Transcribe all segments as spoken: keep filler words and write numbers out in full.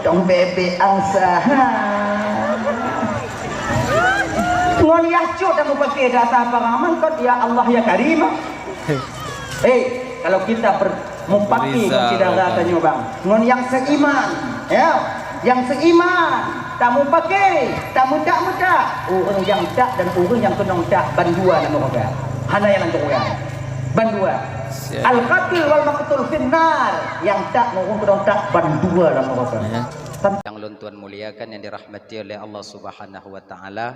Dong bebek angsa. Ngon yah cut dan mupake data paraman kot, ya Allah, ya Karim. Eh, kalau kita ber-, mupake ngon syedara tanyoe, bang, ngon nyang seiman, ya, nyang seiman, tamupake, tameutak-meutak, ureueng nyang tak dan ureueng nyang keunong tak bandua lam neuraka. Hana nyang lam neuraka. Bandua. Siap. Al-qatil wal maqtul finnar, nyang tak ngon ureueng keunong tak bandua lam neuraka. Ya. Nyang lôn tuan muliakan yang dirahmati oleh Allah Subhanahu wa Ta'ala.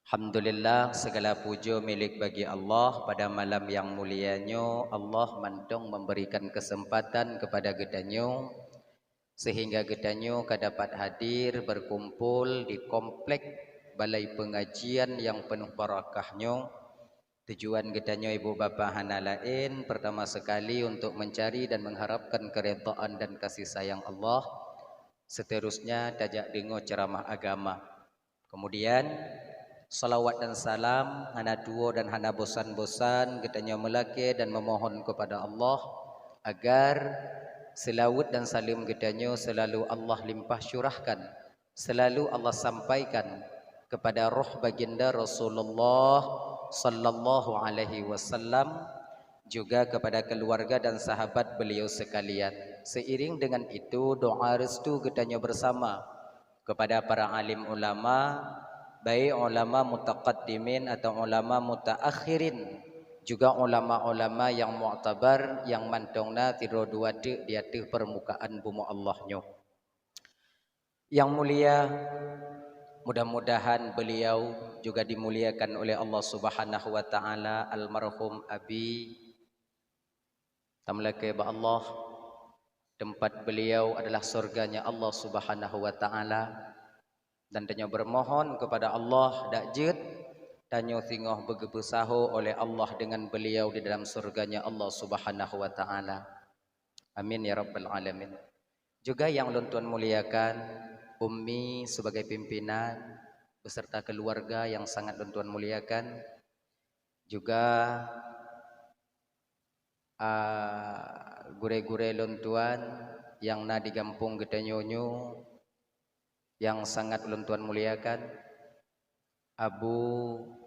Alhamdulillah, segala puja milik bagi Allah. Pada malam yang mulia nyoe, Allah mantong memberikan kesempatan kepada geutanyoe, sehingga geutanyoe ka dapat hadir berkumpul di komplek balai pengajian yang penuh barakah nyoe. Tujuan geutanyoe ibu bapa hana laén, pertama sekali untuk mencari dan mengharapkan keridhaan dan kasih sayang Allah. Seterusnya, tajak deungoe ceramah agama. Kemudian, salawat dan salam hana tuwoe dan hana bosan-bosan geutanyoe meulakée dan memohon kepada Allah agar selawat dan salam geutanyoe selalu Allah limpah curahkan, selalu Allah sampaikan kepada roh baginda Rasulullah sallallahu alaihi wasallam, juga kepada keluarga dan sahabat beliau sekalian. Seiring dengan itu, doa restu geutanyoe bersama kepada para alim ulama, baik ulama mutaqaddimin atau ulama mutaakhirin, juga ulama-ulama yang muktabar, yang mantong na sidroe dua teuk di ateueh permukaan bumoe Allah nyoe. Yang mulia, mudah-mudahan beliau juga dimuliakan oleh Allah Subhanahu wa Ta'ala, almarhum Abi. Tameulakée bak Allah, tempat beliau adalah surganya Allah Subhanahu wa Ta'ala, dan tanyoe bermohon kepada Allah, dak jeuet tanyoe singoh beugeupeusaho oleh Allah dengan beliau di dalam surganya Allah Subhanahu wa Ta'ala. Amin ya rabbal alamin. Juga yang lôn tuan muliakan, Ummi sebagai pimpinan beserta keluarga yang sangat lôn tuan muliakan, juga, ah, gurée-gurée lôn tuan yang na di gampông geutanyoe nyoe yang sangat lôn tuan muliakan, Abu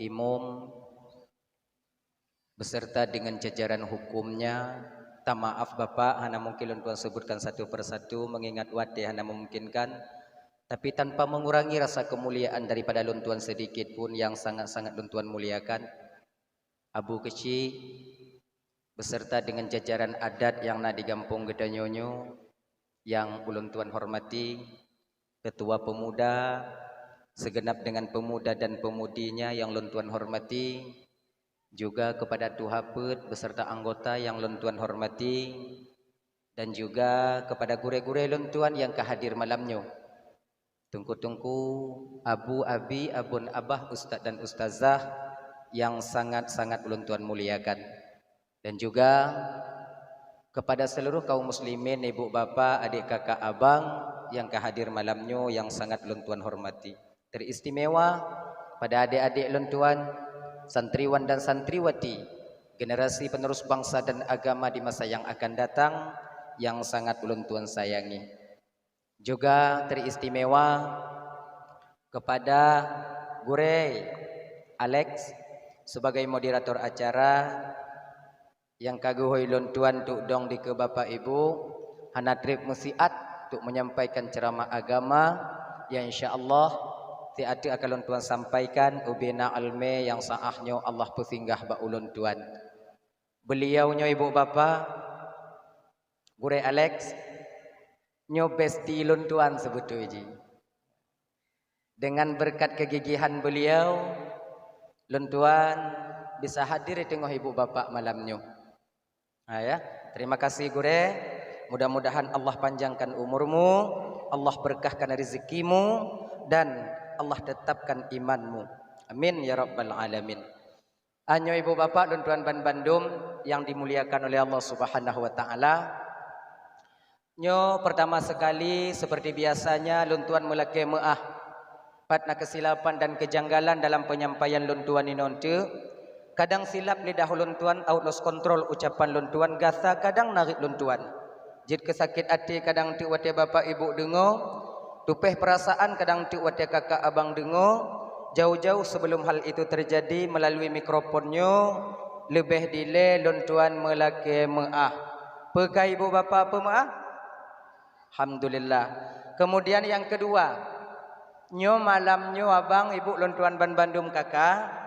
Imum beserta dengan jajaran hukumnya. Tamaaf Bapak, hana mungkin lôn tuan sebutkan satu persatu mengingat watée hana memungkinkan, tapi tanpa mengurangi rasa kemuliaan daripada lôn tuan sedikit pun yang sangat-sangat lôn tuan muliakan. Abu Keuchik beserta dengan jajaran adat yang na di gampông geutanyoe nyoe, yang ulôn tuan hormati, ketua pemuda, segenap dengan pemuda dan pemudinya yang lôn tuan hormati, juga kepada tuha peuet beserta anggota yang lôn tuan hormati, dan juga kepada gurée-gurée lôn tuan yang ka hadir malam nyoe. Teungku-teungku, abu, abi, abon, abah, ustaz dan ustazah yang sangat-sangat ulôn tuan muliakan. Dan juga kepada seluruh kaum muslimin, ibu, bapa, adik, kakak, abang yang ka hadir malam nyoe yang sangat ulôn tuan hormati. Teristimewa pada adik-adik lôn tuan, santriwan dan santriwati, generasi penerus bangsa dan agama di masa yang akan datang yang sangat ulôn tuan sayangi. Juga teristimewa kepada Gurée Alex sebagai moderator acara yang ka geuhôi lôn tuan untuk dong dikeue Bapak Ibu, hana treb meusiat untuk menyampaikan ceramah agama yang insya Allah siat akan lôn tuan sampaikan ubena almé yang saah nyoe Allah peusinggah bak ulôn tuan. Beliau nyoe ibu bapa, Gurée Alex, nyoe bestie lôn tuan seubeutôi jih. Dengan berkat kegigihan beliau, lôn tuan bisa hadir di teungoh ibu bapak malam nyoe. Ha, ya. Terima kasih, Gurée. Mudah-mudahan Allah panjangkan umurmu, Allah berkahkan rezekimu, dan Allah tetapkan imanmu. Amin ya rabbal alamin. Anyoe ibu bapak lôn tuan ban bandum yang dimuliakan oleh Allah Subhanahu wa Ta'ala. Nyoe pertama sekali, seperti biasanya, lôn tuan meulakée meu'ah pat na keusilapan dan keujanggalan dalam penyampaian lôn tuan inoe teuk. Kadang silap lidah lôn tuan, out lost control ucapan lôn tuan, gasa kadang narit lôn tuan. Jeuet keu sakét até kadang teuk watée bapak ibu deungoe, tupéh peurasaan kadang teuk watée kakak abang deungoe, jauh-jauh sebelum hal itu terjadi, melalui mikrofon nyoe, leubeh dilée lôn tuan meulakée meuáh. Peu ka ibu bapak peumeuáh? Alhamdulillah. Kemudian nyang keudua, nyoe malam nyoe abang ibu lôn tuan banbandum kakak,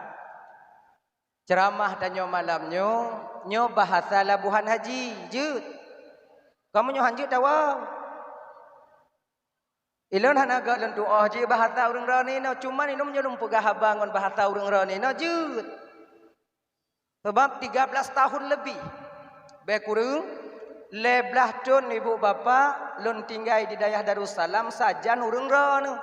Ceuramah tanyoe malam nyoe, nyoe bahasa Labuhan Haji, jeuet. Kamoe nyoe han jeuet tawoe. Ilôn hana gét lôn tuoh jih bahasa ureuëng droeneuh inoe, cuman ilôn nyoe lôn peugah haba ngon bahasa ureuëng droeneuh inoe, jeuet. Sabab tiga belas tahun lebih, bèk kureueng lhèe blaih thon ibu bapak lôn tinggai di dayah Darussalam sajan ureuëng droeneuh.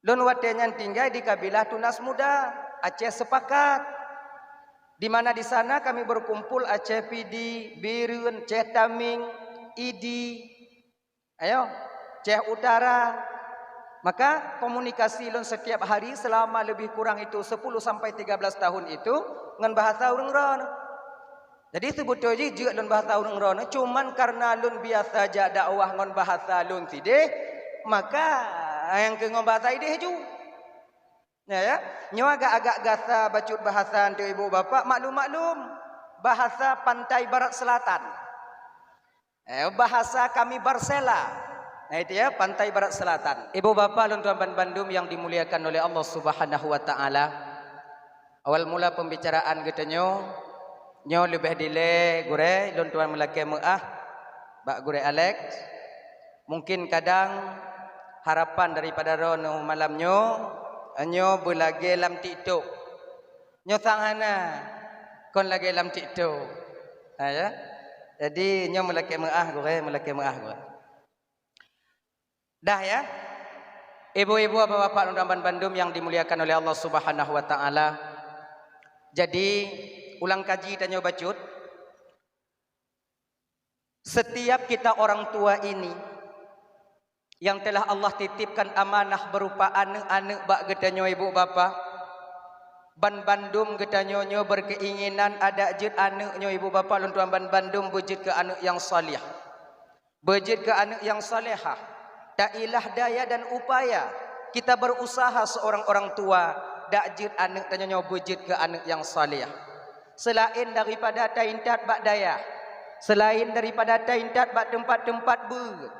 Lôn watée nyan tinggai di kabilah Tunas Muda, Aceh Sepakat, di mana di sana kami berkumpul Aceh Pidie, Bireuen, Aceh Tamiang, Idi, ayo, Aceh Utara. Maka komunikasi lôn setiap hari selama lebih kurang itu sepuluh sampai tiga belas tahun itu ngon bahasa ureuëng droeneuh. Jadi seubeutôi jih jeuet lôn bahasa ureuëng droeneuh, cuman kareuna lôn biasa jak dakwah ngon bahasa lôn sideh, maka nyang keu ngon bahasa ideh ju. Ya, ya. Nyoe agak-agak gasa bacut bahasa untuk ibu bapak, maklum-maklum. Bahasa Pantai Barat Selatan. Eh, bahasa kami Barsela. Nah, itu ya, Pantai Barat Selatan. Ibu bapak lôn tuan ban bandum yang dimuliakan oleh Allah Subhanahu wa taala. Awal mula pembicaraan geutanyoe, nyoe leubeh dilée gurée lôn tuan meulakée meuáh bak gurée Alex. Mungkin kadang harapan daripada droeneuh malam nyoe, nyoe beulagée lam TikTok. Nyoe sang hana kon lagée lam TikTok. Ha, ya. Jadi nyoe meulakée meuáh gurée, meulakée meuáh gurée. Dah ya. Ibu-ibu, bapak-bapak, lôn tuan ban bandum yang dimuliakan oleh Allah Subhanahu wa taala. Jadi, ulang kaji tanyoe bacut. Setiap kita orang tua ini yang telah Allah titipkan amanah berupa aneuk-aneuk bak geutanyoe ibu bapak, ban bandum geutanyoe nyoe berkeinginan adak jeuet aneuk nyoe ibu bapak lôn tuan ban bandum beujeuet keu aneuk nyang saleh. Beujeuet keu aneuk nyang salehah. Tailah daya dan upaya kita berusaha seorang orang tua, dak jeuet aneuk tanyoe nyoe beujeuet keu aneuk nyang saleh. Selain daripada taintat bak dayah, selain daripada taintat bak teumpat-teumpat beuet,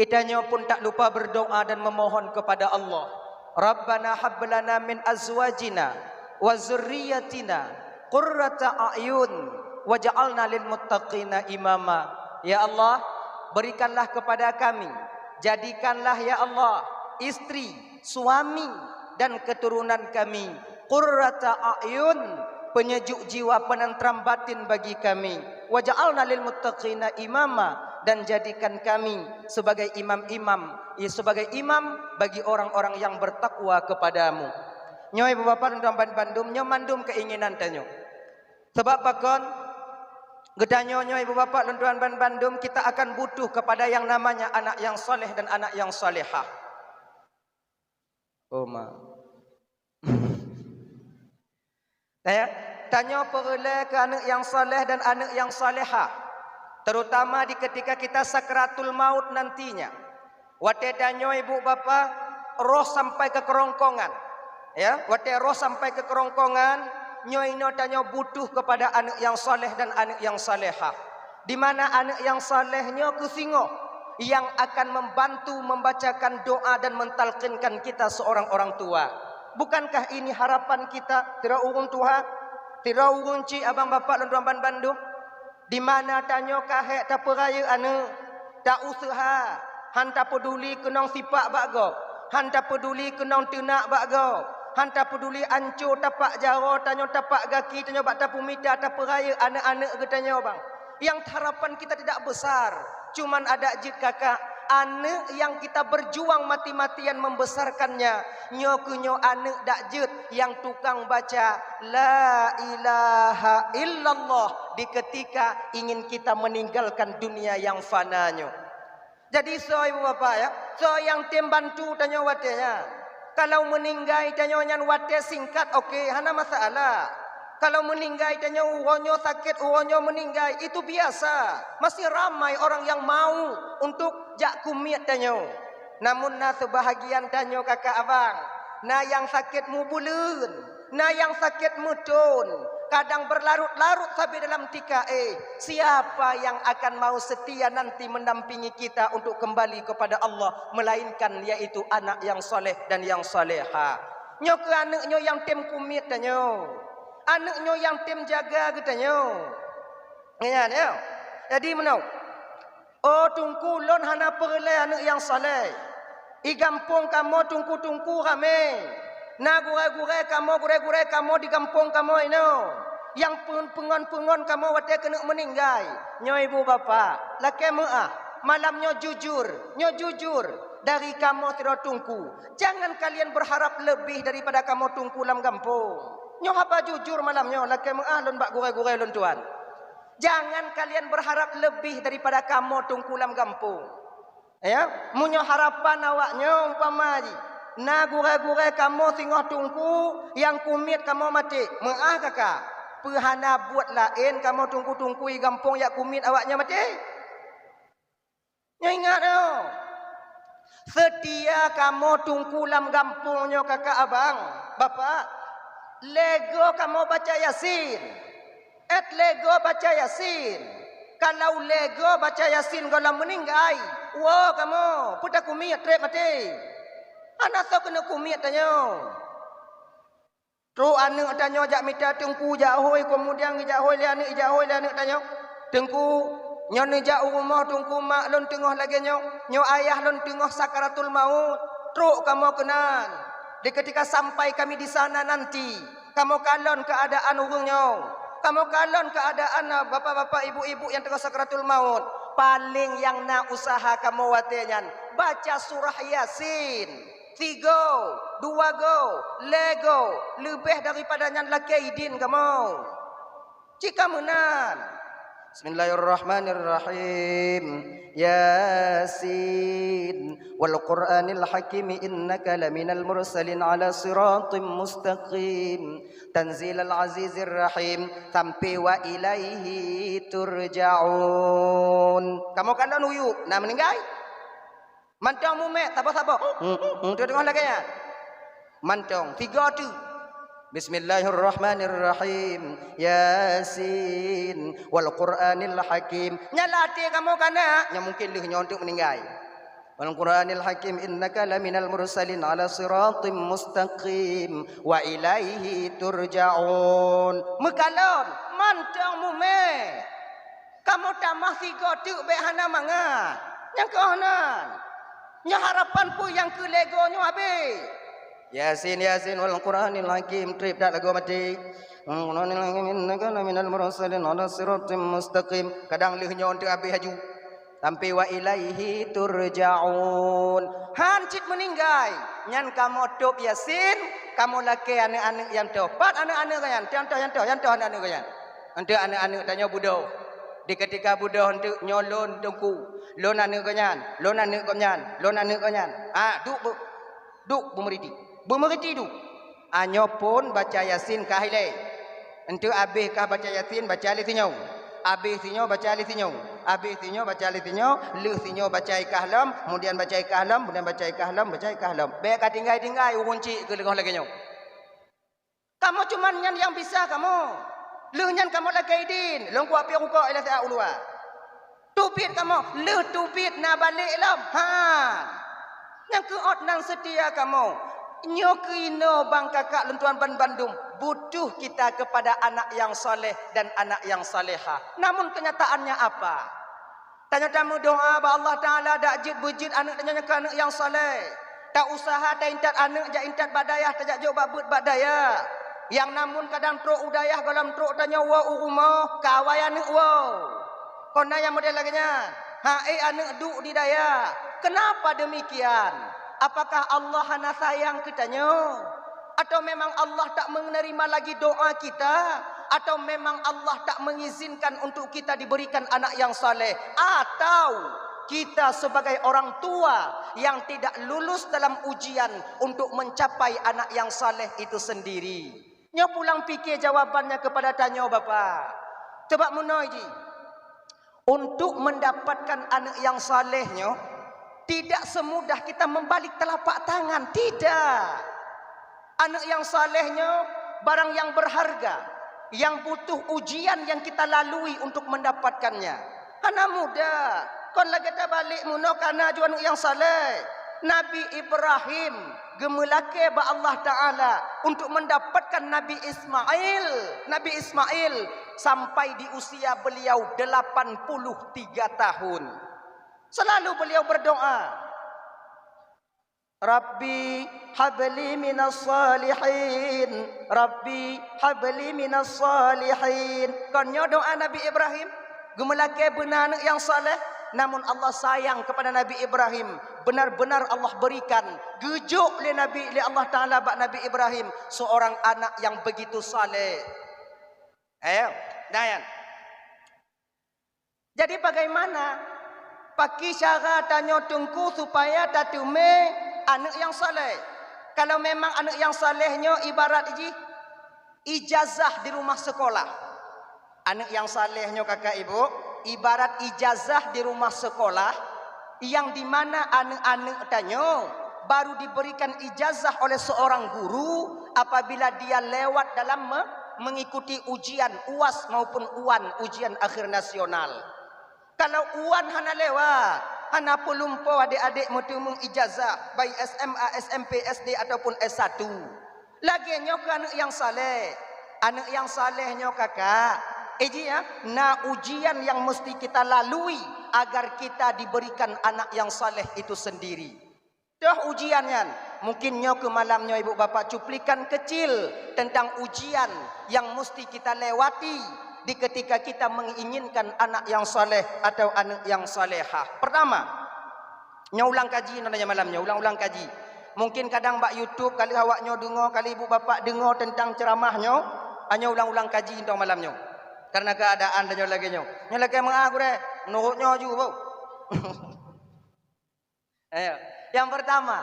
geutanyoe pun tak lupa berdoa dan memohon kepada Allah. Rabbana hab lana min azwajina wa dzurriyyatina qurrata a'yun waj'alna lil muttaqina imama. Ya Allah, berikanlah kepada kami, jadikanlah ya Allah, istri, suami, dan keturunan kami qurrata a'yun, penyejuk jiwa, penenteram batin bagi kami. Waj'alna lil muttaqina imama, dan jadikan kami sebagai imam-imam, ya, sebagai imam bagi orang-orang yang bertakwa kepadamu. Nyoe ibu bapak lôn tuan ban bandum, nyoe mandum keinginan tanyoe. Sebab pakon? Geutanyoe nyoe ibu bapak lôn tuan ban bandum, kita akan butuh kepada yang namanya anak yang saleh dan anak yang salehah. Oh, ma. Ya, tanyoe peureulée keu aneuk nyang saleh dan aneuk nyang salehah, terutama di ketika kita sakratul maut nantinya. Watée tanyoe ibu bapak roh sampai keu keurongkongan, ya, watée roh sampai keu keurongkongan, nyoe inoe tanyoe butuh kepada aneuk nyang saleh dan aneuk nyang salehah. Di mana aneuk nyang saleh nyoe keuh singoh yang akan membantu membacakan doa dan mentalkinkan kita seorang orang tua. Bukankah ini harapan kita, sidroe ureuëng tuha, sidroe ureuëng cik, abang bapak lôn tuan ban bandum? Di mana tanyoe ka hék tapeurayeuk aneuk, ta-useuha, han tapeuduli keunong sipak bak gob, han tapeuduli keunong teunak bak gob, han tapeuduli anco tapak jaroe tanyoe, tapak gaki tanyoe bak tapeumita tapeurayeuk aneuk-aneuk geutanyoe bang. Yang harapan kita tidak besar, cuman adak jeuet kakak, aneuk yang kita berjuang mati-matian membesarkannya, nyoe keuh nyoe aneuk dak jeuet yang tukang baca la ilaha illallah di ketika ingin kita meninggalkan dunia yang fana nyoe. Jadi soe ibu bapak ya, soe nyang tem bantu tanyoe watée nyan? Kalau meuninggai tanyoe nyan watée singkat, oke, hana masalah. Kalau meuninggai tanyoe, uroe nyoe sakét, uroe nyoe meuninggai, itu biasa. Masih ramai orang yang mau untuk jak keumiet tanyoe. Namun na seubahagian tanyoe kakak abang, na nyang sakét mubuleuen, na nyang sakét meuthon, kadang berlarut-larut sabe dalam tika éh. Siapa yang akan mau setia nanti mendampingi kita untuk kembali kepada Allah, melainkan yaitu anak yang saleh dan yang salehah. Nyoe keuh aneuk nyoe nyang tem keumiet tanyoe. Aneuk nyoe nyang tem jaga geutanyoe. Nyan, ya. Jadi meunoe. Oh Teungku, lôn hana peureulée aneuk nyang saleh. I gampông kamoe teungku-teungku ramé. Na gurée-gurée kamoe, gurée-gurée kamoe di gampông kamoe inoe. Nyang peungon-peungon kamoe watée keuneuk meuninggai. Nyoe ibu bapak, lakée meuáh. Malam nyoe jujur, nyoe jujur dari kamoe sidroe teungku. Jangan kalian berharap lebih daripada kamoe teungku lam gampông. Nyoe haba jujur malam nyoe, lakée meuáh lôn bak gurée-gurée lôn tuan. Jangan kalian berharap lebih daripada kamoe teungku lam gampông. Ya, meunyoe harapan awaknyoe umpama jih, na gurée-gurée kamoe singoh teungku nyang keumiet kamoe maté, meuáh kakak, peu hana buet laén kamoe teungku-teungku i gampông jak keumiet awaknyoe maté? Nyoe ingat nyoe, seutia kamoe teungku lam gampông nyoe kakak abang, bapak, lego kamoe baca Yasin. Ét lego baca Yasin. Kalau lego baca Yasin gohlom meuninggai, woe kamoe, peue takeumiet treb maté. Hana soe keuneuk keumiet tanyoe. Trok aneuk tanyoe jak mita teungku jak hôi, keumudian geujak hôi lé aneuk, ijak hôi lé aneuk tanyoe. Teungku, nyoe neujak u rumoh teungku, mak lôn teungoh lagée nyoe, nyoe ayah lôn teungoh sakaratul maut. Trok kamoe keunan. Di ketika sampai kami di sana nanti, kamoe kalon keuadaan ureuëng nyoe. Kamoe kalon keuadaan, ah, bapak-bapak, ibu-ibu nyang teungoh sakaratul maut. Paléng nyang na useuha kamoe watée nyan, baca surah Yasin. Sigoe, dua goe, lhée goe, leubeh daripada nyan lakée idin kamoe. Cit ka meunan. Bismillahirrahmanirrahim. Yasin, wal Qur'anil Hakim, innaka laminal mursalin ala siratim mustaqim. Tanzilal azizir rahim, sampai wa ilaihi turja'un. Kamoe kalon uyuek, na meuninggai? Mantong mumet, saboh-saboh. Hmm, hmm, hmm, teungoh lagée nyan. Mantong, tiga tu. Bismillahirrahmanirrahim. Yasin, wal Qur'anil Hakim. Nyan lam até kamoe ka na, nyan mungkin lheueh nyoe teuk meuninggai. Wal Qur'anil Hakim, innaka laminal mursalin ala siratim mustaqim, wa ilaihi turja'un. Meukalon, mantong mumet. Kamoe tamah sigoe teuk bék hana mangat. Nyang keuh nan. Nyoe harapan peue nyang keu lego nyoe habéh. Yasin, Yasin, wal Qur'anil Hakim, treb that lagoe maté. Wal Qur'anil Hakim, innaka laminal mursalin ala siratim mustaqim. Kadang lheueh nyoe teuk habéh laju. Sampai wa ilaihi turja'un. Han cit meuninggai. Nyan kamoe tôb Yasin, kamoe lakée aneuk-aneuk nyang toh. Pat aneuk-aneuk nyan? Nyang toh, nyang toh, nyang toh aneuk-aneuk nyan. Enteuk aneuk-aneuk tanyoe beudôh. Di ketika beudôh enteuk nyoe lôn teungku, lôn aneuk gobnyan, lôn aneuk gobnyan, lôn aneuk gobnyan. Ah, duek bu-, duek beumeuriti. Beumeuriti duek. Ah, nyoe phon baca Yasin ka ilée. Enteuk abéh ka baca Yasin, baca lé sinyoe. Abéh sinyoe, baca lé sinyoe. Abéh sinyoe, baca lé sinyoe. Lheueh sinyoe baca i kah lom, kemudian baca i kah lom, kemudian baca i kah lom, baca i kah lom. Bék ka tinggai-tinggai ureuëng cit keu leungoh lagée nyoe. Kamoe cuman nyan nyang bisa kamoe. Lheueh nyan kamoe lakée idin, lôn kuat piôh rukok ilée siat u luwa. Teubiet kamoe, lheueh teubiet na balek lom. Ha. Nyang keuôt nan seutia kamoe. Nyoe keunoe bang kakak lôn tuan ban bandum, butuh kita kepada anak yang saleh dan anak yang salehah. Namun kenyataannya apa? Tanyoe tameudoá bak Allah Taala dak jeuet beujeuet aneuk tanyoe nyoe keu aneuk nyang saleh. Ta useuha ta intat aneuk jak intat bak dayah, tajak jok bak beuet bak dayah. Nyang namun kadang trok u dayah gohlom trok tanyoe woe u rumoh, ka awai aneuk woe. Kon na nyang model lagée nyan. Hai aneuk duek di dayah. Kenapa demikian? Apakah Allah hana sayang keu tanyoe? Atau memang Allah tak menerima lagi doa kita? Atau memang Allah tak mengizinkan untuk kita diberikan anak yang saleh? Atau kita sebagai orang tua yang tidak lulus dalam ujian untuk mencapai anak yang saleh itu sendiri? Nyoe pulang pike jawabannya kepada tanyoe, Bapak. Coba meunoe jih. Untuk mendapatkan aneuk nyang saleh nyoe, tidak semudah kita membalik telapak tangan, tidak. Aneuk nyang saleh nyoe barang yang berharga, yang butuh ujian yang kita lalui untuk mendapatkannya. Hana mudah. Kon lagée tabalek meunoe kana ju aneuk nyang saleh. Nabi Ibrahim geumeulakée bak Allah Taala untuk mendapatkan Nabi Ismail. Nabi Ismail sampai di usia beliau delapan puluh tiga tahun. Selalu beliau berdoa, "Rabbi habli minas salihin, Rabbi habli minas salihin." Kon nyoe doa Nabi Ibrahim, geumeulakée beuna aneuk nyang saleh, namun Allah sayang kepada Nabi Ibrahim. Benar-benar Allah berikan, geujok lé Nabi, lé Allah Taala bak Nabi Ibrahim seorang anak yang begitu saleh. Ayo, dayan. Jadi bagaimana? Pakri cara tanyoe teungku supaya tateumé aneuk nyang saleh? Kalau memang aneuk nyang saleh nyoe ibarat jih ijazah di rumah sekolah. Aneuk nyang saleh nyoe kakak ibu, ibarat ijazah di rumah sekolah yang di mana aneuk-aneuk tanyoe baru diberikan ijazah oleh seorang guru apabila dia lewat dalam me-, mengikuti ujian uas maupun uan, ujian akhir nasional. Kalau uan hana lewat, hana peulumpo adek-adek meuteumeung ijazah, baik S M A, S M P, S D ataupun S satu. Lagée nyoe keu aneuk nyang saleh. Aneuk nyang saleh nyoe kakak, eh jih ya, na ujian yang mesti kita lalui agar kita diberikan anak yang saleh itu sendiri. Toh ujian nyan, mungkin nyoe keu malam nyoe ibu bapak cuplikan kecil tentang ujian yang mesti kita lewati di ketika kita menginginkan anak yang saleh atau aneuk yang salehah. Pertama, nyoe ulang kaji nyoe nyoe malam nyoe, ulang-ulang kaji. Mungkin kadang bak YouTube kali awak nyoe deungoe, kali ibu bapak deungoe tentang ceramah nyoe, nyoe ulang-ulang kaji nyoe malam nyoe. Karena keadaan dan nyoe lagée nyoe. Nyoe lagée meuah gurée, menurut nyoe ju, boh. Ayo. Yang pertama,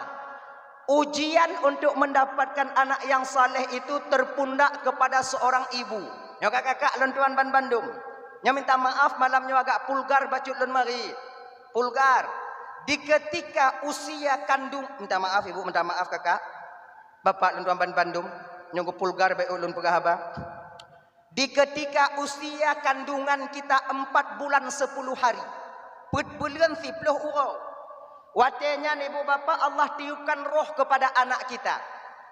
ujian untuk mendapatkan anak yang saleh itu terpundak kepada seorang ibu. Nyoe kakak-kakak lôn tuan ban bandum. Nyoe minta maaf malam nyoe agak pulgar bacut lôn mari. Pulgar. Di ketika usia kandung, minta maaf ibu, minta maaf kakak. Bapak lôn tuan ban bandum, nyoe pulgar bacut lôn peugah haba. Di ketika usia kandungan kita empat bulan sepuluh hari, peuet buleuen siplôh uroe, watée nyan ibu bapak Allah tiupkan roh kepada anak kita.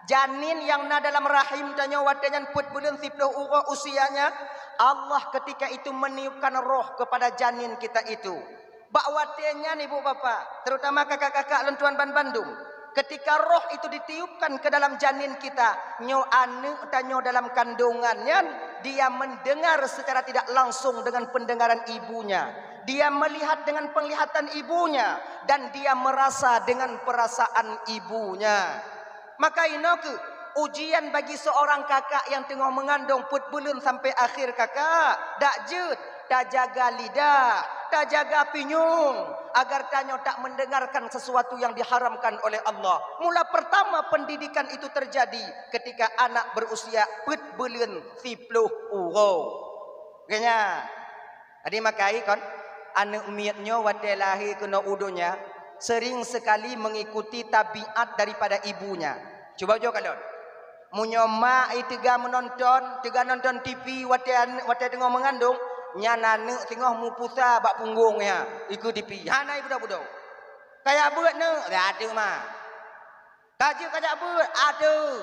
Janin yang na dalam rahim tanyoe watée nyan peuet buleuen siplôh uroe usianya, Allah ketika itu meniupkan roh kepada janin kita itu. Bak watée nyan ibu bapak, terutama kakak-kakak lôn tuan ban bandum, ketika roh itu ditiupkan ke dalam janin kita, nyoe aneuk tanyoe dalam kandungan nyan, dia mendengar secara tidak langsung dengan pendengaran ibunya. Dia melihat dengan penglihatan ibunya dan dia merasa dengan perasaan ibunya. Maka inoe kheueh ujian bagi seorang kakak yang teungoh meungandong peuet buleuen sampai akhir kakak. Dak jeuet, tajaga lidah, tajaga pinyueng, agar tanyoe tak mendengarkan sesuatu yang diharamkan oleh Allah. Mula pertama pendidikan itu terjadi ketika anak berusia peuet buleuen siplôh uroe. Geunya, Jadi makai kon, aneuk miet nyoe watée lahé keunoe u donya, sering sekali mengikuti tabiat daripada ibunya. Cuba ujoe kalon. Meunyoe mak iteuga meunonton, teuga nonton T V watée an-, watée teungoh meungandong, nyan aneuk teungoh meupusa bak punggong ya, ikeue T V. Hana ibudo-budo. Kajak beuet neuk, dah tu mah. Ka jeuet kajak beuet, aduh.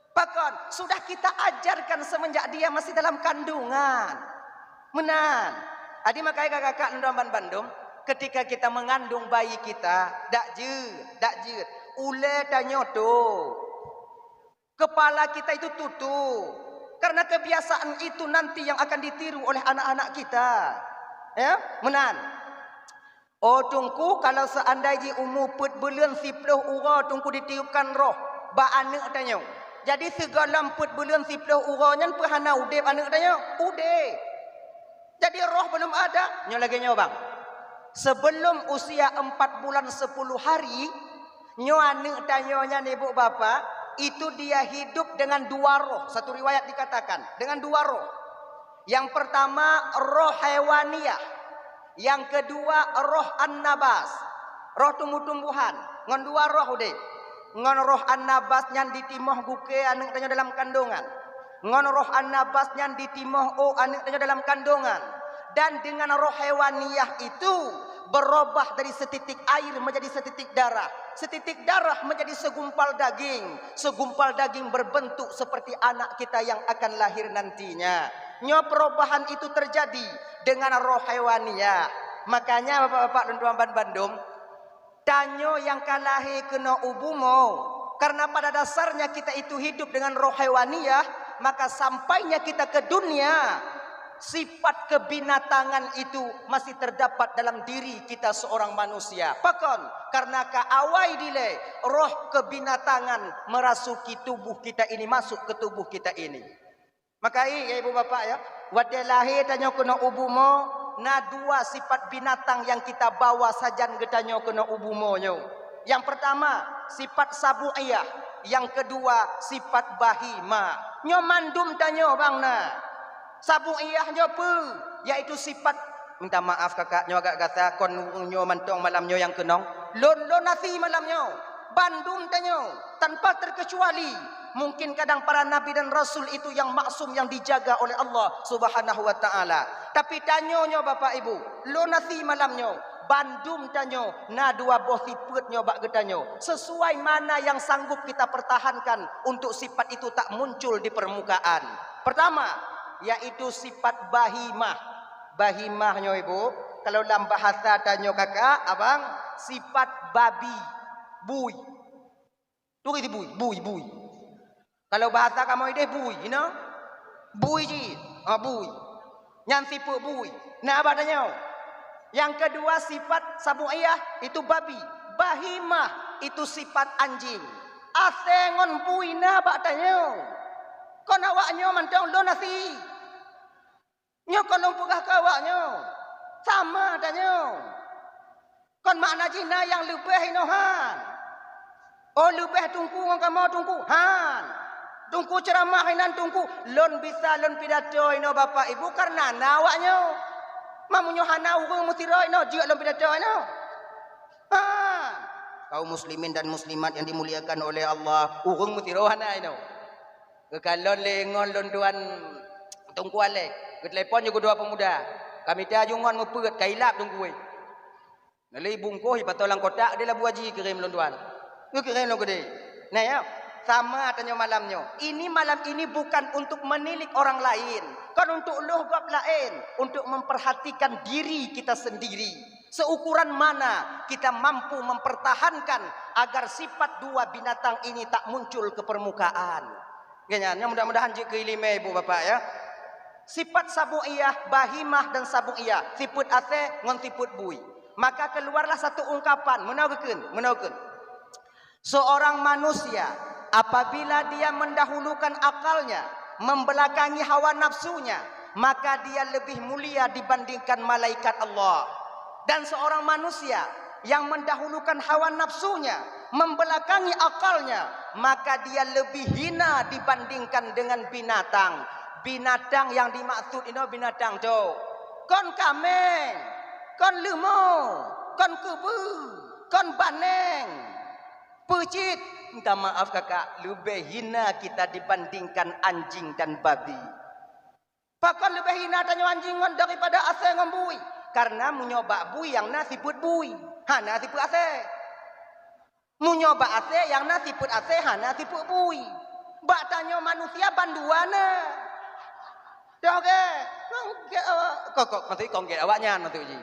Pakon, sudah kita ajarkan semenjak dia masih dalam kandungan. Meunan. Jadi makai kakak-kakak lôn ban bandum, ketika kita mengandung bayi kita, dak jeuet, dak jeuet. Ulée tanyoe tu. Kepala kita itu tutup. Karena kebiasaan itu nanti yang akan ditiru oleh anak-anak kita. Ya, meunan. Oh Teungku, kalau seandai jih umu peuet buleuen siplôh uroe Teungku ditiupkan roh bak aneuk tanyoe. Jadi sigohlom peuet buleuen siplôh uroe nyan peue hana udeb aneuk tanyoe? Udeb. Jadi roh belum ada. Nyoe lagée nyoe bang. Sebelum usia empat bulan sepuluh hari, nyoe aneuk tanyoe nyan ibu bapak, itu dia hidup dengan dua roh. Satu riwayat dikatakan, dengan dua roh. Yang pertama, roh haiwaniyah. Yang kedua, roh an-nabas. Roh tumbuh-tumbuhan. Ngon dua roh udeb. Ngon roh an-nabas nyan ditimoh gukée aneuëk tanyoe dalam kandongan. Ngon roh an-nabas nyan ditimoh ôk aneuëk tanyoe dalam kandongan. Dan dengan roh haiwaniyah itu berubah dari setitik air menjadi setitik darah, setitik darah menjadi segumpal daging, segumpal daging berbentuk seperti anak kita yang akan lahir nantinya. Nyoe perubahan itu terjadi dengan roh haiwaniyah. Makanya bapak-bapak dan tuan-tuan bandum, tanyoe nyang ka lahé keunoe u bumoe, karena pada dasarnya kita itu hidup dengan roh haiwaniyah, maka sampainya kita ke dunia, sifat kebinatangan itu masih terdapat dalam diri kita seorang manusia. Pakon? Karena ka awai dilée roh kebinatangan merasuki tubuh kita ini, masuk ke tubuh kita ini. Maka, ya ibu bapak ya, watée lahé tanyoe keunoe u bumoe, na dua sifat binatang nyang kita bawa sajan geutanyoe keunoe u bumoe nyoe. Nyang pertama, sifat sabu'iyah, nyang kedua, sifat bahimah. Nyoe mandum tanyoe bang na. Sabu'iyah nyoe peue? Yaitu sifat, minta maaf kakak, nyoe agak gata, kon nyoe mantong malam nyoe nyang keunong. Lôn, lôn nasi malam nyoe. Bandum tanyoe, tanpa terkecuali. Mungkin kadang para nabi dan rasul itu yang maksum, yang dijaga oleh Allah Subhanahu wa Ta'ala. Tapi tanyoe nyoe, Bapak Ibu, lôn nasi malam nyoe, bandum tanyoe na dua boh sifat nyoe bak geutanyoe. Sesuai mana yang sanggup kita pertahankan untuk sifat itu tak muncul di permukaan. Pertama, yaitu sifat bahimah. Bahimah nyoe, Ibu, kalau lam bahasa tanyoe kakak, abang, sifat babi, bui. Turi bui, bui, bui. Kalau bahasa kamoe ideh bui, you know? Bui jih. Ha, bui. Nyan sifat bui. Na bak tanyoe. Yang kedua sifat sabu'iyah itu babi. Bahimah itu sifat anjing. Asée ngon bui na bak tanyoe. Kon awak nyoe mantong lôn nasi. Nyoe kon lôn peugah keu awak nyoe. Sama tanyoe. Kon makna jih na nyang leubeh inoe han. Oh, leubeh teungku ngon kamoe teungku? Han. Teungku ceuramah inan teungku. Lôn bisa lôn pidato inoe Bapak Ibu karena na awak nyoe. Meunyoe hana ureuëng meusidroe inoe jeuet lôn pidato inoe. Ha. Kaum muslimin dan muslimat yang dimuliakan oleh Allah, ureuëng meusidroe hana inoe. Geukalon lé ngon lôn tuan Teungku Alek, geutelepon ju keudua pemuda. Ka mita ju ngon meupeuet, ka ilab Teungku weh. Lalu ibungkoh, ipato lam kotak, di labu haji kirém lôn tuan. Geukirém lôn keudeh. Nah ya, sama tanyoe malam nyoe. Ini malam ini bukan untuk menilik orang lain, kon untuk lôh gob laén, untuk memperhatikan diri kita sendiri. Seukuran mana kita mampu mempertahankan agar sifat dua binatang ini tak muncul ke permukaan? Nyan, nyan mudah-mudahan jeuet keu iéleumé ibu bapak ya. Sifat sabu'iyah, bahimah dan sabu'iyah, sifat asée ngon sifat bui. Maka keluarlah satu ungkapan, meunoe geukheun, meunoe geukheun. Seorang manusia, apabila dia mendahulukan akalnya, membelakangi hawa nafsunya, maka dia lebih mulia dibandingkan malaikat Allah. Dan seorang manusia yang mendahulukan hawa nafsunya, membelakangi akalnya, maka dia lebih hina dibandingkan dengan binatang. Binatang yang dimaksud inoe binatang tu, kon kaméng, kon leumo, kon keubeu, kon baneng. Peucit, minta maaf kakak, leubeh hina kita dibandingkan anjing dan babi. Pakon leubeh hina tanyoe anjing ngon daripada asée ngon bui? Karena meunyoe bak bui nyang na sifeuet bui, hana sifeuet asée. Meunyoe bak asée nyang na sifeuet asée, hana sifeuet bui. Bak tanyoe manusia bandua na. Toh ge? Kok, kok, maksud kok awaknyan maksud jih.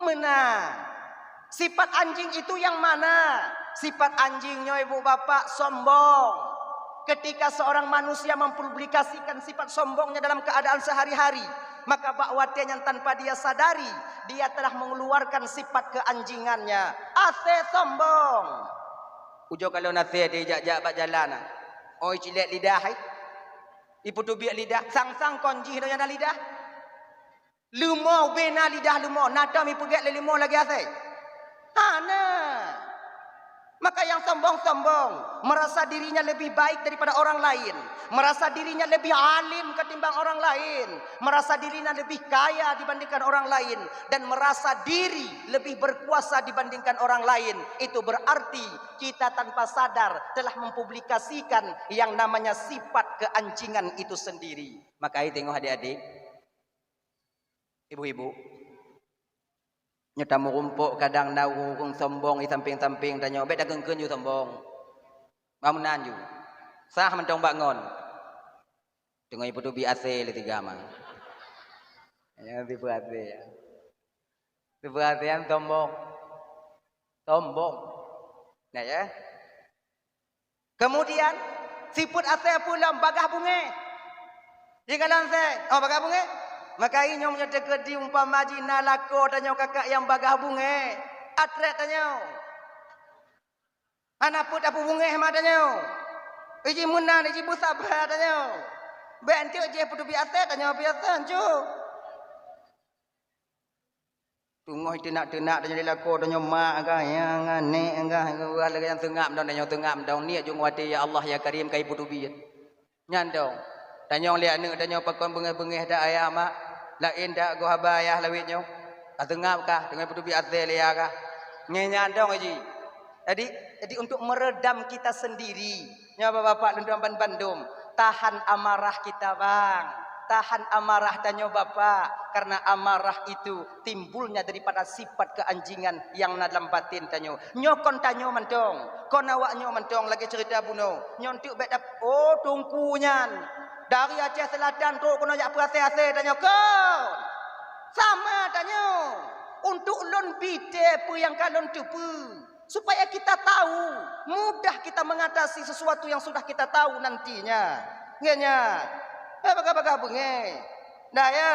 Meunan. Sifat anjing itu yang mana? Sifat anjing nyoe ibu bapak sombong. Ketika seorang manusia mempublikasikan sifat sombongnya dalam keadaan sehari-hari, maka bak watée nyan tanpa dia sadari, dia telah mengeluarkan sifat keanjingannya. Asée sombong. Ujoe kalon asée dijak-jak bak jalan, ah. Oi cilek lidah, hai. Ipeutubiek lidah, sang-sang kon jih donya na lidah. Leumo ubé na lidah leumo, na tom ipeugét lé leumo lagée asée? Hana. Maka nyang Sombong-sombong, merasa dirinya lebih baik daripada orang lain, merasa dirinya lebih alim ketimbang orang lain, merasa dirinya lebih kaya dibandingkan orang lain, dan merasa diri lebih berkuasa dibandingkan orang lain, itu berarti kita tanpa sadar telah mempublikasikan yang namanya sifat keanjingan itu sendiri. Maka, hai tengok adik-adik, ibu-ibu, nyoe tameurumpok kadang na ureuëng sombong di samping-samping tanyoe, bék takheun-kheun ju sombong. Bangunan ju. Sah mantong bak ngon. Teungoh ipeutubi asée lé tiga ma. Ya, tipe asée, ya. Tipe asée nyan sombong. Sombong. Nah, ya. Kemudian, sifeuet asée peue lom? Bagah beungéh. Jikalon asée, oh, bagah beungéh. Maka inyoe meunyoe teukeudi umpama jih na lakoe tanyoe kakak nyang bagah beungéh, atrét tanyoe. Hana peuet tapeubeungéh ma tanyoe. Iji meunan, iji beusaba tanyoe. Bék enteuk jih peutubi asée tanyoe biasa, ancu. Teungoh teunak-teunak tanyoe di lakoe, tanyoe mak kah, ya kah, nék kah, lagée nyan teungab dong, tanyoe teungab dong, niet jeuet watée, "Ya Allah, ya Karim, ka ipeutubi." Nyan dong. Tanyong lé aneuëk tanyoe pakon beungéh-beungéh that ayah mak, laén that goh haba ayah lawét nyoe. Ka teungab kah, teungoh ipeutubi asée lé ayah kah. Nyan dong jih. Jadi, jadi untuk meredam kita sendiri, nyoe bapak-bapak lôn tuan bandum, tahan amarah kita, bang. Tahan amarah tanyoe, bapak, karena amarah itu timbulnya daripada sifat keanjingan yang na lam batin tanyoe. Nyoe kon tanyoe mantong, kon awak nyoe mantong lagée cerita bunoe. Nyoe enteuk bék dap-, oh, teungku nyan. Dari Aceh Selatan trok keunoe jak peuasée-asée tanyoe kon. Sama tanyoe. Untuk lôn bite peue nyang ka lôn teupeue. Supaya kita tahu, mudah kita mengatasi sesuatu yang sudah kita tahu nantinya. Nggak nya? Eh, bagah-bagah beungéh. Dah ya.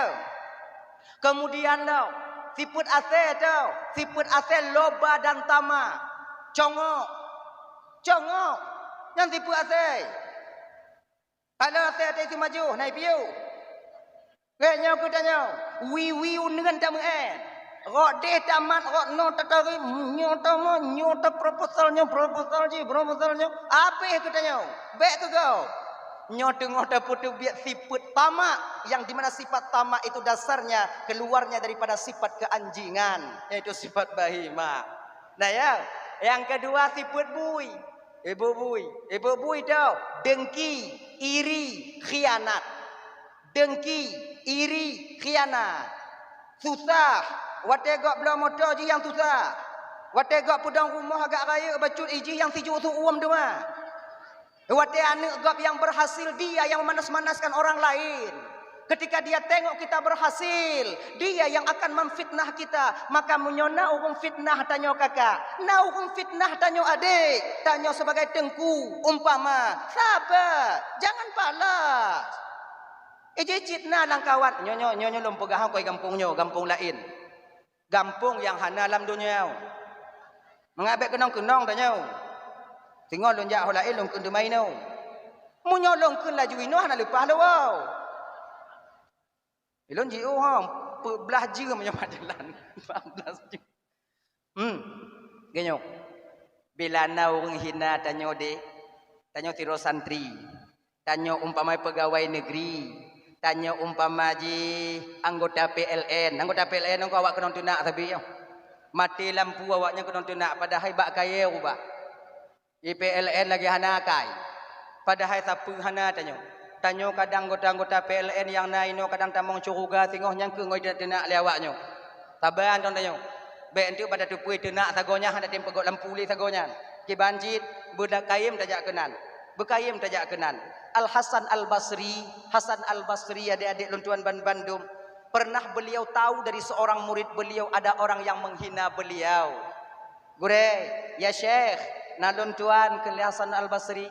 Kemudian tau, sifeuet asée tau, sifeuet asée loba dan tamak. Congok. Congok. Nyan sifeuet asée. Hana asée teuh majoh, na ipiôh. Lé nyoe keu tanyoe, wiwi uneuen tameu'en. Rot deh tamat, rot noe tatarém, nyoe tamah, nyoe taproposal, nyoe proposal jih, proposal nyoe. Abéh keu tanyoe, bék keu gob. Nyoe teungoh tapeuteubiet sifeuet tamak, yang di mana sifat tamak itu dasarnya, keluarnya daripada sifat keanjingan, yaitu sifat bahimah. Nah ya, yang kedua sifeuet bui. Ibu bui, ibu bui tau, dengki, iri, khianat. Dengki, iri, khianat. Susah, watée gob bloe moto jih nyang susah. Watée gob peudong rumoh agak rayeuk bacut, ijih nyang sijuek su uem teuma. Watée aneuëk gob nyang berhasil, dia yang memanas-manaskan orang lain. Ketika dia tengok kita berhasil, dia yang akan memfitnah kita. Maka meunyoe na ureuëng fitnah tanyoe kakak, na ureuëng fitnah tanyoe adék, tanyoe sebagai teungku, umpama, sabar, jangan balas. Iji cit na lam kawan, nyoe, nyoe, nyoe, nyoe lôn peugah kôi gampông nyoe, gampông laén. Gampông nyang hana lam donya. Mangat bék keunong-keunong tanyoe. Singoh lôn jak ho laén lôn kheun teuma inoe. Meunyoe lôn kheun laju inoe hana leupah lôn. Ilôn jiôh ho, peuet blaih jeuem nyoe bak jalan. Empat belas jeuem. Hmm. Geunyoe. Bila na ureuëng hina tanyoe deh, tanyoe sidroe santri. Tanyoe umpama pegawai negeri, tanyoe umpama jih anggota P L N. Anggota P L N ngon awak keunong teunak sabe nyoe. Maté lampu awaknyan keunong teunak, padahai bak kayée rubah. Di P L N lagée hana akai. Padahai sapeue hana tanyoe. Tanyoe kadang anggota-anggota P L N nyang na inoe kadang tamong syeuruga singoh nyang keu ngon teunak-teunak lé awaknyoe. Saban dong tanyoe. Bék enteuk bak tateupeue teunak sagoe nyan hana tem peugok lampu lé sagoe nyan. Kiban cit, beukayém tajak keunan. Beukayém tajak keunan. Al Hasan Al Basri, Hasan Al Basri, adik-adik lôn tuan ban-, bandum, pernah beliau tahu dari seorang murid beliau ada orang yang menghina beliau. "Gurée, ya Syekh, na lôn tuan," kheun lé Hasan Al Basri.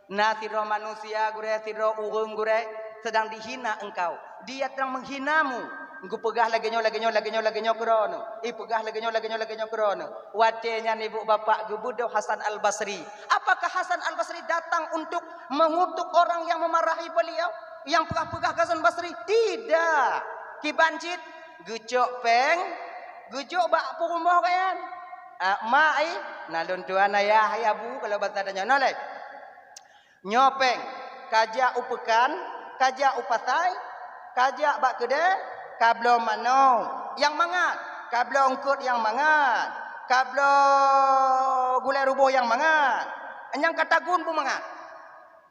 "Na sidroe manusia, Gurée, sidroe ureuëng, Gurée, sedang dihina engkau. Dia sedang menghinamu. Geupeugah lagée nyoe, lagée nyoe, lagée nyoe, lagée nyoe keu droeneuh. Ipeugah lagée nyoe, lagée nyoe, lagée nyoe keu droeneuh." Watée nyan ibu bapak geubeudôh Hasan Al Basri. Apakah Hasan Al Basri datang untuk mengutuk orang yang memarahi beliau, yang peugah-peugah keu Hasan Basri? Tidak. Kiban cit, geucok péng, geujok bak peurumoh gobnyan. Ah, mak ai, na lôn tuan ayah ai abu kalau basa tanyoe. Nyoe lé. Nyoe péng, kajak u peukan, kajak u pasai, kajak bak keudè, kabloe manok nyang mangat, kabloe eungkôt nyang mangat, kabloe gulai ruboh nyang mangat. Nyang ka tagun beumangat.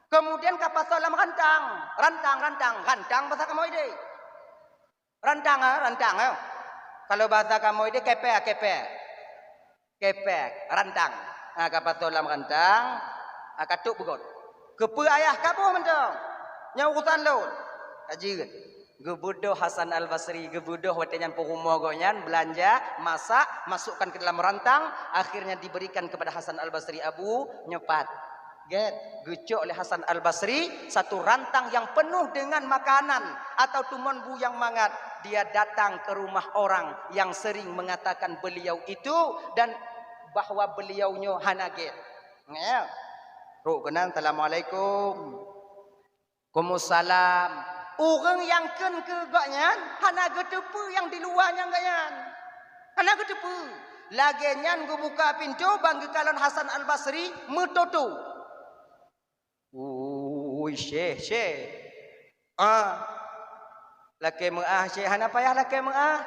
Kemudian ka pasoe lam rantang, rantang, rantang, rantang basa kamoe idéh. Rantang, ah, rantang, ah. Kalau basa kamoe idéh kepek, kepek. Kepek, rantang. Ah, ka pasoe lam rantang, ah, ka tôp beugot. Keupeue ayah kaboh mantong? Nyoe urusan lôn. Ka jeuet. Geubeudôh Hasan Al-Basri, geubeudôh watée nyan peurumoh gobnyan, beulanja, masak, masukkan ke dalam rantang, akhirnya diberikan kepada Hasan Al-Basri, "Abu, nyoe pat." Gét, geucok lé Hasan Al-Basri satu rantang yang penuh dengan makanan atau tumon bu yang mangat. Dia datang ke rumah orang yang sering mengatakan beliau itu dan bahwa beliau nyoe hana gét. Nyoe. Rôk keunan, "Assalamualaikum." "Waalaikumsalam." Ureuëng nyang kheun keu gobnyan hana geuteupeue nyang di luwa nyang gobnyan. Hana geuteupeue. Lagée nyan geubuka pintoe ban geukalon Hasan Al-Basri meutoto. "Ui, syeh, syeh. Ah, lakée meuáh, syeh, hana payah lakée meuáh.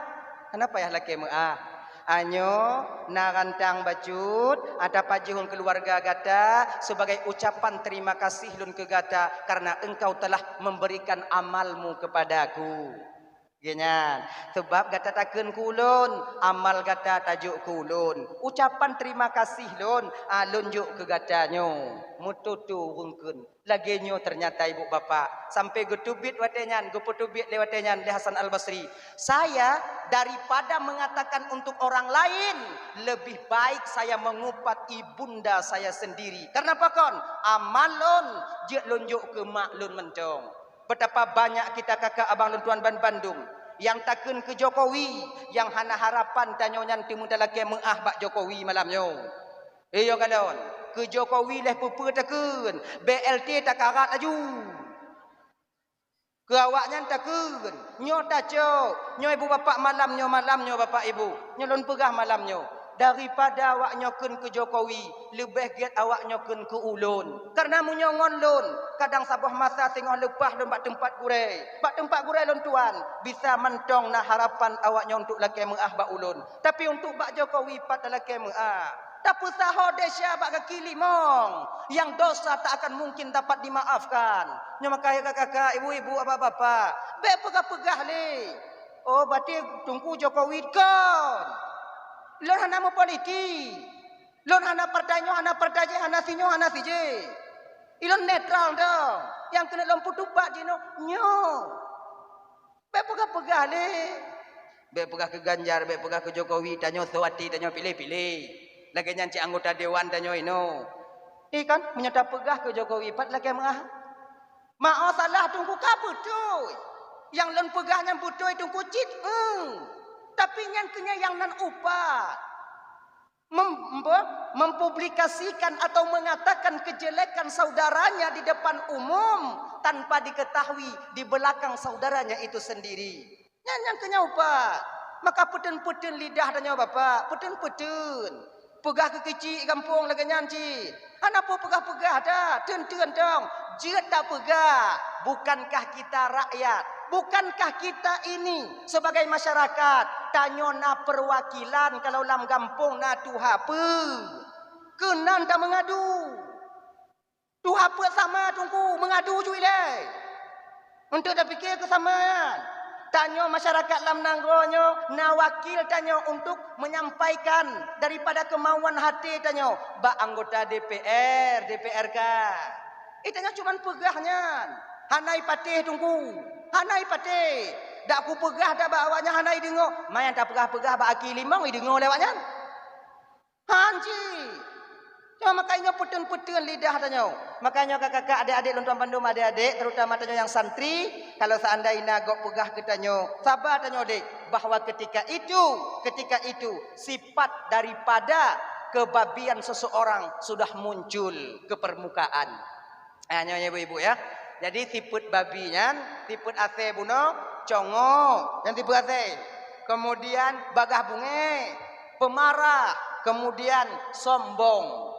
Hana payah lakée meuáh. Anyoe na rantang bacut, ah, tapajoh ngon keuluwarga gata sebagai ucapan terima kasih lôn keu gata karena engkau telah memberikan amalmu kepadaku." Geuhnyan, "Sabab gata takheun keu ulôn, amal gata tajok keu ulôn. Ucapan terima kasih lôn, ah, lôn jok keu gata nyoe." Meututoe ureuëng kheun. Lagée nyoe ternyata ibu bapak, sampai geuteubiet watée nyan, geupeuteubiet lé watée nyan lé Hasan Al-Basri, "Saya daripada mengatakan untuk orang lain, lebih baik saya mengupat ibunda saya sendiri. Karena pakon? Amal lôn jeuet lôn jok keu mak lôn mantong." Betapa banyak kita kakak abang lôn tuan banbandum nyang takheun keu Jokowi, nyang hana harapan tanyoe nyan teuma talakée meuáh bak Jokowi malam nyoe. Iyo kalon, keu Jokowi lheueh peue-peue takheun, B L T takarat laju. Keu awaknyan takheun, nyoe tacok, nyoe ibu bapak malam nyoe, malam nyoe bapak ibu, nyoe lôn peugah malam nyoe. Daripada awak nyoe kheun keu Jokowi, leubeh gét awak nyoe kheun keu ulôn. Karena meunyoe ngon lôn, kadang saboh masa singoh leupah lôn bak teumpat gurée. Bak teumpat gurée lôn tuan, bisa mantong na harapan awak nyoe untuk lakée meuáh bak ulôn. Tapi untuk bak Jokowi pat talakée meuáh. Tapeusaho desya bak gaki limong, nyang dosa tak akan mungkin dapat dimaafkan. Nyoe makajih kakak-kakak, ibu-ibu, bapak-bapak, bék peugah-peugah lé. Oh, berarti Teungku Jokowi kon. Lôn hana meupolitik. Lôn hana partai nyoe, hana partai jih, hana sinyoe, hana sijih. Ilôn netral dong. Nyang keuneuk lôn peutupat jinoe nyoe. Bék peugah-peugah lé. Bék peugah keu Ganjar, bék peugah keu Jokowi, tanyoe seuwati, tanyoe piléh-piléh. Lagée nyan cit anggota dewan tanyoe inoe. Ih kan, meunyoe tapeugah keu Jokowi, pat lakée meuáh. Meu'oh salah Teungku ka beutôi. Nyang lôn peugah nyan beutôi Teungku cit, eh. Tapi nyan keuh nyan nyang nan upat. Mem-, mem-, mempublikasikan atau mengatakan kejelekan saudaranya di depan umum tanpa diketahui di belakang saudaranya itu sendiri. Nyan nyang keu nyoe upat. Maka peuteun-peuteun lidah tanyoe bapak, peuteun-peuteun. Peugah keu keuchik gampông lagée nyan cit. Hana peue peugah-peugah that, teun-teun dong. Jeuet tapeugah, bukankah kita rakyat? Bukankah kita ini sebagai masyarakat? Tanyoe na perwakilan kalau lam gampông na tuha peue. Keunan tameungadu. Tuha peuet sama Teungku meungadu ju ilée. Untuk tapike keu sama nyan. Tanyoe masyarakat lam nanggroe nyoe na wakil tanyoe untuk menyampaikan daripada kemauan hati tanyoe bak anggota D P R, D P R K. Eh, tanyoe cuman peugah nyan. Hana ipatéh Teungku. Hana ipatéh. Dak kupeugah dak bak awaknyan hana ideungoe. Manyang tapeugah-peugah bak aki limong ideungoe lé awaknyan. Hanji. Cuma makanya peuteun-peuteun lidah tanyoe. Makanya kakak-kakak, adik-adik lôn tuan bandum, adik-adik, terutama tanyoe nyang santri, kalau seandai na gob peugah keu tanyoe, saba tanyoe dek, bahwa ketika itu, ketika itu sifat daripada kebabian seseorang sudah muncul ke permukaan. Ah, nyoe, nyoe, ibu-ibu, ya. Jadi, sifeuet babi nyan, sifeuet asai bunoe, congok, nyan sifeuet asai. Kemudian, bagah bungée, pemarah, Kemudian sombong.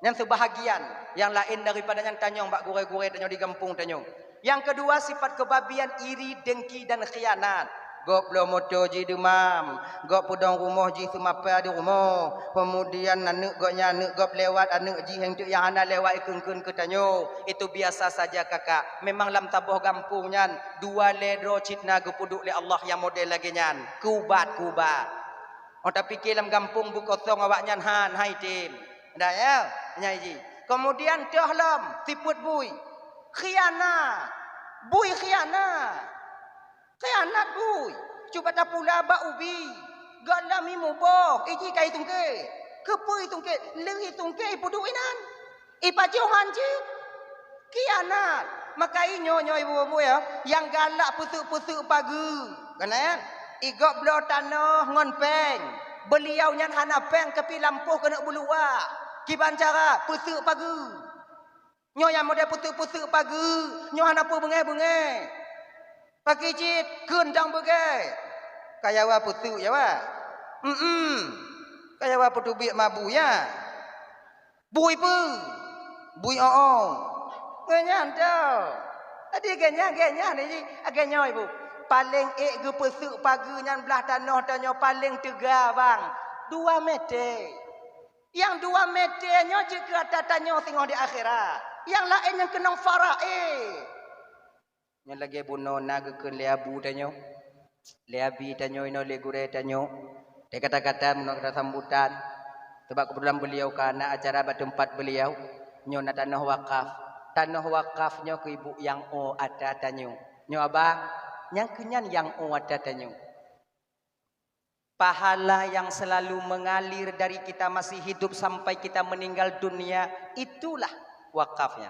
Nyan seubahagian. Nyang laén daripada nyan tanyong bak gurée-gurée tanyoe di gampông tanyoe. Nyang keudua, sifat keubabian, iri, dengki, dan khianat. Gob bloe moto jih deumam, gob peudong rumoh jih seumapa di rumoh. Kemudian aneuëk gobnyan, aneuëk gob lewat, aneuëk jih nyang teuk nyang hana lewat ikheun-kheun keu tanyoe. Itu biasa saja, kakak. Memang lam saboh gampông nyan dua lhée droe cit na geupeuduek lé Allah nyang model lagée nyan. Kubat-kubat. Oh, tapike lam gampông beukosong awaknyan han hai tem. Dah ya, nyai ji. Kemudian toh lom sipeuet bui. Khianat. Bui khianat. Khianat bui. Cuba tapula bak ubi. Gohlom imuboh, iji ka itungke. Keupeue itungke? Lheueh itungke ipeuduek inan. Ipajoh han cit. Khianat. Maka inyoe nyoe ibu-ibu ya, nyang galak peuseuk-peuseuk pageue. Kan ya? Igob bloe tanoh ngon péng. Beuliau nyan hana péng, tapi lampôh keuneuk beuluwah. Kiban cara peuseuk pageue. Nyoe nyang model peuteuk-peuteuk pageue, nyoe hana peue beungéh-beungéh. Pakri cit kheun dang beugée. Ka Jawa peuteuk Jawa. Em-em. Ka Jawa peutubiet mabu ya. Bui peue? Bui o-o. Ngon nyan teuh. Jadi geuhnyan, geuhnyan ni, lagée nyoe ibu. Paléng ék geupeuseuk pageue nyan blah tanoh tanyoe paléng teuga bang. Dua mete. Nyang dua mete nyoe jeuet keu ata tanyoe singoh di akhirat. Nyang laén nyang keunong faraid. Nyoe lagée bunoe na geukheun lé abu tanyoe, lé abi tanyoe inoe, lé gurée tanyoe. Di kata-kata meunoe kata sambutan, sabab keubeutulan beuliau ka na acara bak teumpat beuliau. Nyoe na tanoh wakaf. Tanoh wakaf nyoe keu ibu nyang o ata tanyoe. Nyoe abang, nyang keu nyan nyang o ata tanyoe. Pahala yang selalu mengalir dari kita masih hidup sampai kita meninggal dunia, itulah wakafnya.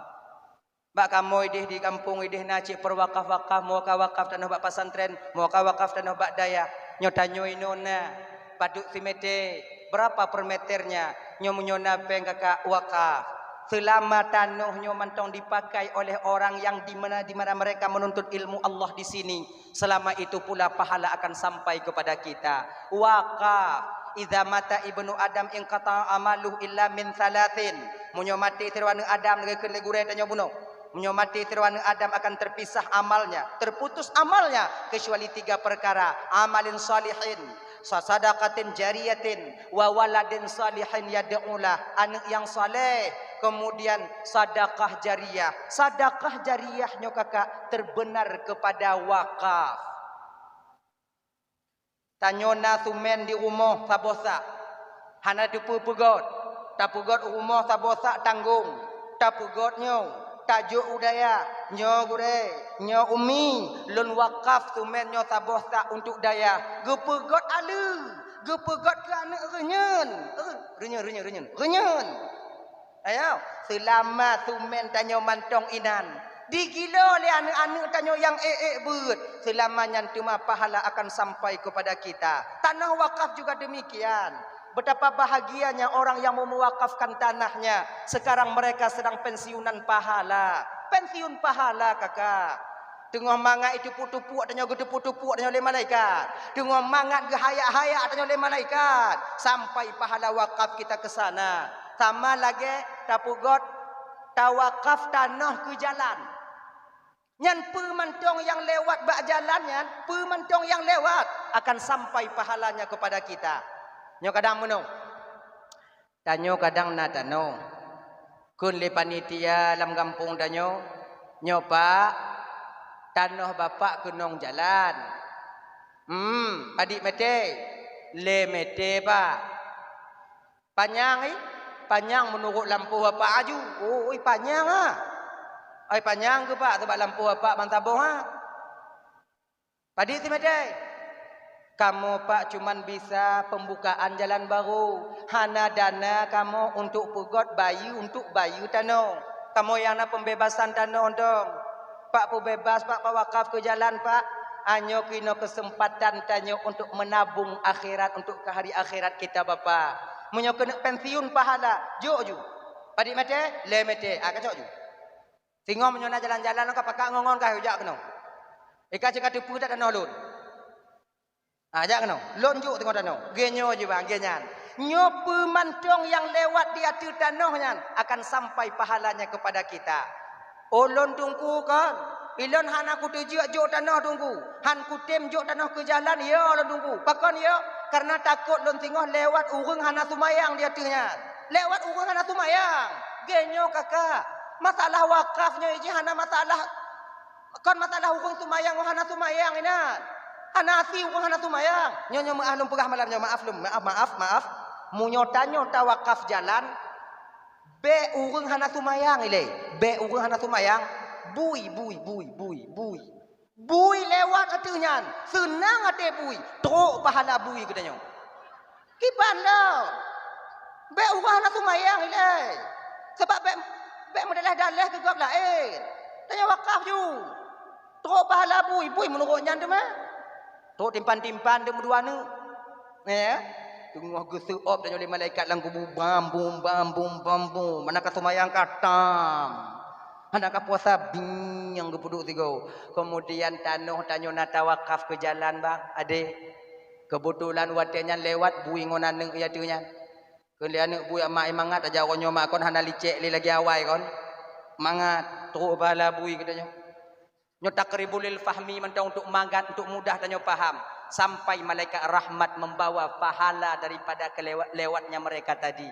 Bak kamoe ideh di gampông ideh na cit peuwakaf-wakaf, moka wakaf tanoh bak pesantren, moka wakaf tanoh bak dayah. Nyoe tanyoe inoe na, padub simete, berapa per meternya? Nyoe meunyoe na péng kakak wakaf. Selama tanoh nyoe mantong dipakai oleh orang yang di mana, di mana mereka menuntut ilmu Allah di sini, selama itu pula pahala akan sampai kepada kita. Wakaf. Idza mata ibnu Adam inqata'a amaluhu illa min thalathin. Meunyoe maté sidroe aneuëk Adam, lagée kheun lé gurée tanyoe bunoe. Meunyoe maté sidroe aneuëk Adam akan terpisah amalnya, terputus amalnya, kecuali tiga perkara. Amalin shalihin, sa-, sadaqatin jariyatin, wa waladin shalihin yad'ulah. Aneuëk nyang saleh, kemudian sadakah jariyah. Sadakah jariyah nyoe kakak terbenar kepada wakaf. Tanyoe na sumen di rumoh saboh sak. Hana teupeu peugét. Tapeugét u rumoh saboh sak tanggong. Tapeugét nyoe, tajok u dayah, nyoe gurée, nyoe umi, lôn wakaf sumen nyoe saboh sak untuk dayah. Geupeugét aleue, geupeugét keu aneuëk reunyeun. Eh, reunyeun, reunyeun, reunyeun. Reunyeun. Ayo, seulama sumen tanyoe mantong inan, digilo lé aneuëk-aneuëk tanyoe nyang ék-ék beuet, seulama nyan teuma pahala akan sampai kepada kita. Tanoh wakaf juga demikian. Betapa bahagianya orang yang memewakafkan tanahnya. Sekarang mereka sedang pensiunan pahala. Pensiun pahala, kakak. Teungoh mangat iteupuek-teupuek tanyoe, geuteupuek-teupuek tanyoe lé malaikat. Teungoh mangat geuhayak-hayak tanyoe lé malaikat. Sampai pahala wakaf kita ke sana. Sama lagée tapeugét, tawakaf tanoh keu jalan. Nyan peue mantong nyang lewat bak jalan nyan, peue mantong nyang lewat akan sampai pahalanya kepada kita. Nyoe kadang meunoe. Tanyoe kadang na tanoh. Kheun lé panitia lam gampông tanyoe, "Nyoe, Pak, tanoh Bapak keunong jalan." "Hmm, padit mete?" "Lhée mete, Pak." "Panyang, ih?" "Panyang meunurot lampôh Bapak aju." "Oh, ih, panyang, ha?" "Ai, panyang keuh, Pak, sabab lampôh Bapak ban saboh, ha?" "Padit simete?" "Kamoe, Pak, cuman bisa pembukaan jalan baru. Hana dana kamoe untuk peugét bayeue, untuk bayeue tanoh. Kamoe nyang na pembebasan tanoh dong. Pak, peubebas, Pak, Pak wakaf keu jalan, Pak. Anyoe keunoe keuseumpatan tanyoe untuk meunabong akhirat, untuk keu hari akhirat kita, Bapak. Meunyoe keuneuk pensiun pahala, jok ju." "Padit mete?" "Lhée mete." "Ah, kacok ju." Singoh meunyoe na jalan-jalan ka pakat ngon-ngon ka jak keunoe. Ika cit ka teupeue that tanoh lôn. Ah, jak keunoe. Lôn jok singoh tanoh. Geuh nyoe jih bang, geuh nyan. Nyoe peue mantong nyang lewat di ateueh tanoh nyan akan sampai pahalanya kepada kita. Ulôn Teungku kon, ilôn hana kuteujeuet jok tanoh Teungku, han kutem jok tanoh keu jalan, ya lôn Teungku. Pakon ya? Karena takot lôn singoh lewat ureuëng hana seumayang di ateueh nyan. Lewat ureuëng hana seumayang. Geuh nyoe kakak, masalah wakaf nyoe jih hana masalah, kon masalah ureuëng seumayang ngon hana seumayang inan. Hana asie ureuëng hana seumayang. Nyoe, nyoe meuah lôn peugah malam nyoe, maaf lôn, maaf, maaf, maaf. Meunyoe tanyoe tawakaf jalan, bék ureuëng hana seumayang ilée. Bék ureuëng hana seumayang. Bui, bui, bui, bui, bui. Bui lewat ateueh nyan. Seunang até bui. Trok pahala bui keu tanyoe. Kiban lom. Bék ureuëng hana seumayang ilée. Sabab bék, bék meudaleh-daleh keu gob laén. Tanyoe wakaf ju. Trok pahala bui, bui meunurot nyan teuma. Trok timpan-timpan teuma dua neuk. Ya. Teungoh geuseuop tanyoe lé malaikat lam kubu, bam bum, bam bum, bam bum. Mana ka seumayang ka tam. Hana ka puasa bing nyang geupeuduek sigoe. Kemudian tanoh tanyoe na tawakaf keu jalan, Bang, adé. Keubeutulan watée nyan lewat bui ngon aneuk i ateueh nyan. Kheun lé aneuk bui, "Mak, i mangat aja uroe nyoe, Mak, kon hana licek lé lagée awai kon." Mangat, trok pahala bui keu tanyoe. Nyoe taqribul lil fahmi mantong untuk mangat, untuk mudah tanyoe paham. Sampai malaikat rahmat membawa pahala daripada kelewat, lewatnya mereka tadi.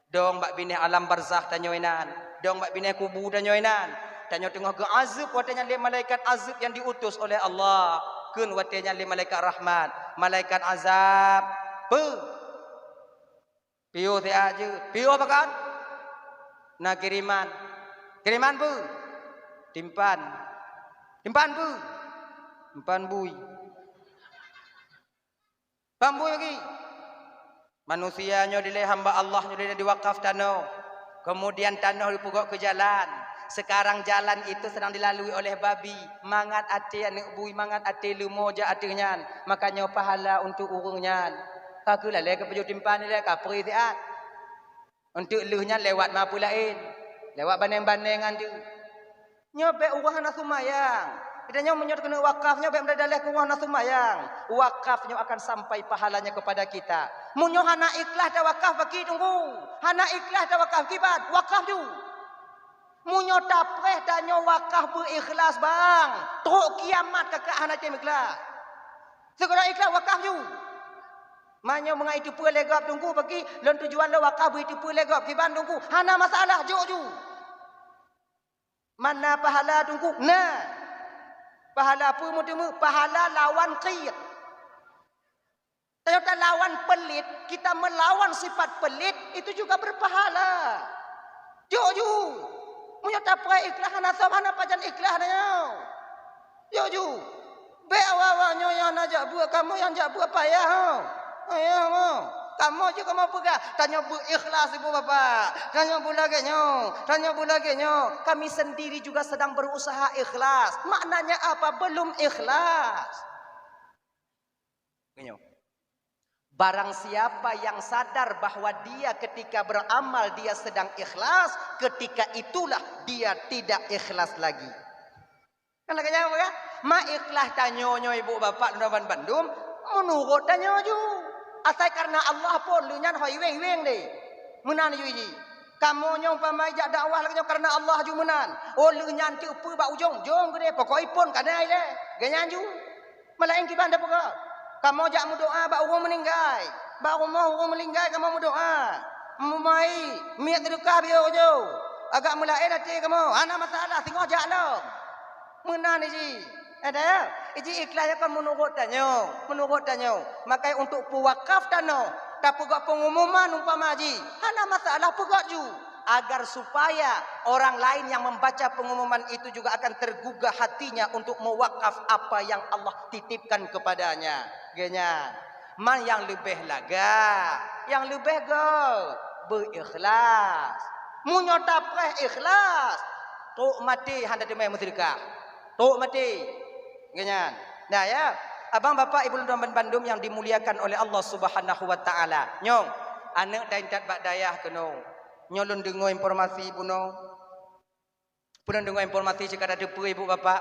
Dong bak binéh alam barzakh tanyoe inan, dong bak binéh kubu tanyoe inan. Tanyoe teungoh geuazeueb watée nyan lé malaikat azeueb yang diutus oleh Allah. Kheun watée nyan lé malaikat rahmat, malaikat azab, "Peue? Piôh siat jeuet. Piôh pakon? Na kiriman. Kiriman peue? Timpan. Timpan peue? Timpan bui." Paham bui lagi? Manusia nyoe dilée hamba Allah nyoe dilée diwakaf tanoh. Kemudian tanoh dipeugok keu jalan. Sekarang jalan itu sedang dilalui oleh babi. Mangat até aneuk bui, mangat até leumo jak ateueh nyan. Maka nyoe pahala untuk ureuëng nyan. Ka keuh lalée keu pajoh timpan ilée, ka peurih siat. Eunteuk lheueh nyan lewat ma peue laén, lewat baneng-baneng nyan teuk. Nyoe bék ureuëng hana seumayang. Kita nyoe meunyoe keuneuk wakaf nyoe bék meudaleh keu ureuëng hana seumayang. Wakaf nyoe akan sampai pahalanya kepada kita. Meunyoe hana ikhlas tawakaf bagi tunggu. Hana ikhlas tawakaf kiban, wakaf ju. Meunyoe tapreh tanyoe wakaf beu ikhlas bang, trok kiamat kakak hana tem ikhlas. Sigoe ikhlas wakaf ju. Meunyoe meungai teupeue lé gob tunggu bagi lôn tujuan lôn wakaf beu teupeue lé gob kiban tunggu hana masalah jok ju. Mana pahala tunggu? Nah. Pahala peue meuteumé? Pahala lawan qit. Tanyoe talawan pelit, kita melawan sifat pelit, itu juga berpahala. Jok ju. Meunyoe tapreh ikhlas hana sob hana pajan ikhlas tanyoe. Jok ju. Bék awak-awak nyoe nyang hana jak beuet, kamoe nyang jak beuet payah ho. Payah ho. Kamoe jeuet kamoe peugah, tanyoe beu ikhlas ibu bapak. Tanyoe beu lagée nyoe, tanyoe beu lagée nyoe. Kami sendiri juga sedang berusaha ikhlas. Maknanya apa? Belum ikhlas. Barang siapa yang sadar bahwa dia ketika beramal dia sedang ikhlas, ketika itulah dia tidak ikhlas lagi. Kan lagée nyan kan? Ma ikhlas tanyoe nyoe ibu bapak lôn ban bandum, meunurot tanyoe ju. Asai karena Allah pun lheueh nyan hoi weng-weng deh. Meunan ju ji. Kamoe nyoe umpama jak dakwah lagée nyoe karena Allah ju meunan. Oh lheueh nyan teupeue bak ujong-ujong keudeh pokok ipon kana ilée. Geuh nyan ju. Malaén kiban tapeugah, kamoe jak meudoá bak ureuëng meuninggai, bak rumoh ureuëng meuninggai kamoe meudoá. Meumai miet teudeukah biôh ujoe, agak meulaén até kamoe, hana masalah singoh jak lom. Meunan iji. Ada ya? Iji ikhlas ya kan meunurot tanyoe, meunurot tanyoe. Makai untuk peuwakaf tanoh, tapeugah pengumuman umpama ji, hana masalah peugah ju. Agar supaya orang lain yang membaca pengumuman itu juga akan tergugah hatinya untuk mewakaf apa yang Allah titipkan kepadanya. Geuh nyan, man nyang leubeh lagak, nyang leubeh göt, beu ikhlas. Meunyoe tapreh ikhlas, trok maté hana teumé meuseudeukah. Trok maté. Geuh nyan. Nah ya, abang bapak ibu lôn bandum yang dimuliakan oleh Allah Subhanahu wa taala. Nyong, aneuk dan intat bak dayah keunoe. Nyoe lôn deungoe informasi bunoe. Peunoh deungoe informasi cit ka tateupeue ibu bapak.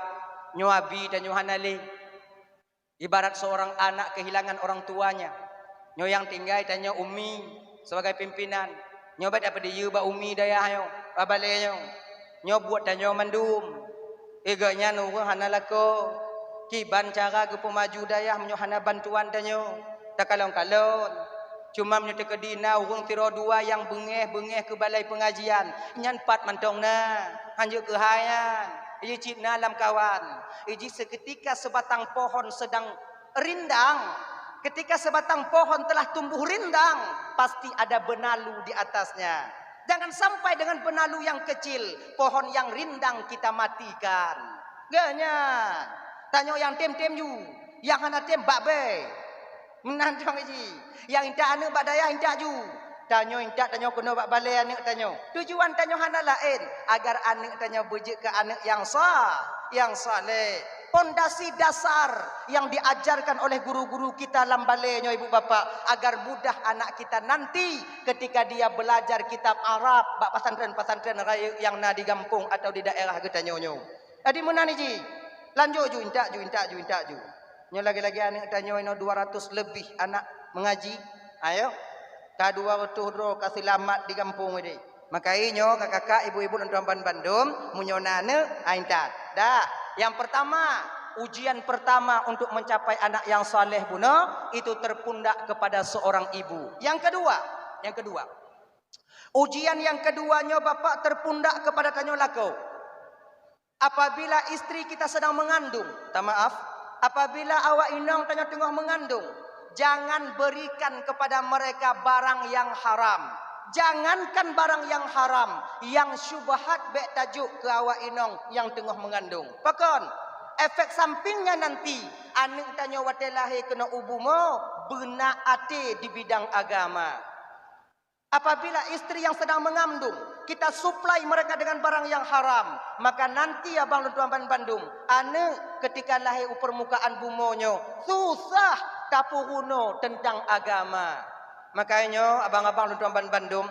Nyoe abi tanyoe hana lé. Ibarat seorang anak kehilangan orang tuanya. Nyoe nyang tinggai tanyoe umi. Sebagai pimpinan, nyoe bèk tapeudiyeu bak umi dayah nyoe, bak balè nyoe. Nyoe buet tanyoe mandum. Geuh nyan ureueng hana lakoe. Kiban cara geupeumaju dayah meunyoe hana bantuan tanyoe? Takalon-kalon. Cuma meunyoe teukeudi na ureueng sidroe dua nyang beungèh-beungèh keu balai peungajian, nyan pat mantong na. Hanjeuet keuhai nyan. Iji cit na lamkawan. Iji seuketika seubatang pohon seudang rindang. Ketika sebatang pohon telah tumbuh rindang, pasti ada benalu di atasnya. Jangan sampai dengan benalu yang kecil, pohon yang rindang kita matikan. Geuh nyan, tanyoe nyang tem-tem ju, nyang hana tem bak bèe. Meunan cong iji, nyang intat aneuk bak dayah intat ju. Tanyoe intat tanyoe keunoe bak balè aneuk tanyoe. Tujuan tanyoe hana laén, agar aneuk tanyoe beujeuet keu aneuk nyang sa-, nyang saleh. Pondasi dasar yang diajarkan oleh guru-guru kita lam balè nyoe, ibu bapak, agar mudah anak kita nanti ketika dia belajar kitab Arab bak pesantren-pesantren rayeuk nyang na di gampông atau di daerah geutanyoe nyoe. Jadi meunan iji, lanjut ju, intat ju, intat ju, intat ju. Nyoe lagèe-lagèe aneuk tanyoe inoe dua ratus lebih anak mengaji. Ayo, ka dua reutôh droe ka seulamat di gampông nyoe. Maka nyoe kakak-kakak, ibu-ibu lôn tuan bandum, meunyoe na aneuk, ai intat. Dah, yang pertama, ujian pertama untuk mencapai anak yang saleh bunoe, itu terpundak kepada seorang ibu. Yang kedua, yang kedua. Ujian yang kedua nyoe bapak terpundak kepada tanyoe lakoe. Apabila istri kita sedang mengandung, tak maaf, apabila awak inong tanyoe teungoh mengandung, jangan berikan kepada mereka barang yang haram. Jangankan barang yang haram, yang syubhat bèk tajok keu awak inong nyang teungoh mengandung. Pakon? Efek sampingnya nanti, aneuk tanyoe watèe lahé keunoe u bumoe, beuna até di bidang agama. Apabila istri yang sedang mengandung, kita supply mereka dengan barang yang haram, maka nanti abang lôn tuan bandum, aneuk ketika lahé u permukaan bumoe nyoe, susah tapeurunoe tentang agama. Makanya nyoe abang-abang lôn tuan bandum,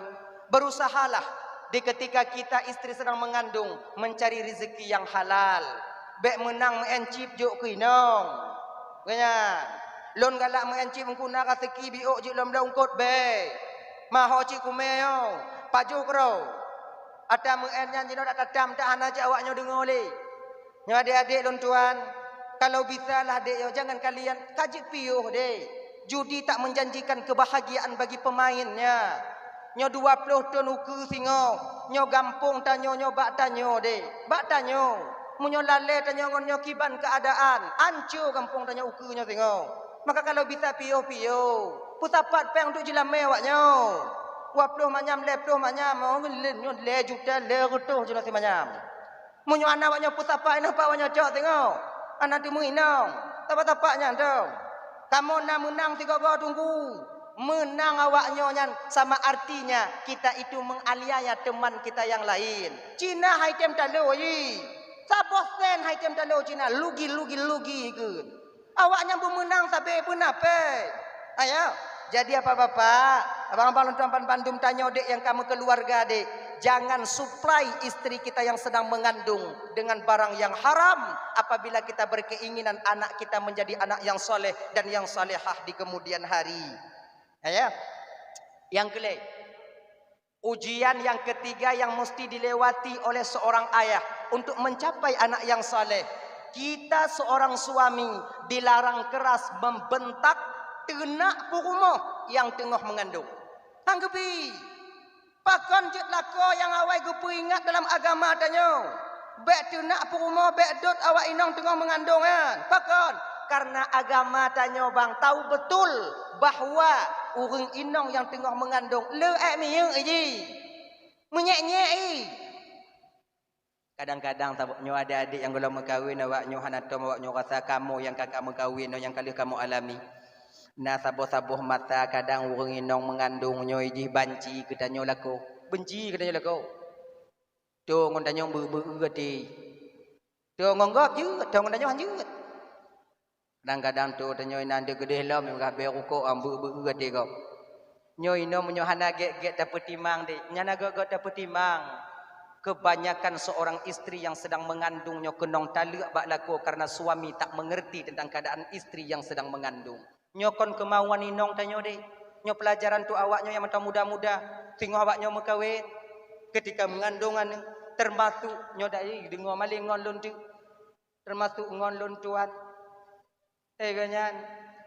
berusahalah di ketika kita istri sedang mengandung mencari rezeki yang halal. Bèk meunang meu'en chip jok keu inong. Geuh nyan, lôn galak meu'en chip, Teungku, na raseuki biôk jeuet lom lôn eungkôt, bèk. Maho cit kumè nyoe, pajoh keudroe. Ata meu'en nyan jinoe dak tatam, dak hana cit awak nyoe deungoe lé. Nyoe adék-adék lôn tuan, kalau bisa lah dek nyoe, jangan kalian ka jeuet piôh deh. Judi tak menjanjikan kebahagiaan bagi pemainnya. Nyoe dua ploh thon ukeue singoh, nyoe gampông tanyoe, nyoe bak tanyoe deh. Bak tanyoe. Meunyoe lalè tanyoe ngon nyoe kiban keuadaan, anco gampông tanyoe ukeue nyoe singoh. Maka kalau bisa piôh-piôh, peusapat péng untuk jilamé awak nyoe. Dua ploh manyam, lhèe ploh manyam, oh, lé nyoe lhèe juta, lhèe reutôh jinoe simanyam. Meunyoe hana awak nyoe peusapat, hana pat awak nyoe cok singoh. Hana teumeuinong. Sapat-sapat nyan tu. Kamoe na meunang sigoe-goe Teungku. Meunang awak nyoe nyan sama artinya kita itu menganiaya teman kita yang lain. Cina hai tem talo ji. Saboh sen hai tem talo Cina. Lugi, lugi, lugi keun. Awak nyan beumeunang sabe beuna pèng. Ayo. Jadi, bapak-bapak, abang-abang lôn tuan bandum, tanyoe dek nyang ka meukeuluwarga dek, jangan supply istri kita yang sedang mengandung dengan barang yang haram apabila kita berkeinginan anak kita menjadi anak yang soleh dan yang salehah di kemudian hari. Ayo. Yang keulhèe, ujian yang ketiga yang mesti dilewati oleh seorang ayah untuk mencapai anak yang saleh. Kita seorang suami dilarang keras membentak teunak peurumoh nyang teungoh meungandong. Han geubi. Pakon jeuet lakoe nyang awai geupeuingat dalam agama tanyoe? Bèk teunak peurumoh, bèk dot awak inong teungoh meungandong nyan. Pakon? Karena agama tanyoe bang tau beutôi bahwa ureueng inong nyang teungoh meungandong le èk minyeuk ji. Meunyèk-nyèk i. Kadang-kadang sab-, nyoe adék-adék nyang gohlom meukawen, awak nyoe hana tom, awak nyoe rasa kamoe nyang ka, ka meukawen, nyoe nyang ka lheueh kamoe alami. Na saboh-saboh masa kadang ureueng inong meungandong nyoe jih banci keu tanyoe lakoe. Benci keu tanyoe lakoe. Toh ngon tanyoe beu-, beu-, até. Toh ngon gob jeuet, toh ngon tanyoe han jeuet. Kadang-kadang toh tanyoe inan deuh geudeh lom, nyang gabée rukok, ambeu-beu até gob. Nyoe inoe meunyoe hana gét-gét tapeutimang deh, nyan na gét-gét tapeutimang. Kebanyakan seorang istri yang sedang mengandung nyoe keunong taleuek bak lakoe karena suami tak mengerti tentang keadaan istri yang sedang mengandung. Nyoe kon keumauan inong tanyoe deh. Nyoe peulajaran tu awaknyoe nyang mantong muda-muda, singoh awaknyoe meukawen, keutika meungandong aneuk, teumasok nyoe dak deungoe maleng ngon lôn teuk, teumasok ngon lôn tuan. Eh, gobnyan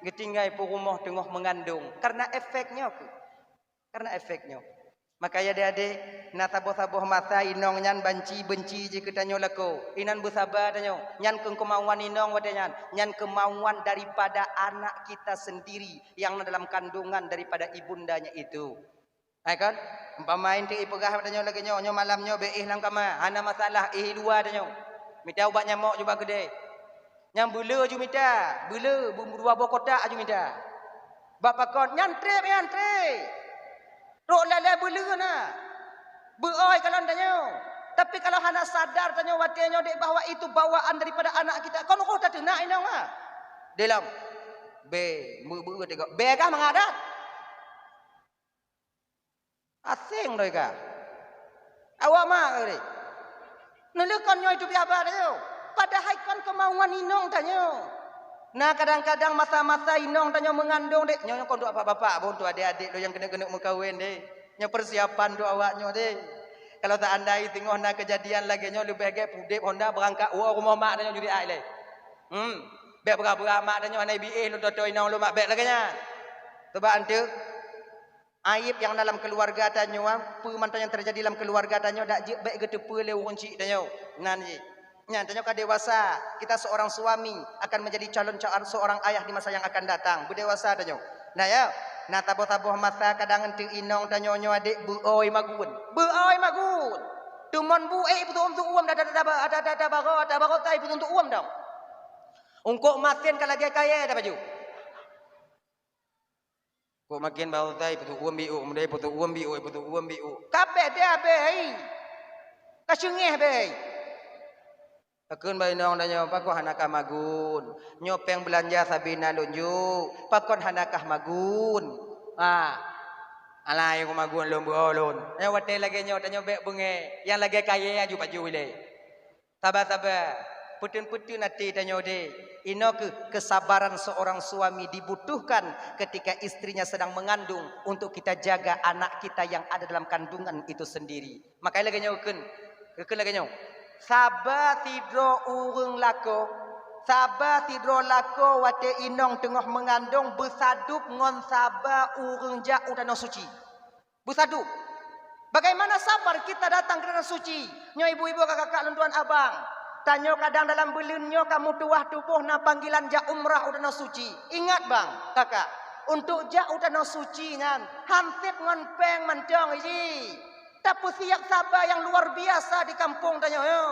geutinggai peurumoh teungoh meungandong. Karena efek nyoe keuh. Karena efek nyoe. Maka ya adé-adé, na saboh-saboh masa inong nyan banci-benci jih keu tanyoe lakoe. Inan beusaba tanyoe. Nyan keuh keumauan inong watée nyan. Nyan keumauan daripada anak kita sendiri yang na dalam kandungan daripada ibundanya itu. Hai kan? Umpama intu ipeugah bak tanyoe lagée nyoe, nyoe malam nyoe bék éh lam kama, hana masalah, éh i luwa tanyoe. Mita ubat nyamok jubak keudée. Nyang beuleu aju mita, beuleu, bu-, dua boh kotak aju mita. Bak pakon, nyan treb, nyan treb. Trok lé-lé beuleu na. Beuoi kalon tanyoe. Tapi kalau hana sadar tanyoe watée nyoe dek bahwa itu bawaan daripada anak kita, kon roh tateunak inong ah. Di lom. Bé, beu-, beu-, teuga. Bé kah mangat that? Aséng doi ka. Awak mak kah deh. Neuleuh kon nyoe teubiet haba tanyoe. Padahai kon keumauan inong tanyoe. Na kadang-kadang masa-masa inong tanyoe meungandong deh. Nyoe kon untuk bapak-bapak, bon tu adek-adek lo nyang keuneuk-keuneuk meukawen deh. Nyoe persiapan tu awak nyoe deh. Kalau seandai singoh na kejadian lagée nyoe leubeh gét pudeb honda beurangkat woe rumoh mak tanyoe juri ai lé. Hmm. Bék beurah-beurah mak tanyoe hana ibiéh lôn toto inong lôn mak bék lagée nyan. Coba anteuk. Aib nyang na lam keuluwarga tanyoe, peue mantong nyang teujadi lam keuluwarga tanyoe dak jeuet bék geuteupeue lé ureuëng chik tanyoe. Nan jih. Nyan tanyoe ka dewasa, kita seorang suami akan menjadi calon ca-, seorang ayah di masa yang akan datang. Beudewasa tanyoe. Nah ya, na saboh-saboh masa kadang enteuk inong tanyoe nyoe adek beuoi magun. Beuoi magun. Teumon bu ék ipeutuem-tuem dah dah dah dah dah dah dah baro dah baro tai ipeutuem-tuem dong. Ungkok masin ka lagée kayée dah baju. Kok maken baro tai, ipeutuem biôk, mudai ipeutuem biôk, ipeutuem biôk. Kabeh deh abeh hai. Ka seungeh abeh hai. Pakon bak inong tanyoe, pakon hana kah magun? Nyoe péng beulanja sabe na lôn jok, pakon hana kah magun? Ha. Alai ku magun lôn beuo lôn. Nyoe watée lagée nyoe tanyoe bék beungéh, nyang lagée kayée aju baju ilée. Saba-saba, peuteun-peuteun até tanyoe deh. Inoe keuh kesabaran seorang suami dibutuhkan ketika istrinya sedang mengandung untuk kita jaga anak kita yang ada dalam kandungan itu sendiri. Maka lagée nyoe kheun, kheun lagée nyoe. Saba sidroe ureuëng lakoe, saba sidroe lakoe watée inong teungoh meungandong beusadub ngon saba ureuëng jak u tanoh suci. Beusadub. Bagaimana sabar kita datang ke tanah suci? Nyoe ibu-ibu, kakak-kakak lôn tuan abang. Tanyoe kadang dalam buleuen nyoe kamoe tuwah tuboh na panggilan jak umrah u tanah suci. Ingat bang, kakak, untuk jak u tanah suci nyan hanseb ngon péng mantong iji. Tapeusiap saba nyang luar biasa di kampung tanyoe.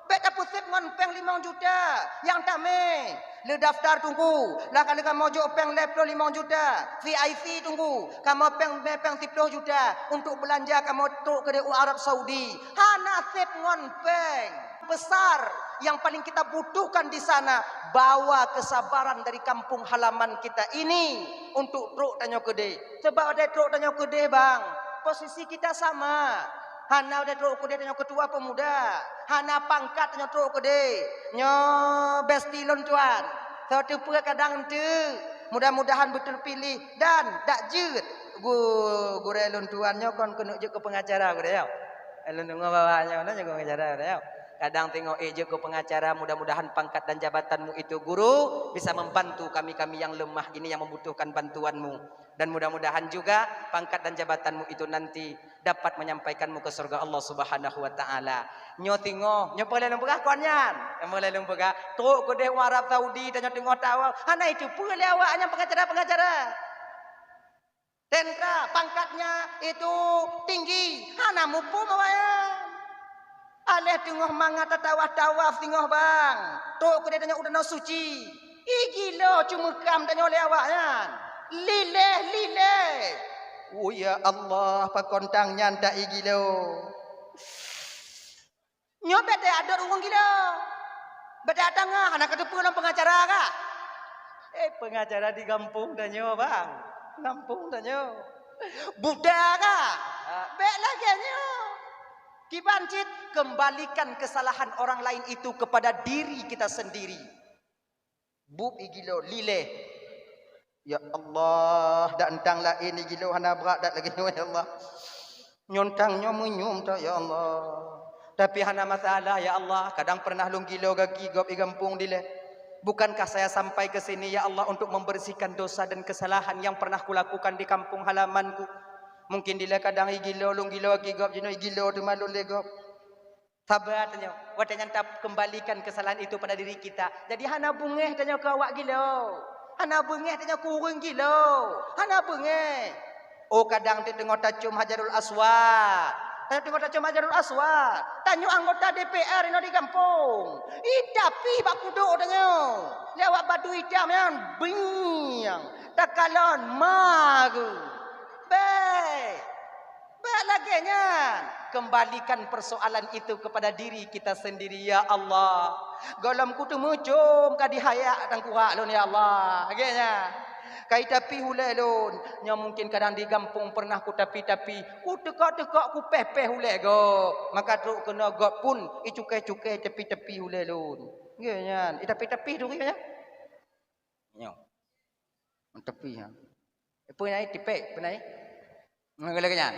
Bék tapeuseb ngon péng limong juta nyang tamé. Le daftar tunggu, lah ka lheueh kamoe jok péng lhèe ploh limong juta, V I P tunggu, kamoe péng, péng siploh juta untuk beulanja kamoe trok keudeh u Arab Saudi. Hana seb ngon péng besar, yang paling kita butuhkan di sana, bawa kesabaran dari kampung halaman kita ini untuk trok tanyoe keudeh. Sebab watée trok tanyoe keudeh, bang, posisi kita sama. Hana watée trok keudeh tanyoe ketua pemuda, hana pangkat tanyoe trok keudeh. Nyoe besti lôn tuan. Soe teupeu kadang enteuk. Mudah-mudahan beuteupiléh dan dak jeuet. Gu-, gurée lôn tuan nyoe kon keuneuk jeuet keu pengacara gurée nyoe. Lôn deungoe bak nyoe, nyoe jeuet keu pengacara gurée nyoe. Kadang teungoh ék jeuet keu pengacara, mudah-mudahan pangkat dan jabatanmu itu guru bisa membantu kami-kami yang lemah ini yang membutuhkan bantuanmu. Dan mudah-mudahan juga pangkat dan jabatanmu itu nanti dapat menyampaikanmu ke surga Allah Subhanahu wa Ta'ala. Nyoe teungoh, nyoe peue lôn peugah kon nyan. Nyoe peue lôn peugah, trok keudeh u Arab Saudi, tanyoe teungoh tawaf. Hana iteupeue lé awak nyan pengacara-pengacara. Tentara pangkatnya itu tinggi, hana muphom awak nyan. Aléh teungoh mangat tatawaf-tawaf singoh bang, trok keudeh tanyoe u tanoh suci. Ih gilo ceumeukam tanyoe lé awak nyan. Lileh, lileh. Oh ya Allah, pakon tang nyan ta ih gilo. Nyoe bék teuadot ureuëng gilo. Bék teuadot tangah, hana kateupeue lom pengacara kah? Eh, pengacara di gampông tanyoe, bang. Gampông tanyoe. Buta kah? Ah. Bék lagée nyoe. Kiban cit, kembalikan kesalahan orang lain itu kepada diri kita sendiri. Bup ih gilo, lileh. Ya Allah, dak eunteuk laén igilo hana brat dak lagée nyoe, ya Allah. Nyontang nyoe meunyum that, ya Allah. Tapi hana masalah, ya Allah. Kadang pernah lôn gilo gaki gob i gampông dilée. Bukankah saya sampai ke sini, ya Allah, untuk membersihkan dosa dan kesalahan yang pernah kulakukan di kampung halamanku? Mungkin dilée kadang igilo, lôn gilo gaki gob, jinoe igilo teuma lôn lé gob. Saba tanyoe, watée nyan takeumbalikan kesalahan itu pada diri kita. Jadi hana beungéh tanyoe keu awak gilo. Hana beungéh tanyoe keu ureuëng gilo. Hana beungéh. Oh, kadang teungoh tacom Hajarul Aswad. Tanyoe teungoh tacom Hajarul Aswad. Tanyoe anggota D P R inoe di gampông. Ih, tapi bak kudok tanyoe. Lewat batu itam nyan, biang. Takalon maru. Beh. Bak lagée nyan, kembalikan persoalan itu kepada diri kita sendiri, ya Allah. Gohlom kuteumeucom ka dihayak tangkurak lôn, ya Allah. Lagée nyan. Kai tapi hulée lôn, nyoe mungkin kadang di gampông pernah kutapi-tapi, kuteukok-teukok kupéh-péh hulée gob. Maka trok keunoe gob pun icukai-cukai tapi-tapi hulée lôn. Lagée nyan, itapi-tapi tu nyan. Nyoe. Tepi, ha. Peue nyan, tipék, peue nyan? Ngon lagée nyan.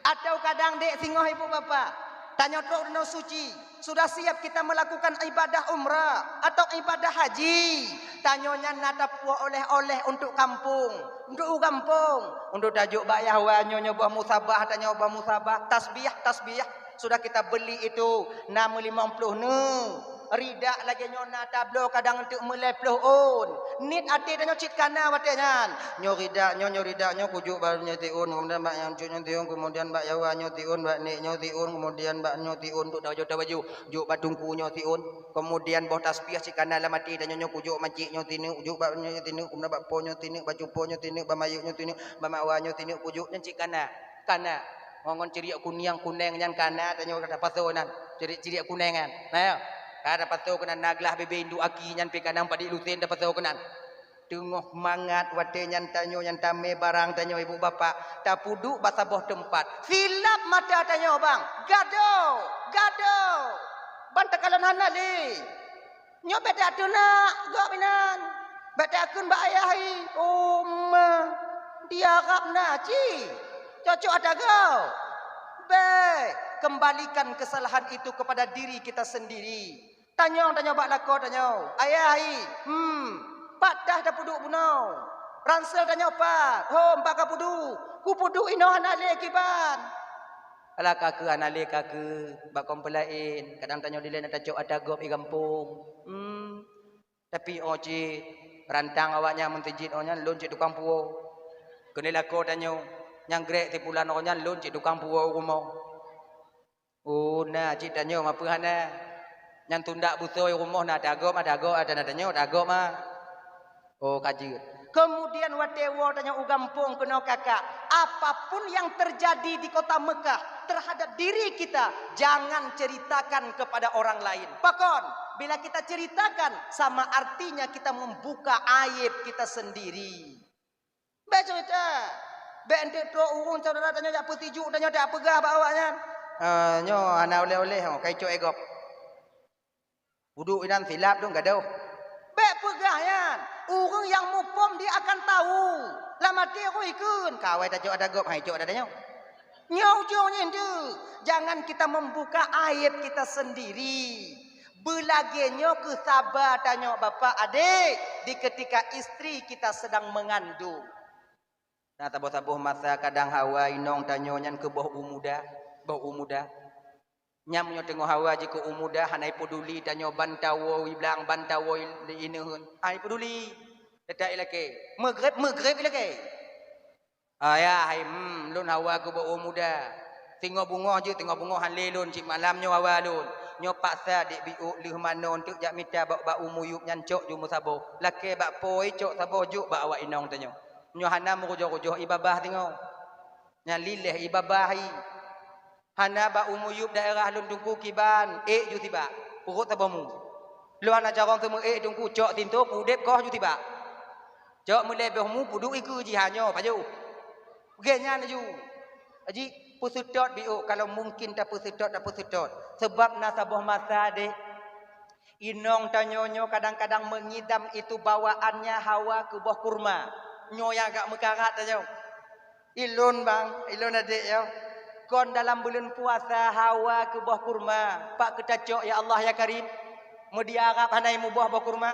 Atau kadang dek singoh ibu bapak, tanyoe trok runoe suci, sudah siap kita melakukan ibadah umrah atau ibadah haji. Tanyoe nyan na tapuwoe oleh-oleh untuk kampung, untuk u gampông, untuk tajok bak yah wa nyoe, nyoe boh musabah, tanyoe boh musabah, tasbih, tasbih. Sudah kita beli itu, na meulimong ploh neue. Ridak lagée nyoe na tabloe kadang eunteuk meulée ploh ôn. Niet até tanyoe cit kana watée nyan. Nyoe ridak nyoe, nyoe ridak nyoe kujok bak nyoe tiôn, keumudian bak nyang cut nyoe tiôn, keumudian bak yawa nyoe tiôn, bak nek nyoe tiôn, keumudian bak nyoe tiôn, untuk tabajoe-tabajoe. Jok bak teungku nyoe tiôn. Keumudian boh tasbih cit kana lam até tanyoe nyoe kujok macik nyoe tineuk, kujok bak nyoe tineuk, keumudian bak po nyoe tineuk, bak cupo nyoe tineuk, bak mayeuek nyoe tineuk, bak makwa nyoe tineuk kujok nyan cit kana. Kana. Ngon, ngon ciriek kunieng, kuneng nyan kana tanyoe ka tapasoe nan. Ciriek-ciriek kuneng nyan. Nah, ka tapasoe keunan na glah bebe induek aki nyan pih kana padit lusen tapasoe keunan. Teungoh mangat watée nyan tanyoe nyan tamé barang tanyoe ibu bapak, tapeuduek bak saboh teumpat. Silap mata tanyoe bang, gado, gado. Ban takalon hana lé. Nyoe bèk that teunak gob inan. Bèk that kheun bak ayah i, "Oh, ma, di Arab na cit. Cocok ata gob." Bèk, kembalikan kesalahan itu kepada diri kita sendiri. Tanyong tanyoe bak lakoe tanyoe, "Ayah i, hmm, pat tah tapeuduek bunoe? Ransel tanyoe pat? Hom pat kapeuduek? Kupeuduek inoe hana lé kiban." Alah ka kheueh hana lé ka kheueh, bak kong peulaén, kadang tanyoe dilèe na tacok ata gob i gampông. Hmm. Tapi 'oh cit rantang awaknyan meusijid 'oh nyan lôn cit tukang puwoe. Keuneuk lakoe tanyoe, nyang grek sipulan 'oh nyan lôn cit tukang puwoe u rumoh. Oh, na cit tanyoe ma peue hana. Nyang tundak busoe rumoh na tagok ma tagok, ata na tanyoe tagok ma. Oh, ka jeuet. Kemudian watèe woe tanyoe u gampông keunoe kakak, apapun yang terjadi di kota Mekah terhadap diri kita, jangan ceritakan kepada orang lain. Pakon? Bila kita ceritakan, sama artinya kita membuka aib kita sendiri. Bèk cerita. Bèk enteuk trok ureueng saudara tanyoe jak peusijuk tanyoe jak peugah bak awaknyan. Ah, nyoe hana oleh-oleh, oh, ka icok e gob. Uduk inan silap dong gadoh. Bèk peugah nyan. Ureueng nyang muphom dia akan tahu. Lam até roh ikheun, ka awai tacok ata gob, hai cok ata tanyoe. Nyoe ujong nyan tu. Jangan kita membuka aib kita sendiri. Beulagèe nyoe keuh saba tanyoe bapak adek di ketika istri kita sedang mengandung. Na saboh-saboh masa kadang hawa inong tanyoe nyan keu boh u muda, boh u muda. Nyan meunyoe teungoh hawa jikeu u muda hana ipeduli tanyoe ban tawoe i blang, ban tawoe i ineuheun. Hana ipeduli. Teutap ilakèe. Meugreb, meugreb ilakèe. Ayah, hai, hmm, lôn hawa keu boh u muda. Singoh beungoh jeuet, singoh beungoh han lé lôn, cit malam nyoe hawa lôn. Nyoe paksa dek biôk lheueh manoe teuk jak mita bak, bak u muyueb nyan cok ju meusaboh. Lakèe bak po i cok saboh jok bak awak inong tanyoe. Nyoe hana meurujoh-rujoh i babah singoh. Nyan lileh i babah i. Hana bak u muyueb daerah lôn teungku kiban, ék ju sibak, peuruet saboh mu. Lôn hana carông teumeuék teungku cok sinto peuudeb koh ju sibak. Cok meulebeh mu peuduek ikeue jih hanyoe pajoh. Gèt nyan laju. Aji peuseutôt biôk kalau mungkin tapeuseutôt, tapeuseutôt. Seubab na saboh masa deh. Inong tanyoe nyoe kadang-kadang mengidam itu bawaannya hawa keu boh kurma. Nyoe nyang agak meukarat tanyoe. Ilôn bang, ilôn adék nyoe. Kon dalam buleuen puasa hawa keu boh kurma, pat keu tacok ya Allah ya Karim. Meudiarab hana muboh boh kurma.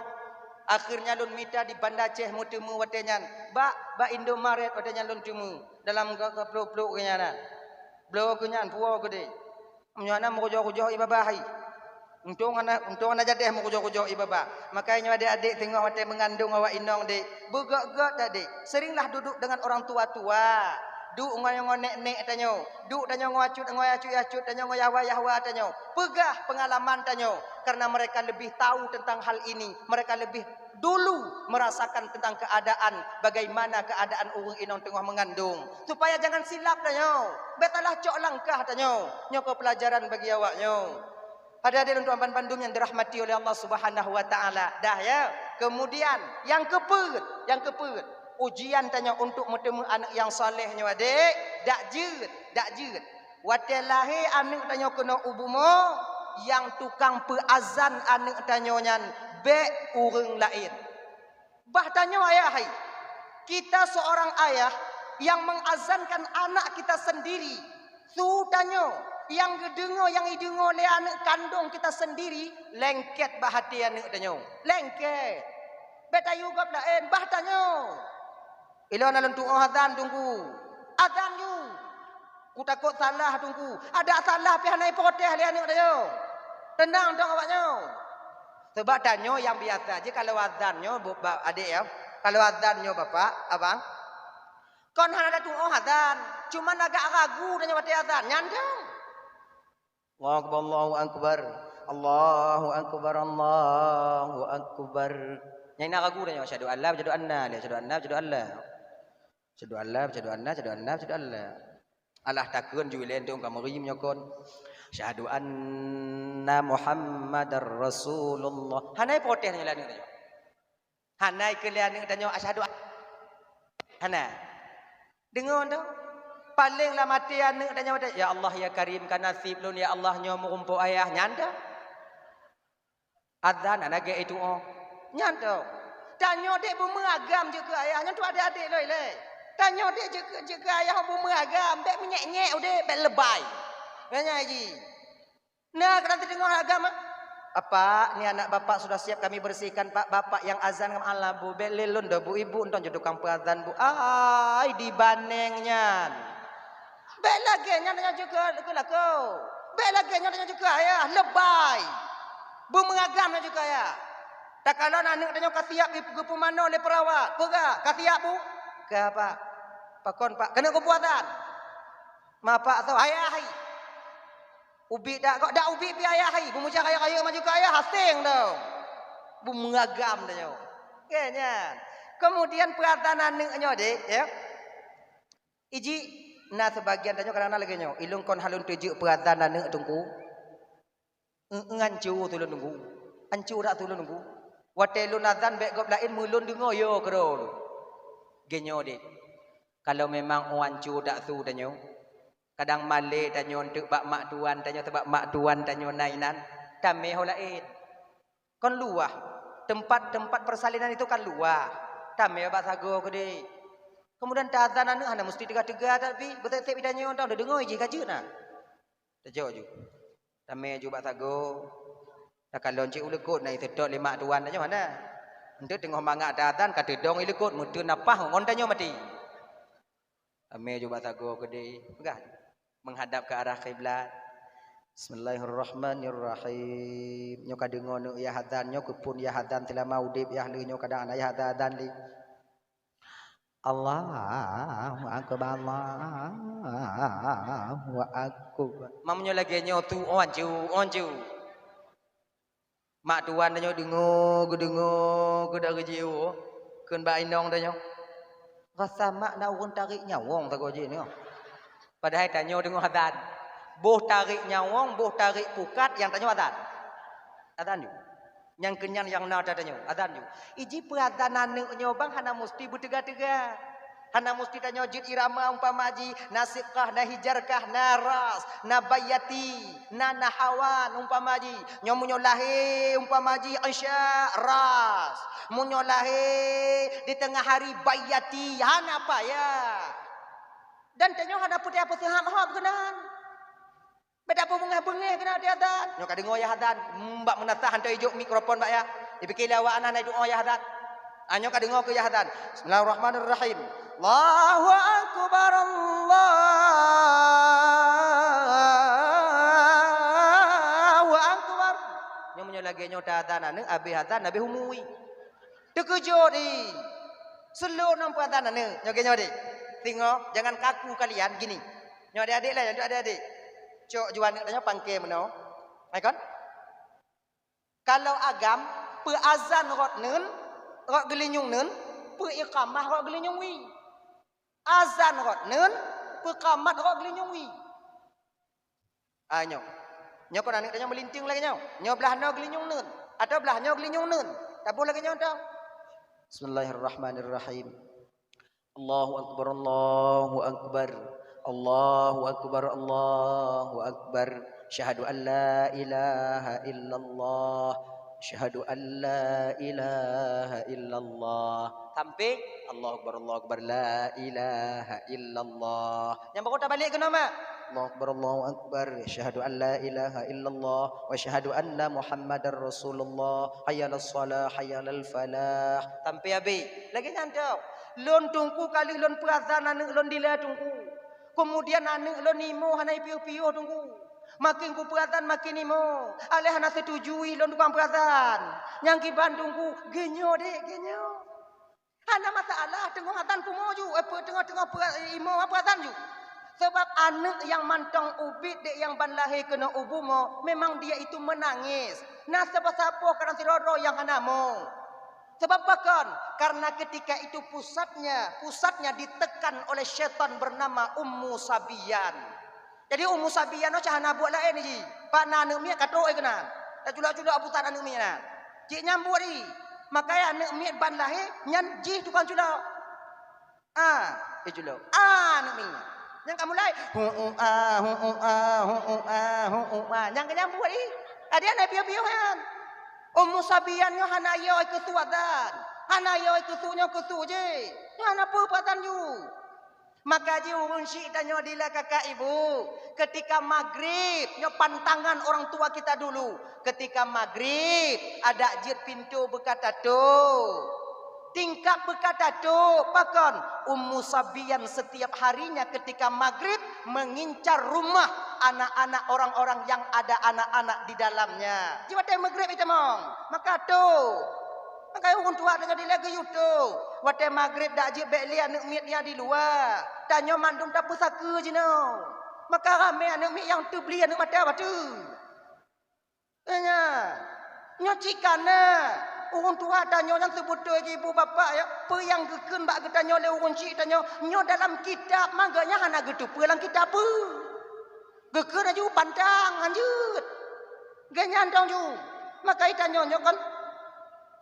Akhirnya lôn mita di Banda Aceh meuteumé watée nyan. Bak, bak Indomaret watée nyan lôn teumé. Dalam ka, ka plôk-plôk keu nyan na. Bloe keu nyan, puwoe keu dék. Meunyoe hana meukujoh-kujoh ié babah hai. Untông hana, untông hana jadéh meukujoh-kujoh ié babah. Makajih nyoe adék-adék teungoh watée meungandong awak inong dék, beugét-gét that dék. Seringlah duduk dengan orang tua-tua. Duek ngon, ngon nék-nék tanyoe. Duek tanyoe ngon acut, ngon acut-acut tanyoe, ngon yahwa-yahwa tanyoe. Peugah peungalaman tanyoe, karena mereka lebih tahu tentang hal ini. Mereka lebih dulu merasakan tentang keadaan, bagaimana keadaan ureuëng inong teungoh meungandong. Supaya jangan silap tanyoe. Bék salah cok langkah tanyoe. Nyoe keuh peulajaran bagi awak nyoe. Adik-adik lôn tuan bandum nyang dirahmati oleh Allah Subhanahu wa Taala. Dah ya. Kemudian, nyang keupeuet, nyang keupeuet, ujian tanyoe untuk meuteumé aneuk nyang saleh nyoe adék, dak jeuet, dak jeuet. Watée lahé aneuk tanyoe keunoe u bumoe, nyang tukang peuazan aneuk tanyoe nyan bék ureuëng laén. Bah tanyoe ayah hai. Kita seorang ayah yang mengazankan anak kita sendiri. Su tanyoe nyang geudeungoe, nyang ideungoe lé aneuk kandong kita sendiri, lengket bah até aneuk tanyoe. Lengket. Bék tayue gob laén, bah tanyoe. Ilôn na lôn tuoh azan Teungku. Azan ju. Kutakot salah Teungku. Adak salah pih hana iprotes lé aneuk tanyoe. Teunang dong awak nyoe. Sebab tanyoe nyang biasa jih kalau azan nyoe bu-, ba-, adék ya. Kalau azan nyoe bapak, abang. Kon hana tatuoh azan. Cuman agak ragu tanyoe watée azan. Nyan dong. Allahu akbar, Allahu akbar, Allahu akbar, Allahu akbar. Nyang na ragu tanyoe, asyhadu an la, asyhadu anna, asyhadu anna, asyhadu an la. Asyhadu an la, asyhadu anna, asyhadu anna, asyhadu an la. Alah takheun ju ilée teuh ka meuri meunyoe kon. Asyhadu anna Muhammadar Rasulullah. Hana iprotes nyoe lé aneuk tanyoe. Hana ikheun lé aneuk tanyoe, "Asyhadu an-," hana. Deungoe teuh. Paléng lam até aneuk tanyoe, "Ya Allah, ya Karim, ka naseb lôn, ya Allah, nyoe meurumpok ayah." Nyan teuh. Azan hana gét ituoh. Nyan teuh. Tanyoe dék beumeugam jeuet keu ayah, nyan teuh adék-adék lôn ilée. Tanyoe dék jeuet keu, jeuet keu ayah beumeugam, bék meunyék-nyék udeb, bék leubay. Nyan jih. Nah, kadang teudeungoe agam, ah. "Bapak, ni anak Bapak sudah siap kami bersihkan, Pak. Bapak yang azan kami." Alah, Bu, bék lé lôn dah, Bu, ibu entong jeuet tukang peuazan, Bu. Ai, dibaneng nyan. Bék lagée nyan tanyoe jeuet keu, keu lakoe. Bék lagée nyan tanyoe jeuet keu ayah, leubay. Beumeugam nyan jeuet keu ayah. Takalon aneuk tanyoe ka siap geupeumanoe lé peurawat. Peugah, "Ka siap, Bu?" "Ka, Pak." "Pakon, Pak?" "Keuneuk geupeuazan." "Ma Pak soe?" "Ayah hai." Ubit dak kok, dak ubit pih ayah hai. Beumeucah kaya-kaya maju keu ayah, haseng dong. Beumeugam tanyoe. Oke nyan. Kemudian peuazan aneuk nyoe dék, ya. Iji na sebagian tanyoe kadang-kadang lagée nyoe. Ilôn kon hana lôn teujeuet peuazan aneuk Teungku. Ngan cu tulôn Teungku. Ancu dak tulôn Teungku. Watée lôn azan bék gob laén meulôn deungoe yo keudroe lôn. Geuh nyoe dék. Kalau memang u ancu dak su tanyoe, kadang malée tanyoe eunteuk bak mak tuan tanyoe, sabab mak tuan tanyoe na inan, tamé ho laén. Kon luwah. Tempat-tempat persalinan itu kan luwah. Tamé bak sagoe keudéh. Kemudian tazan aneuk hana musti teuga-teuga tapi beutép-tép tanyoe tau, deungoe jih ka jeuet na. Tajok ju. Tamé ju bak sagoe. Takalon cit u likot na iseutôt lé mak tuan tanyoe hana. Eunteuk teungoh mangat tazan ka teudong i likot meuteun napah ngon tanyoe maté. Amé ju bak sagoe keudéh, peugah menghadap ke arah kiblat. Bismillahirrahmanirrahim. Nyoe ka deungoe neuk yah azan, nyoe keuphon yah azan seulama udeb yah lé nyoe kadang hana yah azan lé. Allahu akbar, Allahu akbar. Meunyoe lagée nyoe tu, on ju, on ju. Mak tuan tanyoe deungoe, geudeungoe, geuda geujiôh, kheun bak inong tanyoe. Rasa mak na ureuëng tarék nyawöng sagoe jih nyoe. Padahai tanyoe deungoe azan. Boh tarék nyawöng, boh tarék pukat nyang tanyoe azan. Azan ju. Nyang keunyan nyang na ata tanyoe, azan ju. Iji peuazan aneuk nyoe bang hana musti beuteuga-teuga. Hana musti tanyoe jeuet irama umpama jih, na siqah, na hijarkah, na ras, na bayyati, na nahawan umpama jih. Nyoe meunyoe lahé umpama jih Isya, ras. Meunyoe lahé di teungoh hari, bayyati, hana payah. Dan tanyoe hana peureulée peuseuhab-hab keunan. Beda beungéh-beungéh keunan di azan. Nyoe ka deungoe yah azan. Hmm, bak meunasah hantom ijok mikrofon bak yah. Dipike lé awak na, na iduek yah azan. Ah, nyoe ka deungoe keu yah azan. Bismillahirrahmanirrahim. Allahu akbar, Allahu akbar. Nyoe meunyoe lagée nyoe ta azan aneuk, abéh azan, abéh umui. Teukeujot di. Seulôt nang peuazan aneuk. Nyoe geuh nyoe deh. Singoh, jangan kaku kalian gini. Nyoe adik-adik lah, nyoe adik-adik. Cok ju aneuk tanyoe pangke meunoe. Hai kon? Kalau agam, peuazan rot neun, rot geulinyueng neun, peuiqamah rot geulinyueng wie. Azan rot neun, peukamat rot geulinyueng wie. Ah, nyoe. Nyoe kon aneuk tanyoe meulinting lagée nyoe. Nyoe blah noe geulinyueng neun, atawa blah nyoe geulinyueng neun. Taboh lagée nyoe tau. Bismillahirrahmanirrahim. Allahu akbar, Allahu akbar. Allahu akbar, Allahu akbar. Asyhadu an la ilaha illallah. Asyhadu an la ilaha illallah. Sampai, Allahu akbar, Allahu akbar, la ilaha illallah. Nyang baru tabalek keunoe, mak. Allahu akbar, Allahu akbar. Asyhadu an la ilaha illallah wa asyhadu anna Muhammadar Rasulullah. Hayya 'alas shalah, hayya 'alal falah. Sampai habis. Lagée nyan tau. Lôn Teungku ka lheueh lôn peuazan aneuk lôn dilée Teungku. Keumudian aneuk lôn imo hana ipiôh-piôh Teungku. Makin kupeuazan makin imo. Aléh hana setuju lôn tukang peuazan. Nyang kiban Teungku, geuh nyoe dek, geuh nyoe. Hana masalah, teungoh azan kumo ju, eh, peu-, teungoh-teungoh peu-, imo peuazan ju. Sebab aneuk nyang mantong ubit dek nyang ban lahé keunoe u bumoe, memang dia itu menangis. Na saboh-saboh kadang sidroe-droe nyang hana mo. Sebab pakon? Karena ketika itu pusatnya, pusatnya ditekan oleh syaitan bernama Ummu Sabiyan. Jadi Ummu Sabiyan nyoe cah hana buet laén jih. Bak na aneuk miet ka trok keunan. Taculok-culok pusat aneuk miet nyan. Cit nyan buet jih. Makanya aneuk miet ban lahé nyan jih tukang culok. Ah, iculok. Ah, aneuk miet. Nyang ka mulai, hu-u-a, hu-u-a, hu-u-a, hu-u-a. Nyang ka nyang buet jih. Adi aneuk piôh-piôh nyan. Ummu Sabiyan nyoe hana yo keu su azan. Hana yo keu su nyoe keu su jih. Nyoe hana peue peuazan ju. Maka ji ureuëng syik tanyoe dilée kakak ibu, ketika maghrib, nyoe pantangan orang tua kita dulu. Ketika maghrib, adak jeuet pintoe beukata to. Tingkap beukata to, pakon? Ummu Sabiyan setiap harinya ketika maghrib mengincar rumah anak-anak orang-orang yang ada anak-anak di dalamnya. Ji watée maghrib itamong, maka to. Maka ureuëng tuha deungon dilée geuyue to. Watée maghrib dak jeuet bék lé aneuk miet nyang di luwa. Tanyoe mandum tapeusakeue jinoe. Maka ramé aneuk miet nyang teubli aneuk mata bateue. Nya, nyoe cit kana. Ureuëng tuha tanyoe nyang seubeutôi jih ibu bapak ya, peue nyang geukheun bak geutanyoe lé ureuëng syik tanyoe, nyoe dalam kitab, mangga nyan hana geuteupeue lam kitab peue. Geukheun laju pantang hanjeuet. Geuh nyan dong ju. Maka itanyoe nyoe kon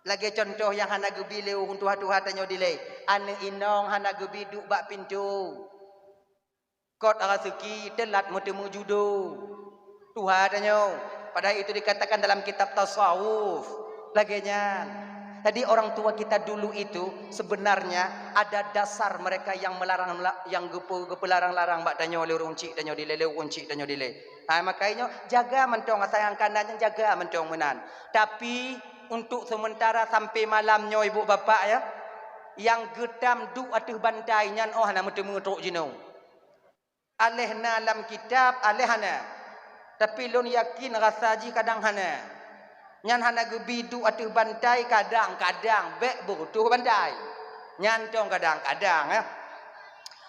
lagée cuntoh nyang hana geubi lé ureuëng tuha-tuha tanyoe dilée. Aneuk inong hana geubi duek bak pintoe. Kot raseuki teulat meuteumé judo. Tuha tanyoe. Padahal itu dikatakan dalam kitab tasawuf. Lagée nyan. Jadi orang tua kita dulu itu sebenarnya ada dasar mereka yang melarang, yang geupeu-, geupeularang-larang bak tanyoe lé ureuëng syik tanyoe dilée, lé ureuëng syik tanyoe dilée. Ha, makajih nyoe, jaga mantong asai nyang kana nyan jaga mantong meunan. Tapi, untuk sementara sampai malam nyoe ibu bapak ya, nyang geutam duek ateueh bantai nyan oh hana meuteumé trok jinoe. Aléh na lam kitab, aléh hana. Tapi lôn yakin rasa jih kadang hana. Nyan hana geubi duek ateueh bantai, kadang-kadang bék beureutoh bantai. Nyan tong kadang-kadang, eh.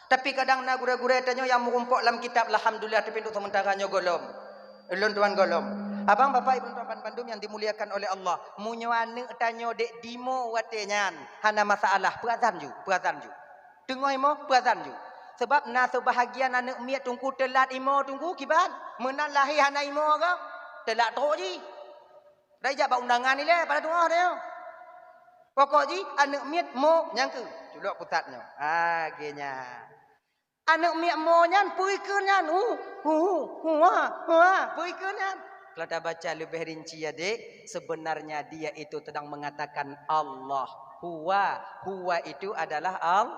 Tapi kadang na gurée-gurée tanyoe nyang meurumpok lam kitab, alhamdulillah, tapi untuk sementara nyoe gohlom. Ulôn tuan gohlom. Abang, bapak, ibu, tuan bandum yang dimuliakan oleh Allah. Meunyoe aneuk tanyoe dék dimo watée nyan, hana masalah, peuazan ju, peuazan ju. Teungoh imo, peuazan ju. Sebab na seubahagian aneuk miet teungku teulat imo teungku kiban, meunan lahé hana imo ka, teulat trok jih. Dah ijak bak undangan ilée pada teungoh nyoe. Pokok jih aneuk miet mo nyang keu. Culok pusat nyoe. Ha, lagèe nyan. Aneuk miet mo nyan peue ikheun nyan? Hu, hu, hua, hua, peue ikheun nyan? Kalau tabaca leubeh rinci, adik, sebenarnya dia itu sedang mengatakan Allah. Huwa, huwa itu adalah Al-,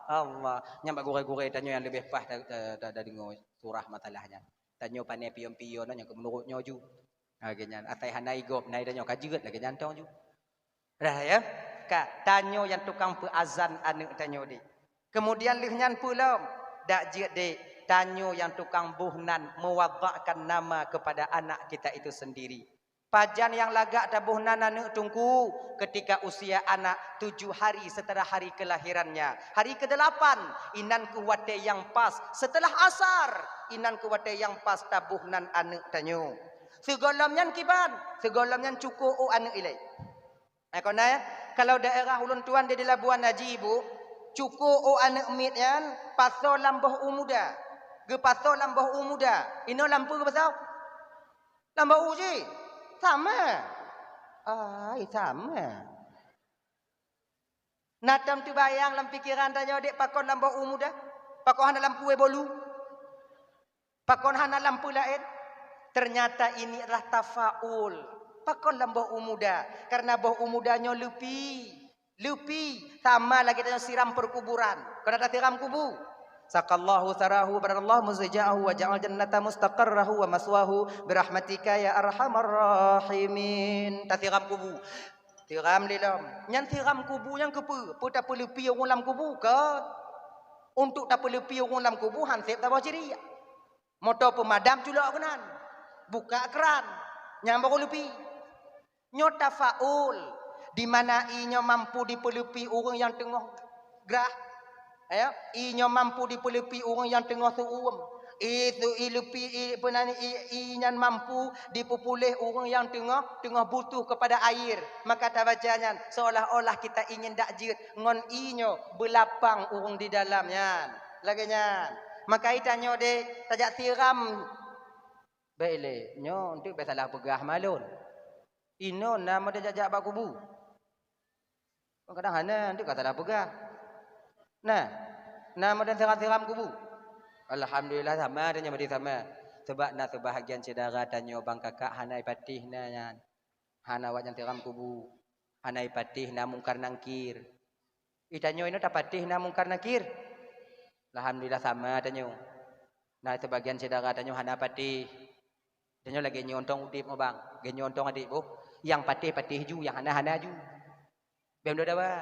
Allah. Nyan bak gurèe-gurèe tanyoe nyang leubeh paih ta-, ta-, ta-, tadeungoe surah masalah nyan. Tanyoe pané pion-pion nyan keu meunurot nyoe ju. Lagèe nyan, asai hana igop, na tanyoe ka jeuet lagèe nyan tong ju. Dah ya? Ka, tanyoe nyang tukang peuazan aneuk tanyoe, dek. Kemudian lheueh nyan peue lom? Dak jeuet, dek. Tanyoe nyang tukang boh nan, mewadakkan nama kepada anak kita itu sendiri. Pajan nyang lagak taboh nan aneuk teungku, ketika usia anak tujuh hari setelah hari kelahirannya. Hari kedelapan, inan keuh watèe nyang pas. Setelah asar, inan keuh watèe nyang pas taboh nan aneuk tanyoe. Sigohlom nyan kiban, sigohlom nyan cukôp ôk aneuk ilèe. Nah, kon na, ya? Kalau daerah ulôn tuan di, di Labuan Haji, Ibu, cukôp ôk aneuk miet nyan pasoe lam boh u muda. Geupasoe lam boh u muda. Inoe lam peue geupasoe? Lam boh u jih. Sama. Ai, sama. Na tom teubayang lam pikeran tanyoe, dek, pakon lam boh u muda? Pakon hana lam kuweh bolu? Pakon hana lam peue laén? Ternyata ini adalah tafaul. Pakon lam boh u muda? Karena boh u muda nyoe leupi. Leupi. Sama lagèe tanyoe siram perkuburan. Kon na tasiram kubu. Saqallahu tsarahu, baradallahu muzja'ahu, wa ja'al jannata mustaqarrahu wa maswahu, birahmatika ya arhamar rahimin. Tasiram kubu. Siram lé lom. Nyan siram kubu nyan keupeue? Peue tapeuleupi ureueng lam kubu? Kon. Untuk tapeuleupi ureueng lam kubu, han sép saboh ciriak. Moto peumadam culok keunan. Buka kran. Nyan baru leupi. Nyoe tafaul. Di mana ie nyoe mampu dipeuleupi ureueng nyang teungoh grah. Ya, ie nyoe mampu dipeuleupi ureueng nyang teungoh seuuem. Ie su-, ie leupi, ie, peue nan, ie, ie nyan mampu dipeupuléh ureueng nyang teungoh, teungoh butuh kepada air. Maka tabaca nyan seolah-olah kita ingin dak jeuet ngon ie nyoe beulapang ureueng di dalam nyan. Lagèe nyan. Maka ie tanyoe dek tajak siram. Bèk lé, nyoe untuk bèk salah peugah malôn. Inoe na meuteujak-jak bak kubu. Kadang hana, nyan ka salah peugah. Nah, na meudan siram-siram kubu. Alhamdulillah, sama tanyoe, sama. Sebab na seubahagian syedara tanyoe bang kakak hana ipatéh na nyan. Hana awak nyan siram kubu. Hana ipatéh na Mungkar Nangkir. Ie tanyoe inoe tapatéh na Mungkar Nangkir. Alhamdulillah, sama tanyoe. Na seubagian syedara tanyoe hana patéh. Tanyoe lagèe nyoe tong udép ngon bang. Lagèe nyoe tong adék boh. Nyang patéh, patéh ju, nyang hana, hana ju. Bèk meudawa.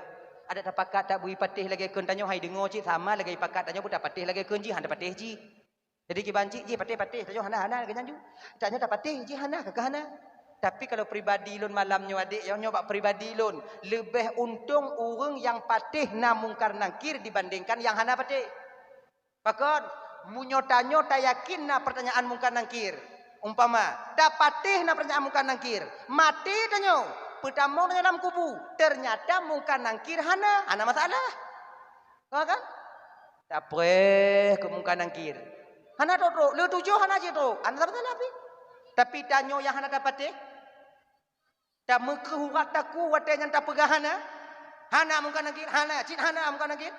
Adak tapakat tabri patéh lagèe kheun tanyoe, hai deungoe cit, sama lagèe pakat tanyoe pun tapatéh lagèe kheun jih, hana tapatéh jih. Jadi kiban cit jih patéh-patéh, tanyoe hana, hana lagèe nyan ju. Tanyoe tapatéh jih hana, kakeuh hana. Tapi kalau pribadi lôn malam nyoe adék, nyoe bak pribadi lôn, leubeh untông ureueng nyang patéh na Mungkar Nangkir dibandingkan nyang hana patéh. Pakon? Meunyoe tanyoe tayakin na peurtanyaan Mungkar Nangkir, umpama, tapatéh na peurtanyaan Mungkar Nangkir, maté tanyoe, peutamong tanyoe lam kubu, teunyata Mungkar Nangkir hana, hana masalah. Ha kan? Tapreh keu Mungkar Nangkir. Hana trok-trok, le tujoh hana jeuet trok, hana masalah pih. Tapi tanyoe nyang hana tapatéh, tameukreuh urat takue watèe nyan tapeugah hana? Hana Mungkar Nangkir? Hana, cit hana Mungkar Nangkir.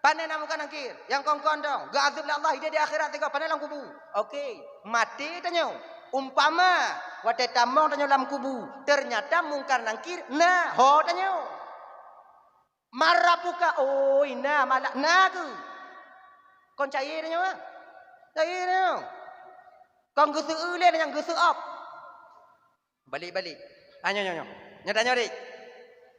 Pane na Mungkar Nangkir? Nyang kon-kon dong, geuazeueb lé Allah, idéh di akhirat sigoe, pane lam kubu. Oke, maté tanyoe. Umpama watèe tamong tanyoe lam kubu, teunyata Mungkar Nangkir na, ho tanyoe. Man rabbuka? Oi, na, malak na keuh. Kon cayée tanyoe, ah. Cayée tanyoe. Kon geuseueu lé nyang geuseuop. Balik-balik. Ah, nyoe, nyoe, nyoe. Nyoe tanyoe, dek.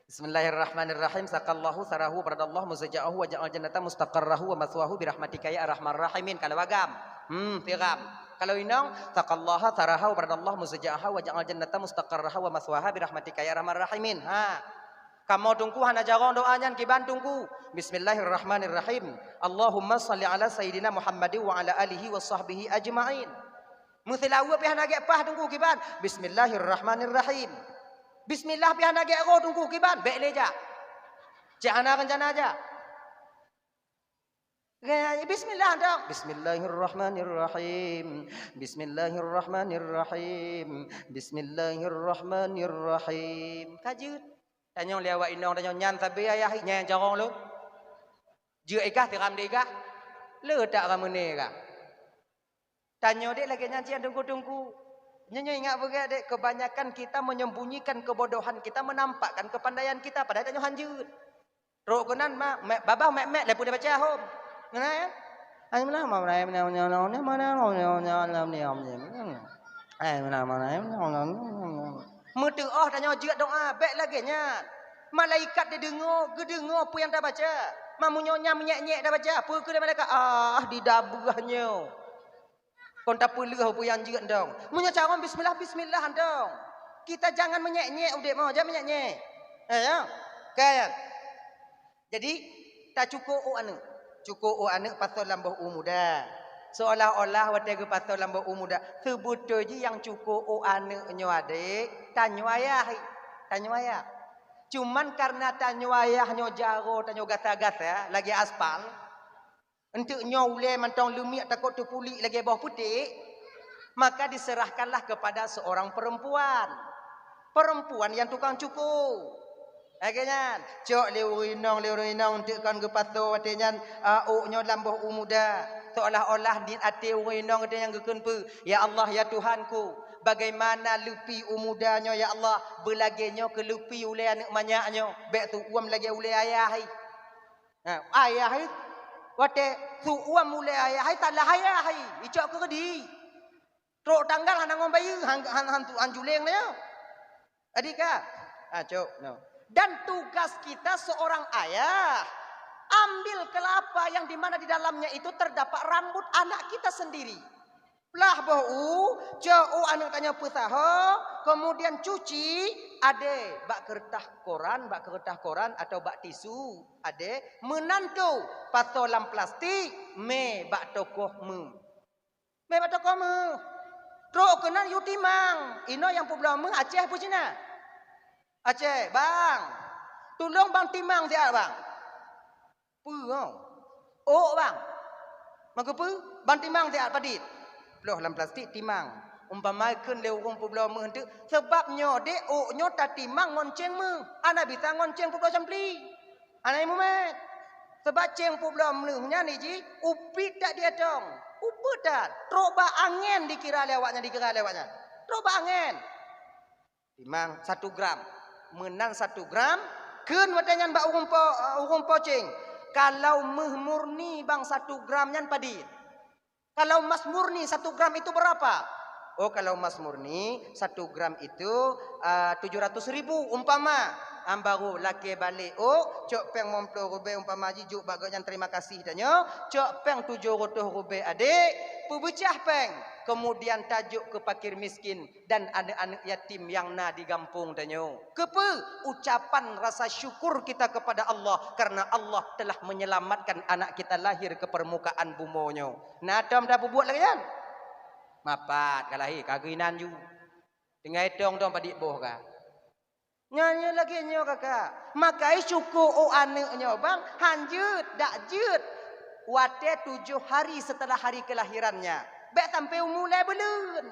Bismillahirrahmanirrahim. Saqallahu tsarahu, baradallahu muzja'ahu, wa ja'al jannata mustaqarrahu wa maswahu birahmatika ya arhamar rahimin. Kalau agam. Hmm, siram. Kalau inong, saqallaha tsaraha, baradallahu muzja'aha, wa ja'al jannata mustaqarraha wa maswaha birahmatika ya arhamar rahimin. Ha. Kamoe teungku hana jarong doa nyan kiban teungku. Bismillahirrahmanirrahim. Allahumma shalli ala sayyidina Muhammadin wa ala alihi wa sahbihi ajma'in. Meuseulaweuet pih hana gèt paih teungku kiban. Bismillahirrahmanirrahim. Bismillah pih hana gèt roh teungku kiban. Bèk lé jak. Cit hana reuncana jak. Bismillah dong. Bismillahirrahmanirrahim. Bismillahirrahmanirrahim. Bismillahirrahmanirrahim. Ka jeuet. Tanyong lé awak inong, tanyong nyan sabe ayah, nyan jarong lôn. Jeuet i kah, tiram di kah. Le tak rameuné kah. Tanyoe dek lagée nyan cit teungku-teungku. Nyoe, nyoe ingat beugét dek, kebanyakan kita menyembunyikan kebodohan kita, menampakkan kepandaian kita, padahai tanyoe hanjeuet. Trok keunan ma, me, babah mek-mek lé peue baca hom. Ngena ya? Meuteuoh tanyoe jeuet doa, bék lagée nyan. Malaikat dideungoe, geudeungoe peue nyang tabaca. Mamunyoe nyan meunyék-nyék tabaca, peue keu lé malaikat? Ah, didabeuh nyoe. Kon tapeuleueh peue nyang jeuet dong. Meunyoe carông bismillah, bismillah dong. Kita jangan meunyék-nyék udeb mo, jangan meunyék-nyék. Eh, ya. Kan? Jadi, tacuko ôk aneuëk. Cuko ôk aneuëk pasoe lam boh u muda. Seolah-olah watée geupasoe lam boh u muda, seubeutôi jih nyang cuko ôk aneuëk nyoe adek, tanyoe ayah. Tanyoe ayah. Cuman karena tanyoe ayah nyoe jaroe tanyoe gasa-gasa lagée aspal, enteuk nyoe ulée mantong leumiek takot teupulik lagée boh puték, maka diserahkanlah kepada seorang perempuan. Perempuan yang tukang cuko. Lagée nyan, cok lé ureuëng inong, lé ureuëng inong enteuk kon geupasoe watée nyan, a, ôk nyoe lam boh u muda. Seolah-olah niet até ureuëng inong watée nyan geukheun peue, "Ya Allah, ya Tuhanku, bagaimana leupi u muda nyoe, ya Allah, beulagée nyoe keu leupi ulée aneuëk manyak nyoe, bék seuuem lagée ulée ayah hai." Nah, ayah hai, watée seuuem ulée ayah hai, salah ayah hai, icok keu keudi. Trok tanggal hana ngon bayeue, han, han, han, han juleng nyoe. Adi ka? Ah, cok, no. Dan tugas kita seorang ayah, ambil kelapa yang di mana di dalamnya itu terdapat rambut anak kita sendiri. Plah boh u, cok u aneuëk tanyoe peusaho, kemudian cuci, ade bak keureutah koran, bak keureutah koran atau bak tisu, ade, meunan tu pasoe lam plastik, mé bak tokoh meuh. Mé bak tokoh meuh. Trok keunan yue timang. Inoe nyang peubloe meuh Aceh peue Cina? Aceh, bang. Tulông bang timang siat, bang. Peue, oh? Ôk, bang. Meukeue peue? Bang timang siat padit. Ploh lam plastik timang. Umpama kheun lé ureuëng peubloe meuh teuk, seubab nyoe dek ôk nyoe tatimang ngon céng meuh. Hana bisa ngon céng peubloe campli. Hana mumet. Seubab céng peubloe meuh nyan jih, upiet that diatong. Upeue that. Trok bak angén dikira lé awaknyan, dikira lé awaknyan. Trok bak angén. Timang satu gram. Meunan satu gram, kheun watée nyan bak ureuëng po, ureuëng po céng. Kalau meuh murni bang satu gram nyan padit? Kalau emas murni satu gram itu berapa? Oh, kalau emas murni satu gram itu, ah, tujuh ratus ribu umpama. Am baru lakée balek, oh, cok péng limong ploh rubée umpama jih jok bak gobnyan terima kasih tanyoe, cok péng tujoh reutôh rubée adek, peubeucah péng, kemudian tajok keu fakir miskin dan aneuëk-aneuëk yatim nyang na di gampông tanyoe. Keupeue? Ucapan rasa syukur kita kepada Allah karena Allah telah menyelamatkan anak kita lahir ke permukaan bumoe nyoe. Na tom tapeubuet lagée nyan? Mapat ka lahé, ka geuinan ju. Tinggai tong-tong padit boh ka. Nyan nyoe lagée nyoe kakak. Makai syuko ôk aneuëk nyoe bang, han jeuet, dak jeuet. Watée tujoh hari setelah hari kelahirannya. Bék sampai umu lhée buleuen.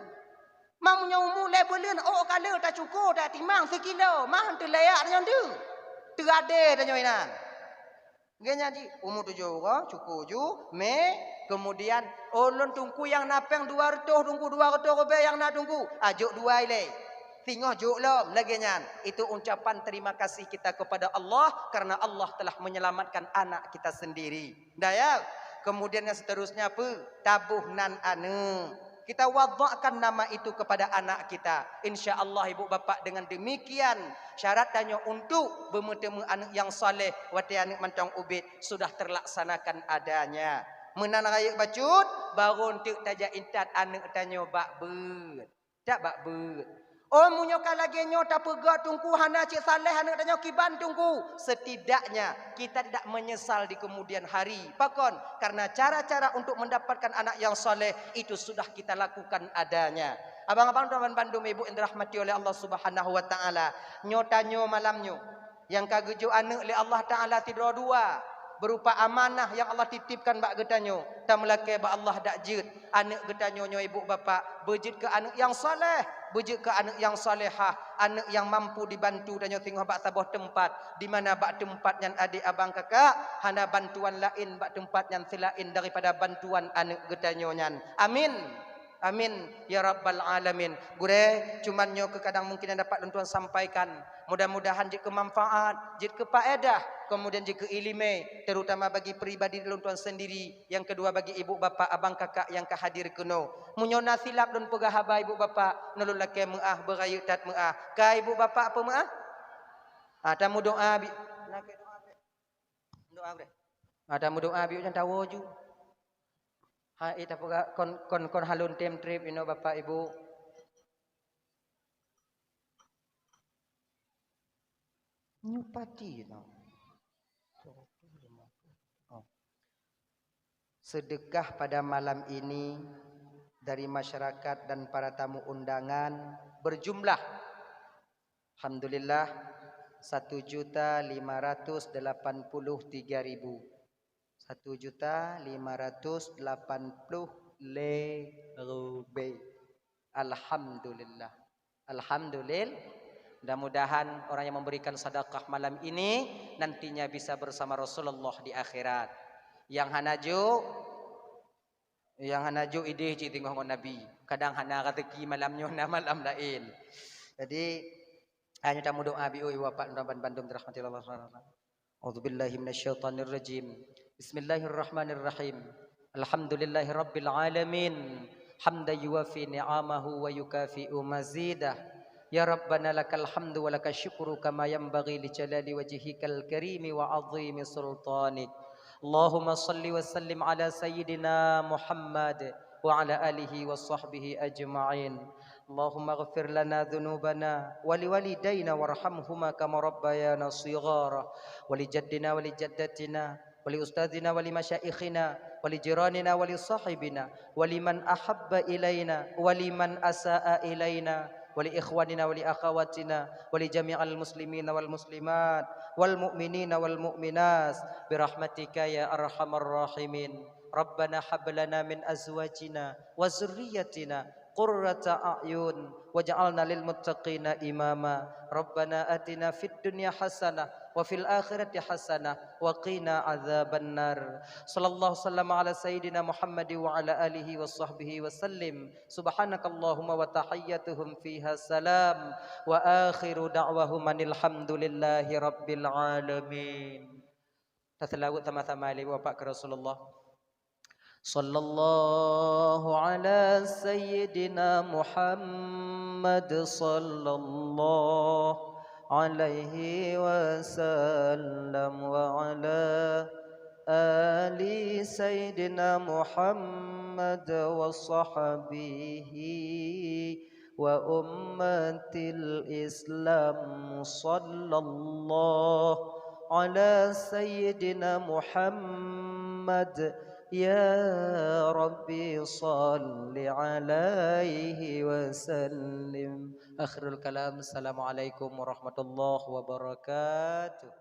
Meunyoe umu lhée buleuen, ôk ka le tacuko, tatimang sikilo, mah teuleyak tanyoe deuh. Teuadé tanyoe inan. Geuh nyan jih, umu tujoh uroe, cuko ju, mé, kemudian, oh, lôn teungku nyang na péng dua reutôh teungku, dua reutôh rubée nyang na teungku, ah, jok dua ilée. Singoh jok lom, lagée nyan. Itu ucapan terima kasih kita kepada Allah karena Allah telah menyelamatkan anak kita sendiri. Dah ya? Kemudian yang seterusnya apa? Taboh nan aneuëk. Kita wadakkan nama itu kepada anak kita. Insya Allah ibu bapak dengan demikian syarat tanyoe untuk beumeuteumeue aneuëk nyang saleh watée aneuëk mantong ubit sudah terlaksanakan adanya. Meunan rayeuk bacut, baru enteuk tajak intat aneuëk tanyoe bak beuet. Tak bak beuet. Oh, meunyoe ka lagée nyoe tapeugah teungku hana cit saleh aneuëk tanyoe kiban teungku. Setidaknya kita tidak menyesal di kemudian hari. Pakon? Karena cara-cara untuk mendapatkan anak yang saleh itu sudah kita lakukan adanya. Abang-abang dan bandum ibu yang dirahmati oleh Allah Subhanahu wa taala. Nyoe tanyoe malam nyoe. Nyang ka geujok aneuëk lé Allah Taala sidroe dua, berupa amanah nyang Allah titipkan bak geutanyoe. Tameulakée bak Allah dak jeuet aneuëk geutanyoe nyoe ibu bapak beujeuet keu aneuëk nyang saleh, Beujeuet keu aneuk nyang salehah, aneuk nyang mampu dibantu tanyoe singoh bak saboh teumpat, di mana bak teumpat nyan adék abang kakak, hana bantuan laén bak teumpat nyan seulaén daripada bantuan aneuk geutanyoe nyan. Amin. Amin ya rabbal alamin. Gurée, cuman nyoe keu kadang mungkin nyang dapat lôn tuan sampaikan. Mudah-mudahan jeuet keu manfaat, jeuet keu paedah, kemudian jeuet keu iéleumé, terutama bagi pribadi lôn tuan sendiri, nyang keudua bagi ibu bapak, abang kakak nyang ka hadir keunoe. Meunyoe na silap lôn peugah haba ibu bapak, nyoe lôn lakée meuáh, beurayeuk that meuáh. Ka ibu bapak peumeuáh? Ah, tameudoá bi-, lakée doá bi-, doá beuréh. Ah, tameudoá biôh nyan tawoe ju. Hai, eh, tapeugah kon, kon, kon halon tem treb inoe bapak ibu. Nyoe pati no. Oh. Sedekah pada malam ini dari masyarakat dan para tamu undangan berjumlah, alhamdulillah, satu juta lima ratus delapan puluh tiga ribu. Satu juta lima ratus delapan puluh lé ribèe. Alhamdulillah. Alhamdulillah. Mudah-mudahan orang yang memberikan sedekah malam ini nantinya bisa bersama Rasulullah di akhirat. Nyang hana ju, nyang hana ju idéh cit teungoh ngon Nabi. Kadang hana rezeki malam nyoe, na malam laén. Jadi, hanya tameudoá bi, oi, wapak lôn bandum dirahmati Allah Subhanahu wa Taala. A'udzubillahi minasyaitonirrajim. Bismillahirrahmanirrahim. Alhamdulillahirabbil alamin. Hamdan yuwafi ni'amahu wa yukafi'u mazidah. Ya Rabbana lakal hamdu wa lakasy syukru kama yanbaghi li jalali wajhikal karimi wa 'azimi sultanik. Allahumma shalli wa sallim ala sayyidina Muhammad wa ala alihi wa sahbihi ajma'in. Allahumma ighfir lana dzunubana wa liwalidaina warhamhuma kama rabbayana shighara, wa li jaddina wa li jaddatina, wa li ustadzina wa li masyaikhina, wa li jiranina wa li sahibina, wa liman ahabba ilaina, wa liman asa'a ilaina, wa li ikhwanina wa li akhawatina, wa li jami'il muslimina wal muslimat, wal mu'minina wal mu'minat, bi rahmatika ya arhamar rahimin. Rabbana hab lana min azwajina wa dzurriyyatina qurrata a'yun waj'alna lil muttaqina imama. Rabbana atina fid dunya hasanah wa fil akhirati hasanah wa qina adzabannar. Sallallahu sallama ala sayyidina Muhammad wa ala alihi wa sahbihi wa sallim. Subhanakallahumma wa tahiyyatuhum fiha salam. Wa akhiru da'wahum anil hamdulillahi rabbil alamin. Taseulaweuet sama-sama lé Bapak keu Rasulullah. Sallallahu ala sayyidina Muhammad sallallahu alaihi wasallam wa ala ali sayyidina Muhammad wa sahbihi wa ummatil Islam. Sallallahu ala sayyidina Muhammad. Ya Rabbi, shalli alaihi wa sallim. Akhirul kalam. Assalamualaikum warahmatullahi wabarakatuh.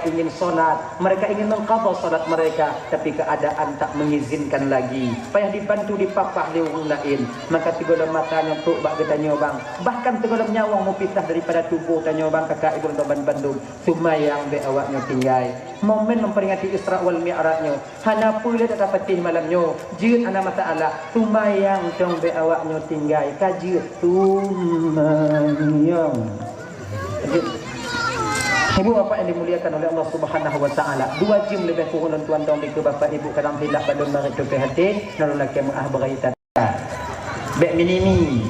Ingin salat, mereka ingin mengqadha salat mereka, tapi keadaan tak mengizinkan lagi. Payah dibantu, dipapah lé ureueng laén. Maka sigohlom mata nyoe trok bak geutanyoe bang. Bahkan sigohlom nyawöng meupisah daripada tuboh tanyoe bang, kakak ibu dan bandum. Seumayang bèk awak nyoe tinggai. Momen memperingati Isra wal Mi'raj nyoe. Hana peue lé tapatéh malam nyoe, jeuet hana masalah. Sumbayang cong bèk awak nyoe tinggai, ka jeuet sumbayang. Ibu bapak yang dimuliakan oleh Allah Subhanahu wa Taala, dua jam lebih kurang lôn tuan dong dikeue bapak ibu kadang silap balon marit tupéh até, nalôn lakèe meu'ah beuraya that. Bèk mini-mi.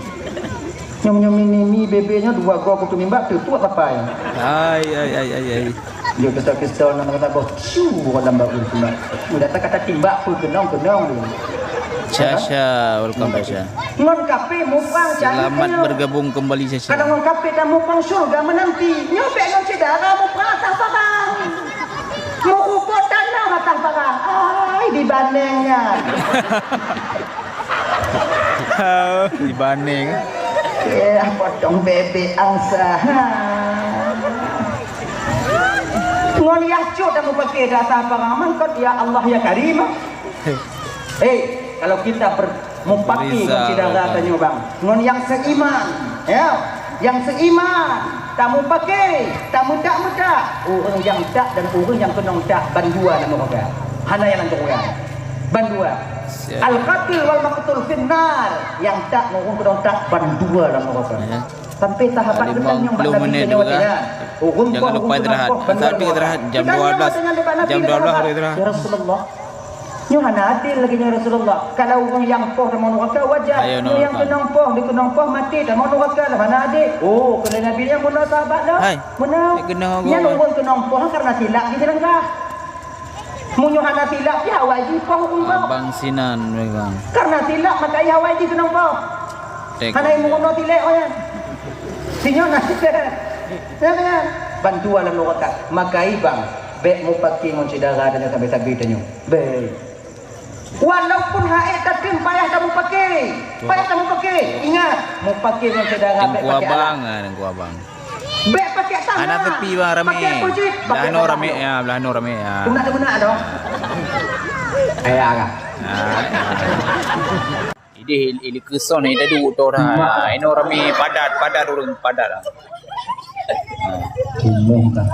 Nyong-nyong mini-mi bebe nyoe dua go kutu mimbak teutuak papai. Ai, ai, ai, ai, ai. Dia pistol-pistol nama kata boh. Ciu, orang lambat pun kena. Udah tak kata timbak pun kenong-kenong dia. Syah, Syah, welcome, Syah. Ngon kape muprang cari. Selamat bergabung kembali, Syah, Syah. Kadang ngon kape dan muprang syurga menanti. Nyobek ngon cedara muprang atas barang. Meurumpok tanah atas barang. Ai, dibandingnya. Dibanding. Ya, potong bebek angsa. Ha. Ngon yah cut dah mupake data paraman kot, ya Allah, ya Karim. Hei, kalau kita ber-, Mupaki ngon syedara tanyoe, bang, ngon nyang seiman, ya, nyang seiman. Tamupaki, tameudak-meudak. Ureuëng nyang dak dan ureuëng nyang keunong dak bandua lam nuraka. Hana nyang lam nuraka. Bandua. Al-qatil wal maqtul finnar. Nyang dak ngon ureuëng keunong dak bandua lam nuraka. Sampai tahapan geutanyoe bak Nabi tanyoe watée nyan. Ureuëng poh, ureuëng keunong poh bandua lam nuraka. Geutanyoe watée nyan bak Nabi tanyoe watée nyan, "Ya Rasulullah, nyoe hana adil lagée nyoe, Rasulullah. Kalau ureuëng nyang poh tamong nuraka wajar, nyoe nyang keunong poh, dikeunong poh maté tamong nuraka, lah hana adil." Oh, kheun lé Nabi nyan, "Meunoe sahabat nyoe, meunoe. Nyan ureuëng keunong poh karena silap jih dilangkah. Meunyoe hana silap jih awai jih poh ureuëng poh. Abang sinan memang. Karena silap maka awai jih keunong poh." Hana imeunoe tilek nyan. Sinyoe na silap. Nyan, nyan. Bandua lam nuraka. Maka ibang, bék mupaki ngon syedara tanyoe sabe-sabe tanyoe. Bék. Walaupun hana tatem payah tamupaki. Payah tamupaki. Ingat, mupaki ngon syedara bék pakai alat. Teungku abang, ah, teungku abang. Bék pakai tangan. Hana tepi bang ramé. Pakai apa jih? Blah noe ramé ya, blah noe ramé ya. Geunak-geunak dah. Eh, agak. Idéh ili keuson ni tadi utoh dah. Inoe ramé padat, padat ureuëng padat lah. Umum kan.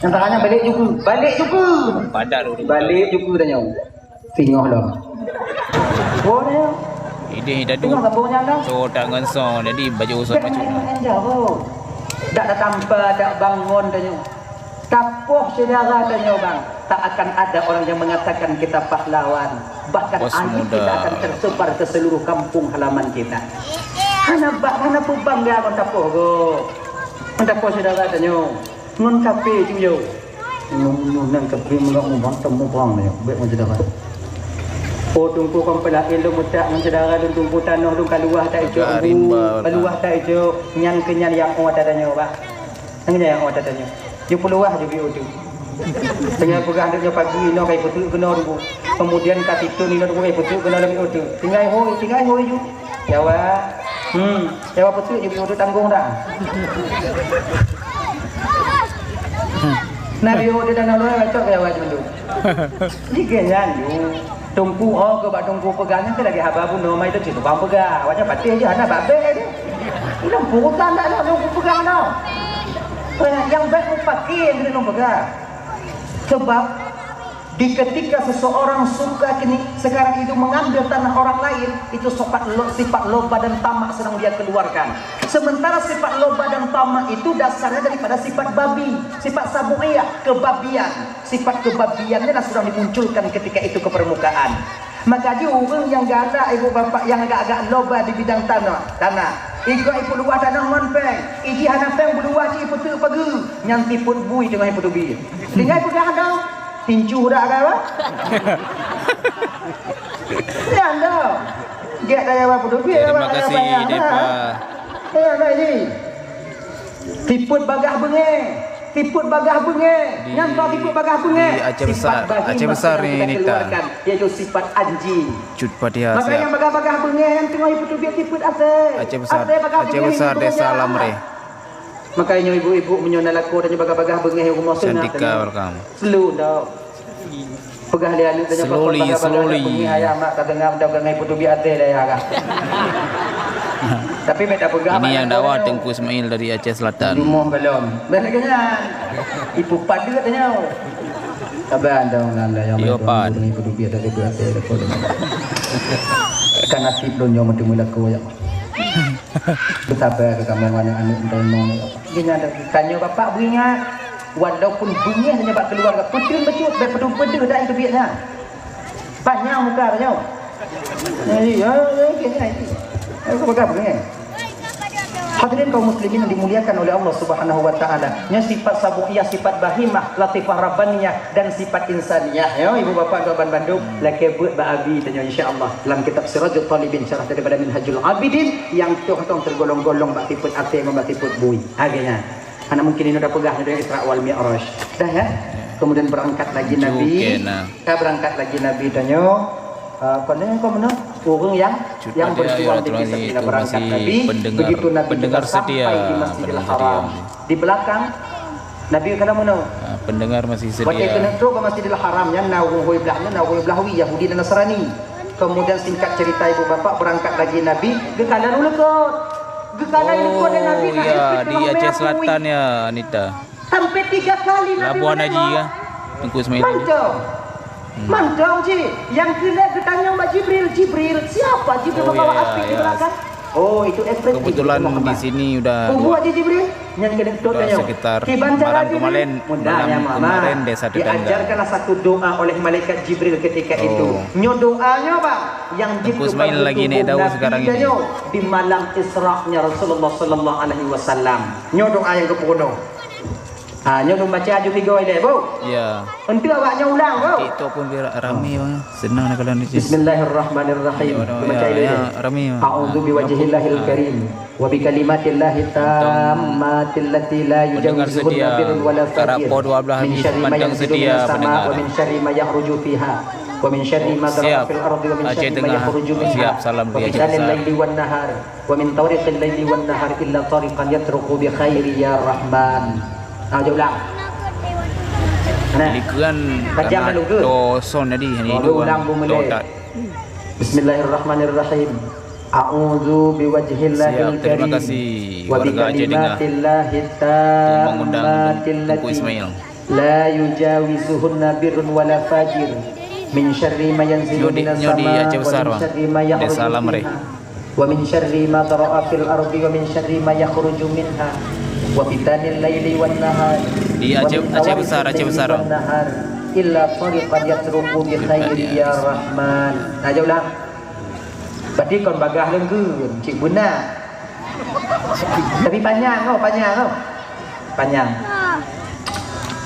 Yang tengahnya balik juga, balik juga. Padat ureuëng. Balik juga dah nyawa. Singoh lom. Boh dah nyawa. Idéh tadi. Singoh kampung nyan dah. So tak ngon song jadi baju usah macam. Dak ada tampa, dak bangun dah nyawa. Tapoh syedara tanyoe bang, tak akan ada orang yang mengatakan kita pahlawan. Bahkan aib kita akan tersebar ke seluruh kampung halaman kita. Hana bak, hana peubangga ngon tapoh go. Ngon tapoh syedara tanyoe. Ngon kafé cuyo. Ngon, ngon, ngon kafé meunyoe mubang temu bang nyoe. Bék ngon syedara. Oh, teungku kon peulaén lôn meutak ngon syedara lôn, teungku tanoh lôn kaluah tak icok bu. Kaluah tak icok. Nyan keu nyan nyang oh ata tanyoe bang. Nyan nyang oh ata tanyoe. Jeuet peuluwah jeuet biôh tu. Tinggai peugah nyoe pagi inoe kai peuteuk keunoe rubuh. Kemudian ka titun inoe rubuh kai peuteuk keunoe lom biôh tu. Tinggai hôi, tinggai hôi ju. Jawa. Hmm, jawa peuteuk jeuet biôh tu tanggong dah. Nah, biôh tu dan lalu bacok jawa tu. Jika nyan ju. Teungku, oh, keu bak teungku peugah nyan keu lagée haba bunoe mai teuh cit bang peugah. Awaknyan patéh jih hana bak bék jih. Ilong pungsan dak lôn teungku peugah nyoe. Nyang bék mupaki nyang keuneuk lôn peugah. Sebab di ketika seseorang suka kini sekarang itu mengambil tanah orang lain, itu sifat lo-, sifat loba dan tamak sedang dia keluarkan. Sementara sifat loba dan tamak itu dasarnya daripada sifat babi, sifat sabu'iyah, kebabian. Sifat kebabian nyan sedang dimunculkan ketika itu ke permukaan. Maka jih ureuëng nyang galak ibu bapak nyang agak-agak loba di bidang tanah, tanah. Igoe ipeuluwah tanah ngon péng, iji hana péng beuluwah cit ipeuteuk pageue, nyang tipot bui teungoh ipeuteubiet. Tinggai peugah dong, tincu dak agak apa? Nyan dong. Gek daya apa peuteubiet. Terima kasih, Depa. Ya, baik, ji. Tipot bagah beungéh, tipot bagah beungéh. Nyang ka tipot bagah beungéh. Di Aceh Besar, Aceh Besar ni, Nita. Yaitu sifat anjing. Cut Fatihah. Maka nyang bagah-bagah beungéh nyang teungoh ipeuteubiet tipot asée. Aceh Besar, Aceh Besar, Desa Lamreh. Maka nyoe ibu-ibu meunyoe na lakoe dan bagah-bagah beungéh rumoh sunat. Cantika, welcome. Slow down. Peugah lé aneuk tanyoe slowly, slowly. Ayah mak ka tengah meudah ngai putubik até daya kah. Tapi beda peugah. Ini yang dakwah Teungku Ismail dari Aceh Selatan. Rumoh belum. Beda lagi nyan. Ibu padat tanyoe. Sabar dong nanda yang. Yo, Pat. Ngai putubik até, putubik até. Kan nasib lôn nyoe meuteumé lakoe ya. Beusaba keu kamoe aneuk-aneuk meuteumé. Geutanyoe bapak beuingat. Walaupun beungéh hana bak keuluwarga, peuteun bacut, bék padum peudeuh dak teubiet nyan. Panyang muka tanyoe. Hadirin kaum muslimin yang dimuliakan oleh Allah Subhanahu wa taala. Nyoe sifat sabu'iyah, sifat bahimah, latifah rabbaniyah dan sifat insaniyah. Yo, ibu bapak kawan bandum, lakée beuet bak abi tanyoe insya Allah dalam kitab Sirajul Talibin syarah daripada Minhajul Abidin yang teuh-teuh tergolong-golong bak sifat até ngon bak sifat bui. Hadirin. Hana mungkin inoe tapeugah dari Isra wal Mi'raj. Dah ya? Kemudian berangkat lagi Nabi. Ka berangkat lagi Nabi tanyoe. Ah, kon nyoe kon meunoe? Ureuëng yang, yang berjuang di kisah berangkat Nabi. Begitu Nabi juga sampai di Masjidil Haram. Di belakang Nabi keunoe meunoe. Ah, pendengar masih setia. Watée keuneuk trok ke Masjidil Haram nyan na ureuëng hôi blah nyoe, na ureuëng blah wie, Yahudi dan Nasrani. Kemudian singkat cerita ibu bapak berangkat lagi Nabi, geukalon u Leukot. Geukalon u Leukot lé Nabi, oh, ya, di Aceh Selatan ya, Anita. Sampai tiga kali Nabi. Labuan Haji kan? Teungku Ismail. Mantong. Hmm. Mantong, Ji. Yang keuneuk geutanyong bak Jibril, "Jibril, siapa Jibril membawa api di belakang?" Oh, itu ekspresi. Kebetulan di sini udah sekitar malam kemarin, malam kemarin desa tetangga. Diajarkanlah satu doa oleh malaikat Jibril ketika itu. Nyoe doa nyoe, Bang, yang Teungku Ismail lagi naik daun sekarang ini. Di malam Isra'nya Rasulullah sallallahu alaihi wasallam. Nyoe doa nyang geupeurunoe. Ha, nyoe lôn baca aju tiga ilée, Bu. Ya. Untuk awak nyoe ulang, Bu. TikTok pun biar ramai, Bang. Senang nak kalau ni. Bismillahirrahmanirrahim. Ya, ya, ramai, Bang. A'udzu biwajhillahil karim wa bikalimatillahit tammatil lati la yujawizuhunna birrun wala fajir. Min syarri ma yanzilu minas sama wa min syarri ma yakhruju fiha. Wa min syarri ma dhara'a fil ardi wa min syarri ma yakhruju minha. Wa fitanil laili wan nahar. Wa min tariqil laili wan nahar illa tariqan yatruqu bi khairi ya Rahman. Ah, jom ulang. Nah. Likeun karena doson tadi, ini dua ulang. Bismillahirrahmanirrahim. A'udzu biwajhillahil karim. Siap, terima kasih, warga Aceh Tengah, untuk mengundang Teungku Ismail. La yujawizuhunna birrun wala fajir. Min syarri ma yanzilu minas sama, wa min syarri ma yakhruju fiha. Wa min syarri ma dhara'a fil ardi, wa min syarri ma yakhruju minha. Wa fitanil laili wan nahar. Di Aceh, Aceh Besar, Aceh Besar. Illa tariqan yatruqu bi khairi ya Rahman. Nah, jom ulang. Berarti kon bagaih leunggeuen, cit beuna. Tapi panyang, oh, panyang, oh. Panyang.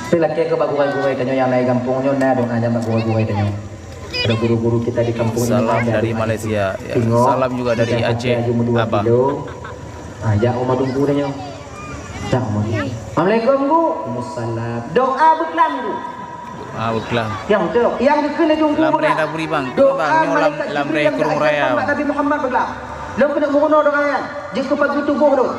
Tapi lakée keu bak gurée-gurée tanyoe nyang laén gampông nyoe na doa nyan bak gurée-gurée tanyoe. Ada guru-guru kita di kampung ini. Salam dari Malaysia. Ya, salam juga dari Aceh, Abah. Ah, jak rumah Teungku tanyoe. Jak rumah Teungku. Assalamualaikum, Bu. Waalaikumsalam. Doa beuklam, Bu. Ah, beuklam. Nyang tu, nyang geukheun laju Teungku. Lam reh Daburi, Bang. Doa malaikat Jibril nyang geuajarkan bak Nabi Muhammad beuklam. Lôn keuneuk meurunoe doa nyan. Jeuet keu pagi tuboh lôn.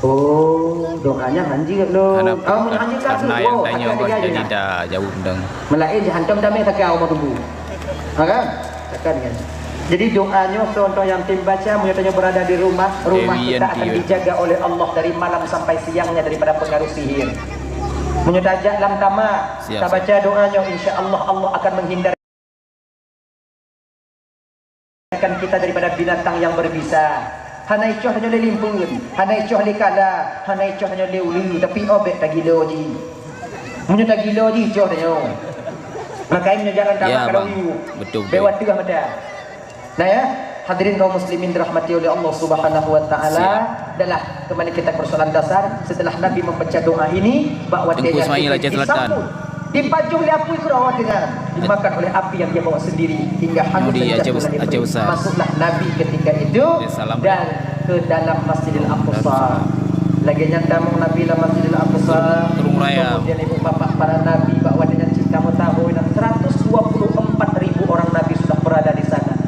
Oh, doa nyan hanjeuet lôn. Oh, hanjeuet ka tu. Oh, hanjeuet ka tu. Jadi dah jaweueb dong. Meulaén jih hantom damé saka umat tuboh. Ha kan? Saka dengan. Jadi doa nyoe contoh nyang tem baca, meunyoe tanyoe berada di rumah, rumah kita akan dijaga oleh Allah dari malam sampai siangnya daripada pengaruh sihir. Meunyoe tajak lam kama, tabaca doa nyoe, insya Allah, Allah akan menghindarkan kita daripada binatang yang berbisa. Hana icoh tanyoe lé limpeuen, hana icoh lé kala, hana icoh tanyoe lé uleue, tapi oh bék tagilo jih. Meunyoe tagilo jih icoh tanyoe. Makajih meunyoe jalan tamat kalau yue. Betul, betul. Bék wateuh mata. Nah ya, hadirin kaum muslimin dirahmati oleh Allah Subhanahu wa taala, adalah kembali kita ke persoalan dasar, setelah Nabi membaca doa ini, bak watée nyan disampun, dipajoh lé apui keudroe watée nyan, dimakan oleh api yang dia bawa sendiri hingga hangus dan jatuh lahir. Masuklah Nabi ketika itu dan ke dalam Masjidil Aqsa. Lagée nyan tamong Nabi lam Masjidil Aqsa. Kemudian ibu bapak para nabi bak watée nyan cit kamoe tahu, seratus dua puluh empat ribu orang Nabi sudah berada di sana.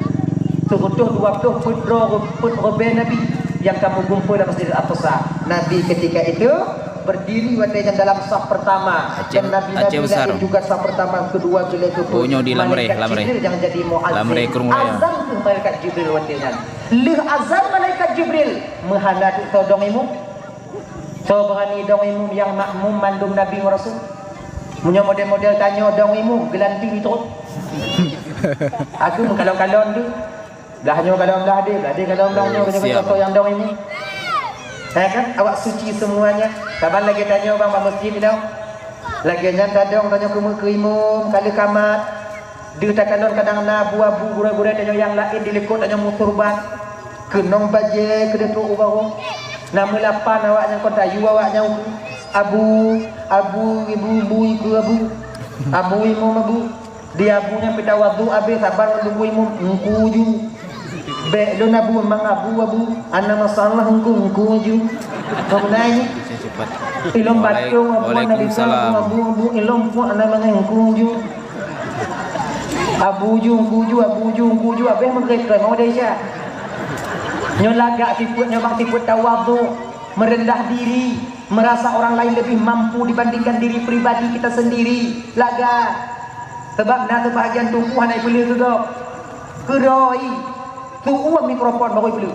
Seutujoh dua ploh peuet droe peuet ribée nabi nyang ka meugumpôi lam Masjidil Aqsa. Nabi ketika itu berdiri watée nyan dalam saf pertama. Dan nabi-nabi laén juga saf pertama, kedua, keulhèe, keupeuet. Malaikat Jibril nyang jadi muazzin. Azan kheueh malaikat Jibril watée nyan. Lheueh azan malaikat Jibril, meuhana teuk soe dong imum. Soe beurani dong imum nyang makmum mandum nabi ngon rasul? Meunyoe model-model tanyoe dong imum, geulanti mitrok. Aku meukalon-kalon tu. Blah nyoe kalon blah deh, blah deh kalon blah nyoe, nyoe soe nyang dong imum. Eh kan, awak suci semuanya. Saban lagée tanyoe bang bak masjid tu. Lagée nyan tadong tanyoe keumeuk keu imum, ka lheueh kamat. Deuh takalon kadang na abu-abu gurée-gurée tanyoe nyang laén di likot tanyoe meusurban. Keunong bajée keudeuh trok u barô. Na meulapan awak nyang kon tayue awak nyang ukeue. Abu, abu, ibu, bu, ibu, abu. Abu imum abu. Di abu nyan pita wadhu abéh saban ngon tuboh imum, engku ju. Bék lôn abu mang abu, abu. Ana masalah engku, engku ju. Kau beuna nyoe? Ilom batong abu, ana bisa abu, abu, abu. Ilom puak ana mangai engku ju. Abu ju, engku ju, abu ju, engku ju. Abéh meukrém-krém mau deh Isya. Nyoe lagak sifeuet nyoe bang sifeuet tawadhu, merendah diri, merasa orang lain lebih mampu dibandingkan diri pribadi kita sendiri. Lagak. Sebab na sebahagian tuku hana ipeuleueh keu gob. Keurôi, tuwoe mikrofon baru ibleuh.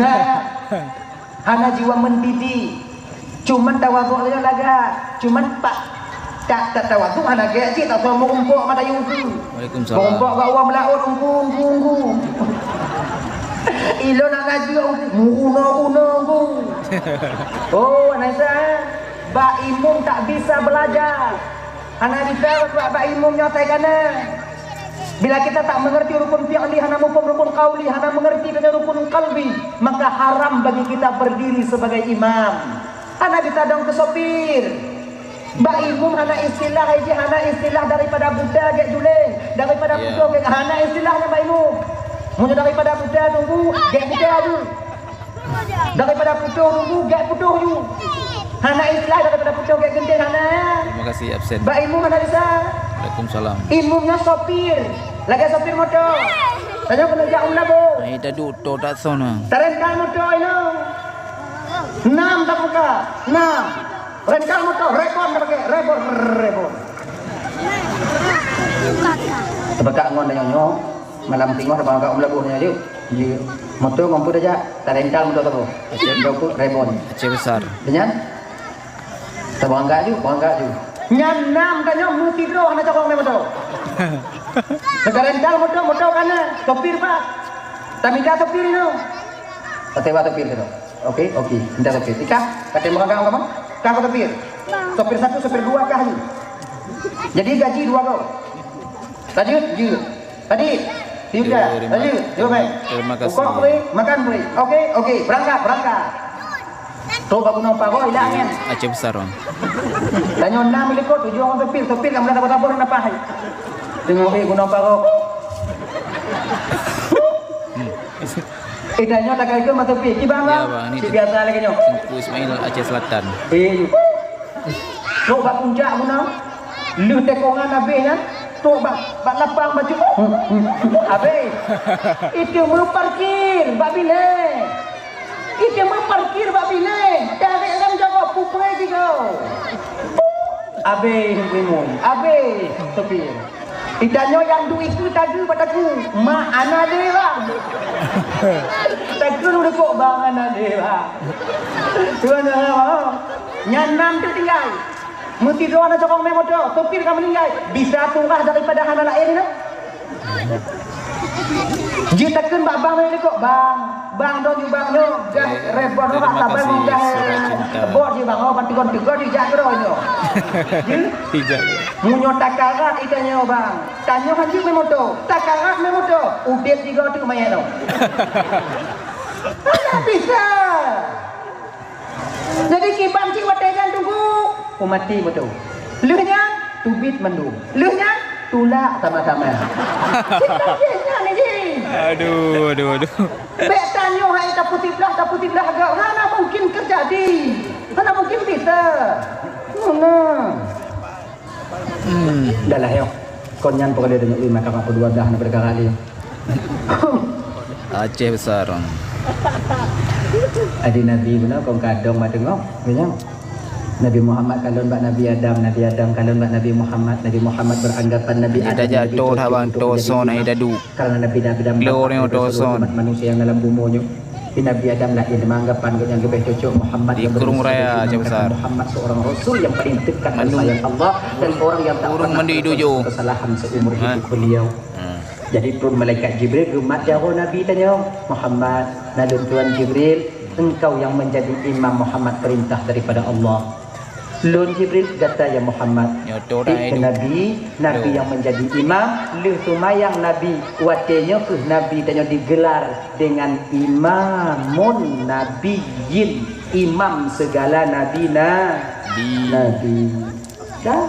Nah, hana jiwa mendidih. Cuman tawadhu lagak, cuman pak tak tak tawadhu hana gèt cit, tak tahu meurumpok mata yungku. Waalaikumsalam. Meurumpok bak uang melaut ungku ungku ungku. Ilo nak ngaji ungku, meuuno-uno ungku. Oh, Anisa, bak imum tak bisa belajar. Hana bisa bak, bak imum nyoe tai kana. Bila kita tak mengerti rukun fi'li, hana muphom rukun qauli, hana mengerti dengan rukun qalbi, maka haram bagi kita berdiri sebagai imam. Hana bisa dong keu sopir. Bak imum hana istilah, iji hana istilah daripada buta gèt juléng, daripada buta gèt, hana istilah nyan bak imum. Meunyoe daripada buta tunggu, gèt buta tu. Daripada putôh tunggu, gèt putôh ju. Hana istilah daripada putôh gèt geunteng, hana. Terima kasih absen. Bak imum hana bisa. Waalaikumsalam. Imum nyan sopir. Lagèe sopir moto. Tanyoe keuneuk jak u Meulaboh. Hai tadu to tak son ah. Tarental moto inoe. Nam tabuka. Nam. Rental moto, rebon tapakai, rebon, rebon. Tabuka ngon tanyoe nyoe. Malam singoh tabang agak u Meulaboh nyoe jeuet. Jeuet. Moto ngon peue tajak, tarental moto saboh. Aceh. Dua puluh rebon. Aceh besar. Dengan? Tabang agak ju, bang agak ju. Nyan nam tanyoe meusidroe hana cokong mé moto. Tarental moto, moto kana, sopir pat. Tamita sopir inoe. Tasewa sopir tu. Oke, oke. Minta sopir. Ika, kata merangkak kamu? Kah kau sopir? Sopir satu, sopir dua kah ni? Jadi gaji dua kau. Lanjut, lanjut. Tadi, Yuda, Terima lanjut. Jom, eh. Terima kasih. Buka boleh, makan boleh. Oke, oke. Berangkat, berangkat. Tu bak Gunong Paro, ilang kan? Aceh besar, Bang. Tanyoe nam milik kau, tujuh orang sopir. Sopir kan meunan tabor-tabor nafah. Tengok, eh, Gunong Paro. Eh, tanyoe takai ke mata pi. Kiban, Bang? Ya, Bang. Ni si biasa lagi nyoe. Tengku Ismail Aceh Selatan. Eh, trok bak puncak guna. Leuh tekongan habéh nyan. Trok bak, bak lapang baju. Habéh. Itu meuparkir bak bilé. Itu meuparkir bak bilé. Dari lam jawab pupre tiga. Habéh minum. Habéh sopir. Itanyoe nyang duek itu tadi bak takue, "Mak, ana deh, Bang." Takue lu dekok, "Bang, ana deh, Bang." Tuan, tuan, tuan. Nyan nam tu tinggai. Meusidroe na cokong mé moto, sopir ka meuninggai. Bisa turah daripada hana laén tu. Jeuet takheun bak bang nyoe likot, "Bang, bang, droe ju bang nyoe, gas rebon nyoe ka saban ngon gas bot ju bang, oh, ban tegon-tegon ju jak keudroe nyoe." Jeuet? Meunyoe takarat itanyoe bang, tanyoe han jeuet mé moto, takarat mé moto, udeb jigoe teuk manyét nyoe. Hana bisa. Jadi kiban cit watèe nyan tunggu, oh, mati moto. Lheueh nyan teubiet mandum. Lheueh nyan tulak sama-sama. Cit nyan jih. Aduh, aduh, aduh. Bèk tanyoe hai tapeusiplôh, tapeusiplôh geuh. Hana mungkin teujadi. Hana mungkin bisa. Hana. Hmm. Dah lah, yo. Kon nyan peureulèe deungon ulama ka dua belas na peukara lé. Aceh besar. Adi Nabi beuna kon kadong mak teungoh, beuna. Nabi Muhammad kalon bak Nabi Adam, Nabi Adam kalon bak Nabi Muhammad, Nabi Muhammad beranggapan Nabi Adam lebih cocok untuk menjadi imam. Karena Nabi Adam umat manusia yang dalam bumoe nyoe. Di Nabi Adam laén, meuanggapan geuh nyang leubeh cocok Muhammad, Muhammad seorang rasul yang paling dekat dan sayang Allah dan orang yang tak pernah berbuat kesalahan seumur hidup beliau. Jadi pun malaikat Jibril geumat jaroe Nabi tanyoe, "Muhammad, na lôn tuan Jibril, engkau yang menjadi imam Muhammad, perintah daripada Allah." "Lôn Jibril," gata ya Muhammad. Nyoe tu dah. Nabi, Nabi yang menjadi imam, lheueh seumayang Nabi. Watèe nyoe kheueh Nabi tanyoe digelar dengan imamun nabiyyin, imam segala nabi na-, nabi. Dah.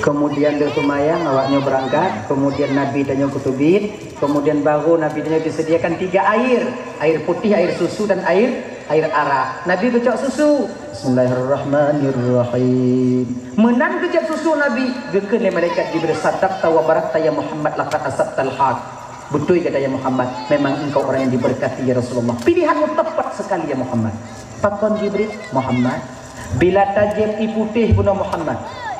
Kemudian lheueh seumayang awak nyoe berangkat, kemudian Nabi tanyoe geuteubiet, kemudian baru Nabi tanyoe disediakan tiga air, air putih, air susu dan air air arak. Nabi geucok susu. Bismillahirrahmanirrahim. Meunan geucok susu Nabi, geukheun lé malaikat Jibril, "Sadaqta wa barakta ya Muhammad, laqad asabtal haq." Beutôi gata ya Muhammad, memang engkau orang yang diberkati ya Rasulullah. Pilihanmu tepat sekali ya Muhammad. Pakon Jibril? Muhammad, bila tajieb ié putéh bunoe Muhammad,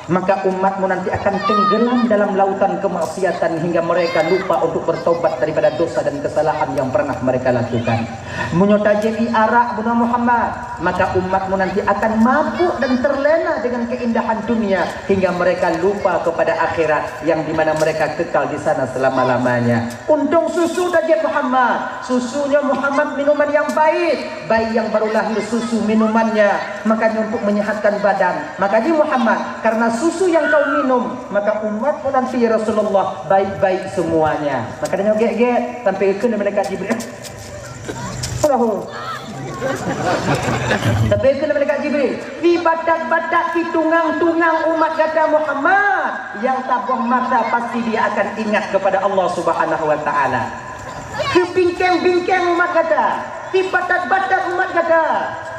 Maka umatmu nanti akan tenggelam dalam lautan kemaksiatan hingga mereka lupa untuk bertobat daripada dosa dan kesalahan yang pernah mereka lakukan. Meunyoe tajép ié arak bunoe Muhammad, maka umatmu nanti akan mabuk dan terlena dengan keindahan dunia hingga mereka lupa kepada akhirat yang di mana mereka kekal di sana selama-lamanya. Untông susu tajép Muhammad, susunya Muhammad minuman yang baik, bayi yang baru lahir susu minumannya, makanya untuk menyehatkan badan. Makanya Muhammad, karena susu yang kau minum, maka umatmu nanti ya Rasulullah baik-baik semuanya. Maka tanyoe gét-gét sampai geukheun lé malaikat Jibril. Allahu. Tapi kheun lé malaikat Jibril, "Pi batat-batat, pi tungang-tungang umat gata Muhammad, nyang saboh masa pasti dia akan ingat kepada Allah Subhanahu wa Ta'ala. Pi bingkeng-bingkeng umat gata, pi batat-batat umat gata,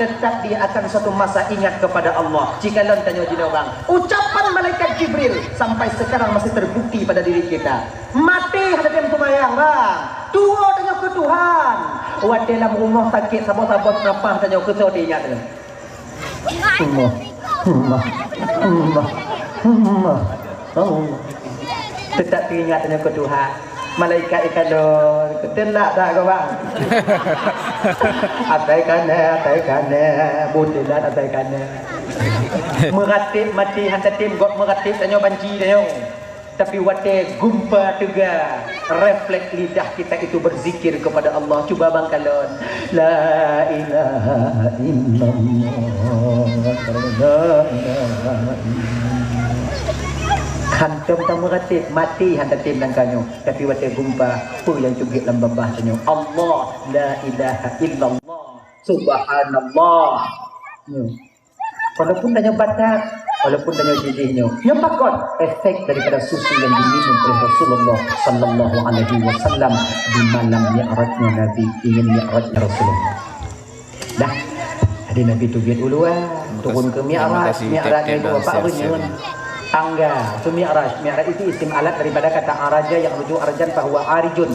tetap dia akan suatu masa ingat kepada Allah." Cikalon tanyoe jinoe bang, ucapan malaikat Jibril sampai sekarang masih terbukti pada diri kita. Maté hana tem seumayang, bang. Tuwo tanyoe keu Tuhan. Watée lam rumoh sakét, saboh-saboh seunapah tanyoe keu soe teuingat tanyoe? Allah, Allah, Allah, Allah. Teutap teuingat tanyoe keu Tuhan. Malaikat ikalon, teulat dak keu bang? Asai kanai, asai kanai, butelat asai kanai. Meuratéb maté hana tem, gob meuratéb tanyoe banci tanyoe. Tapi watée gumpa teuga, refleks lidah kita itu berzikir kepada Allah. Cuba bang kalon, "La ilaha illallah, la ilaha illallah." Hantom tameuratéb, maté han tatem nangka nyoe. Tapi watée gumpa, peue nyang cugét lam babah tanyoe? Allah, la ilaha illallah, subhanallah. Nyoe. Walaupun tanyoe batat, walaupun tanyoe jidih nyoe, nyoe pakon efek daripada susu yang diminum oleh Rasulullah sallallahu alaihi wasallam di malam mi'rajnya Nabi, ingin mi'rajnya Rasulullah. Dah, jadi Nabi teubiet u luwa, turun ke mi'raj, mi'raj itu apa? Beunyeuen. Tangga, itu mi'raj. Mi'raj itu isim alat daripada kata araja yang rujuk arjan fahuwa arijun.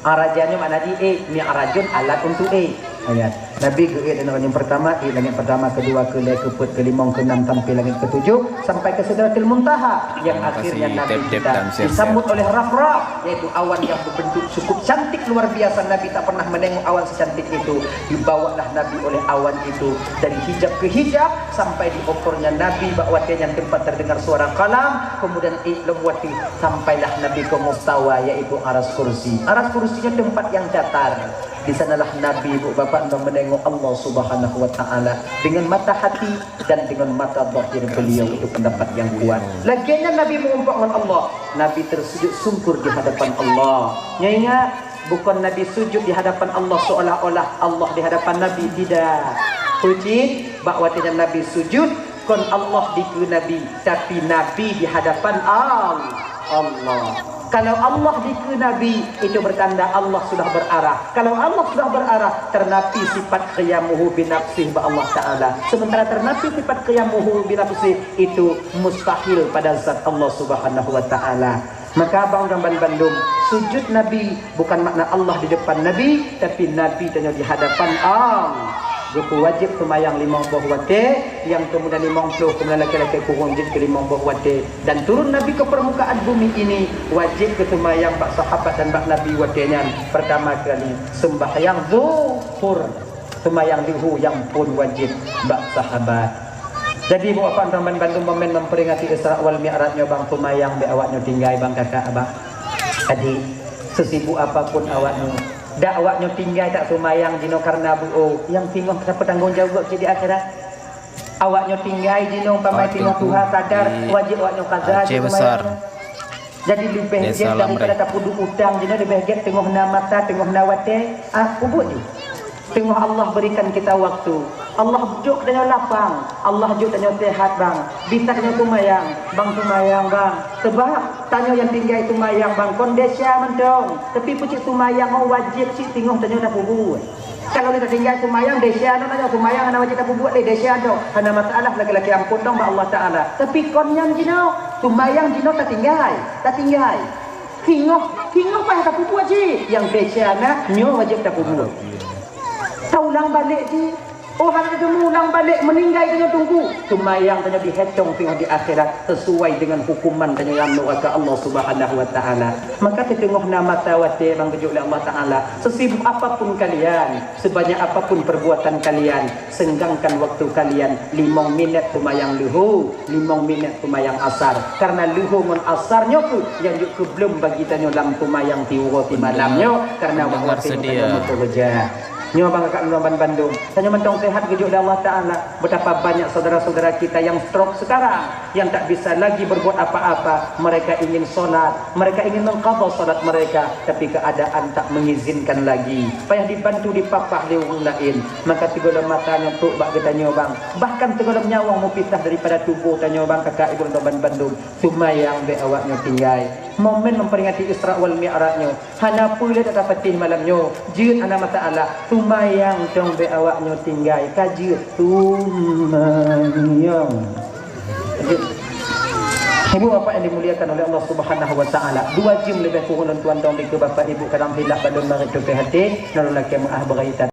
Araja nyoe makna jih ék, mi'rajun alat untuk ék. Ayat. Nabi geuék di langét pertama, ék langét pertama, kedua, kelhèe, keupeuet, keulimong, keuenam sampai langét ketujuh, sampai ke Sidratil Muntaha, yang akhirnya Nabi kita disambut oleh raf-raf, yaitu awan yang berbentuk cukup cantik luar biasa. Nabi tak pernah menengok awan secantik itu. Dibawalah Nabi oleh awan itu dari hijab ke hijab, sampai di okornya Nabi bak watée nyan teumpat terdengar suara kalam, kemudian ék lom watée sampailah Nabi ke mustawa, yaitu aras kursi. Aras kursi nyoe teumpat yang datar. Di sanalah Nabi, bu bapak, menengok Allah Subhanahu wa Ta'ala dengan mata hati dan dengan mata zahir beliau, itu pendapat yang kuat. Lagée nyan Nabi meurumpok ngon Allah. Nabi tersujud sungkur di hadapan Allah. Nyoe ingat, bukon Nabi sujud di hadapan Allah seolah-olah Allah di hadapan Nabi, tidak. Peue cit, bak watée nyan Nabi sujud, kon Allah dikeue Nabi, tapi Nabi di hadapan Al-, Allah. Kalau Allah dikeue Nabi, itu bertanda Allah sudah berarah. Kalau Allah sudah berarah, ternapi sifat qiyamuhu binafsih bak Allah Ta'ala. Sementara ternapi sifat qiyamuhu binafsih, itu mustahil pada zat Allah Subhanahu wa Ta'ala. Maka abang dan bandum, sujud Nabi bukan makna Allah di depan Nabi, tapi Nabi tanyoe di hadapan Allah. Geupeuwajéb seumayang limong boh watée, nyang keumudian limong ploh, keumudian lakée-lakée kureueng jeuet keu limong boh watée. Dan turun Nabi ke permukaan bumi ini, wajéb geuseumayang bak sahabat dan bak Nabi watée nyan. Pertama kali, sembahyang zuhur. Seumayang duhu nyang phon wajéb bak sahabat. Jadi, bu bapak, teuma bandum momen memperingati Isra wal Mi'raj nyoe bang, seumayang bék awak nyoe tinggai bang, kakak, abang, adik. Sesibuk apapun awak nyoe, dak awak nyoe tinggai tak seumayang jinoe karena beu-o, nyang singoh ka peutanggung jaweueb cit di akhirat. Awak nyoe tinggai jinoe, umpama singoh tuha sadar, wajéb awak nyoe kaza cit seumayang. Jadi leubeh gét daripada tapeuduek utang jinoe, leubeh gét teungoh na masa, teungoh na watée, ah, peubuet jih. Teungoh Allah berikan kita waktu. Allah jok tanyoe lapang, Allah jok tanyoe sehat bang. Bisa tanyoe seumayang, bang seumayang bang. Sebab tanyoe nyang tinggai seumayang bang, kon desya mantong. Tapi peue cit seumayang nyoe wajéb cit teungoh tanyoe tapeubuet. Kalau lé tatinggai seumayang, desya nyoe, nyoe seumayang hana wajéb tapeubuet lé, desya nyoe. Hana masalah, lakée-lakée amphon dong bak Allah Ta'ala. Tapi kon nyan jinoe, seumayang jinoe tatinggai, tatinggai. Singoh, singoh payah tapeubuet cit. Nyang desya na, nyoe wajéb tapeubuet. Taulang balek cit. Oh, hana teutemu ulang balek, meuninggai tanyoe teungku. Seumayang tanyoe dihitong teungoh di akhirat sesuai dengan hukuman tanyoe lam nuraka Allah Subhanahu wa Taala. Maka teuteungoh na masa watée bang geujok lé Allah Taala, sesibuk apapun kalian, sebanyak apapun perbuatan kalian, senggangkan waktu kalian limong minit seumayang leuhô, limong minit seumayang asar. Karena leuhô ngon asar nyoe kheueh nyang jeuet keu blom bagi tanyoe lam seumayang siuroe simalam nyoe, karena watée nyoe tanyoe meukeureuja. Nyoe bang kakak lôn ban bandum. Tanyoe mantong sehat geujok lé Allah Taala. Betapa banyak saudara-saudara kita yang stroke sekarang, yang tak bisa lagi berbuat apa-apa. Mereka ingin salat, mereka ingin mengqadha salat mereka, tapi keadaan tak mengizinkan lagi. Payah dibantu dipapah lé ureuëng laén. Maka sigohlom mata nyoe trok bak geutanyoe bang. Bahkan sigohlom nyawöng meupisah daripada tuboh tanyoe bang kakak ibu lôn ban bandum. Seumayang bék awaknyoe tinggai. Momen memperingati Isra wal Mi'raj nyoe. Hana peue lé tapatéh malam nyoe, jeuet hana masalah. Seumayang cong bék awaknyoe tinggai, ka jeuet seumayang. Jeuet. Ibu bapak yang dimuliakan oleh Allah Subhanahu wa Taala, dua jeuem leubeh kureueng lôn tuan dong dikeue bapak ibu kadang silap bandum marit tupée até, ngon lôn lakée meu'ah beuraitan.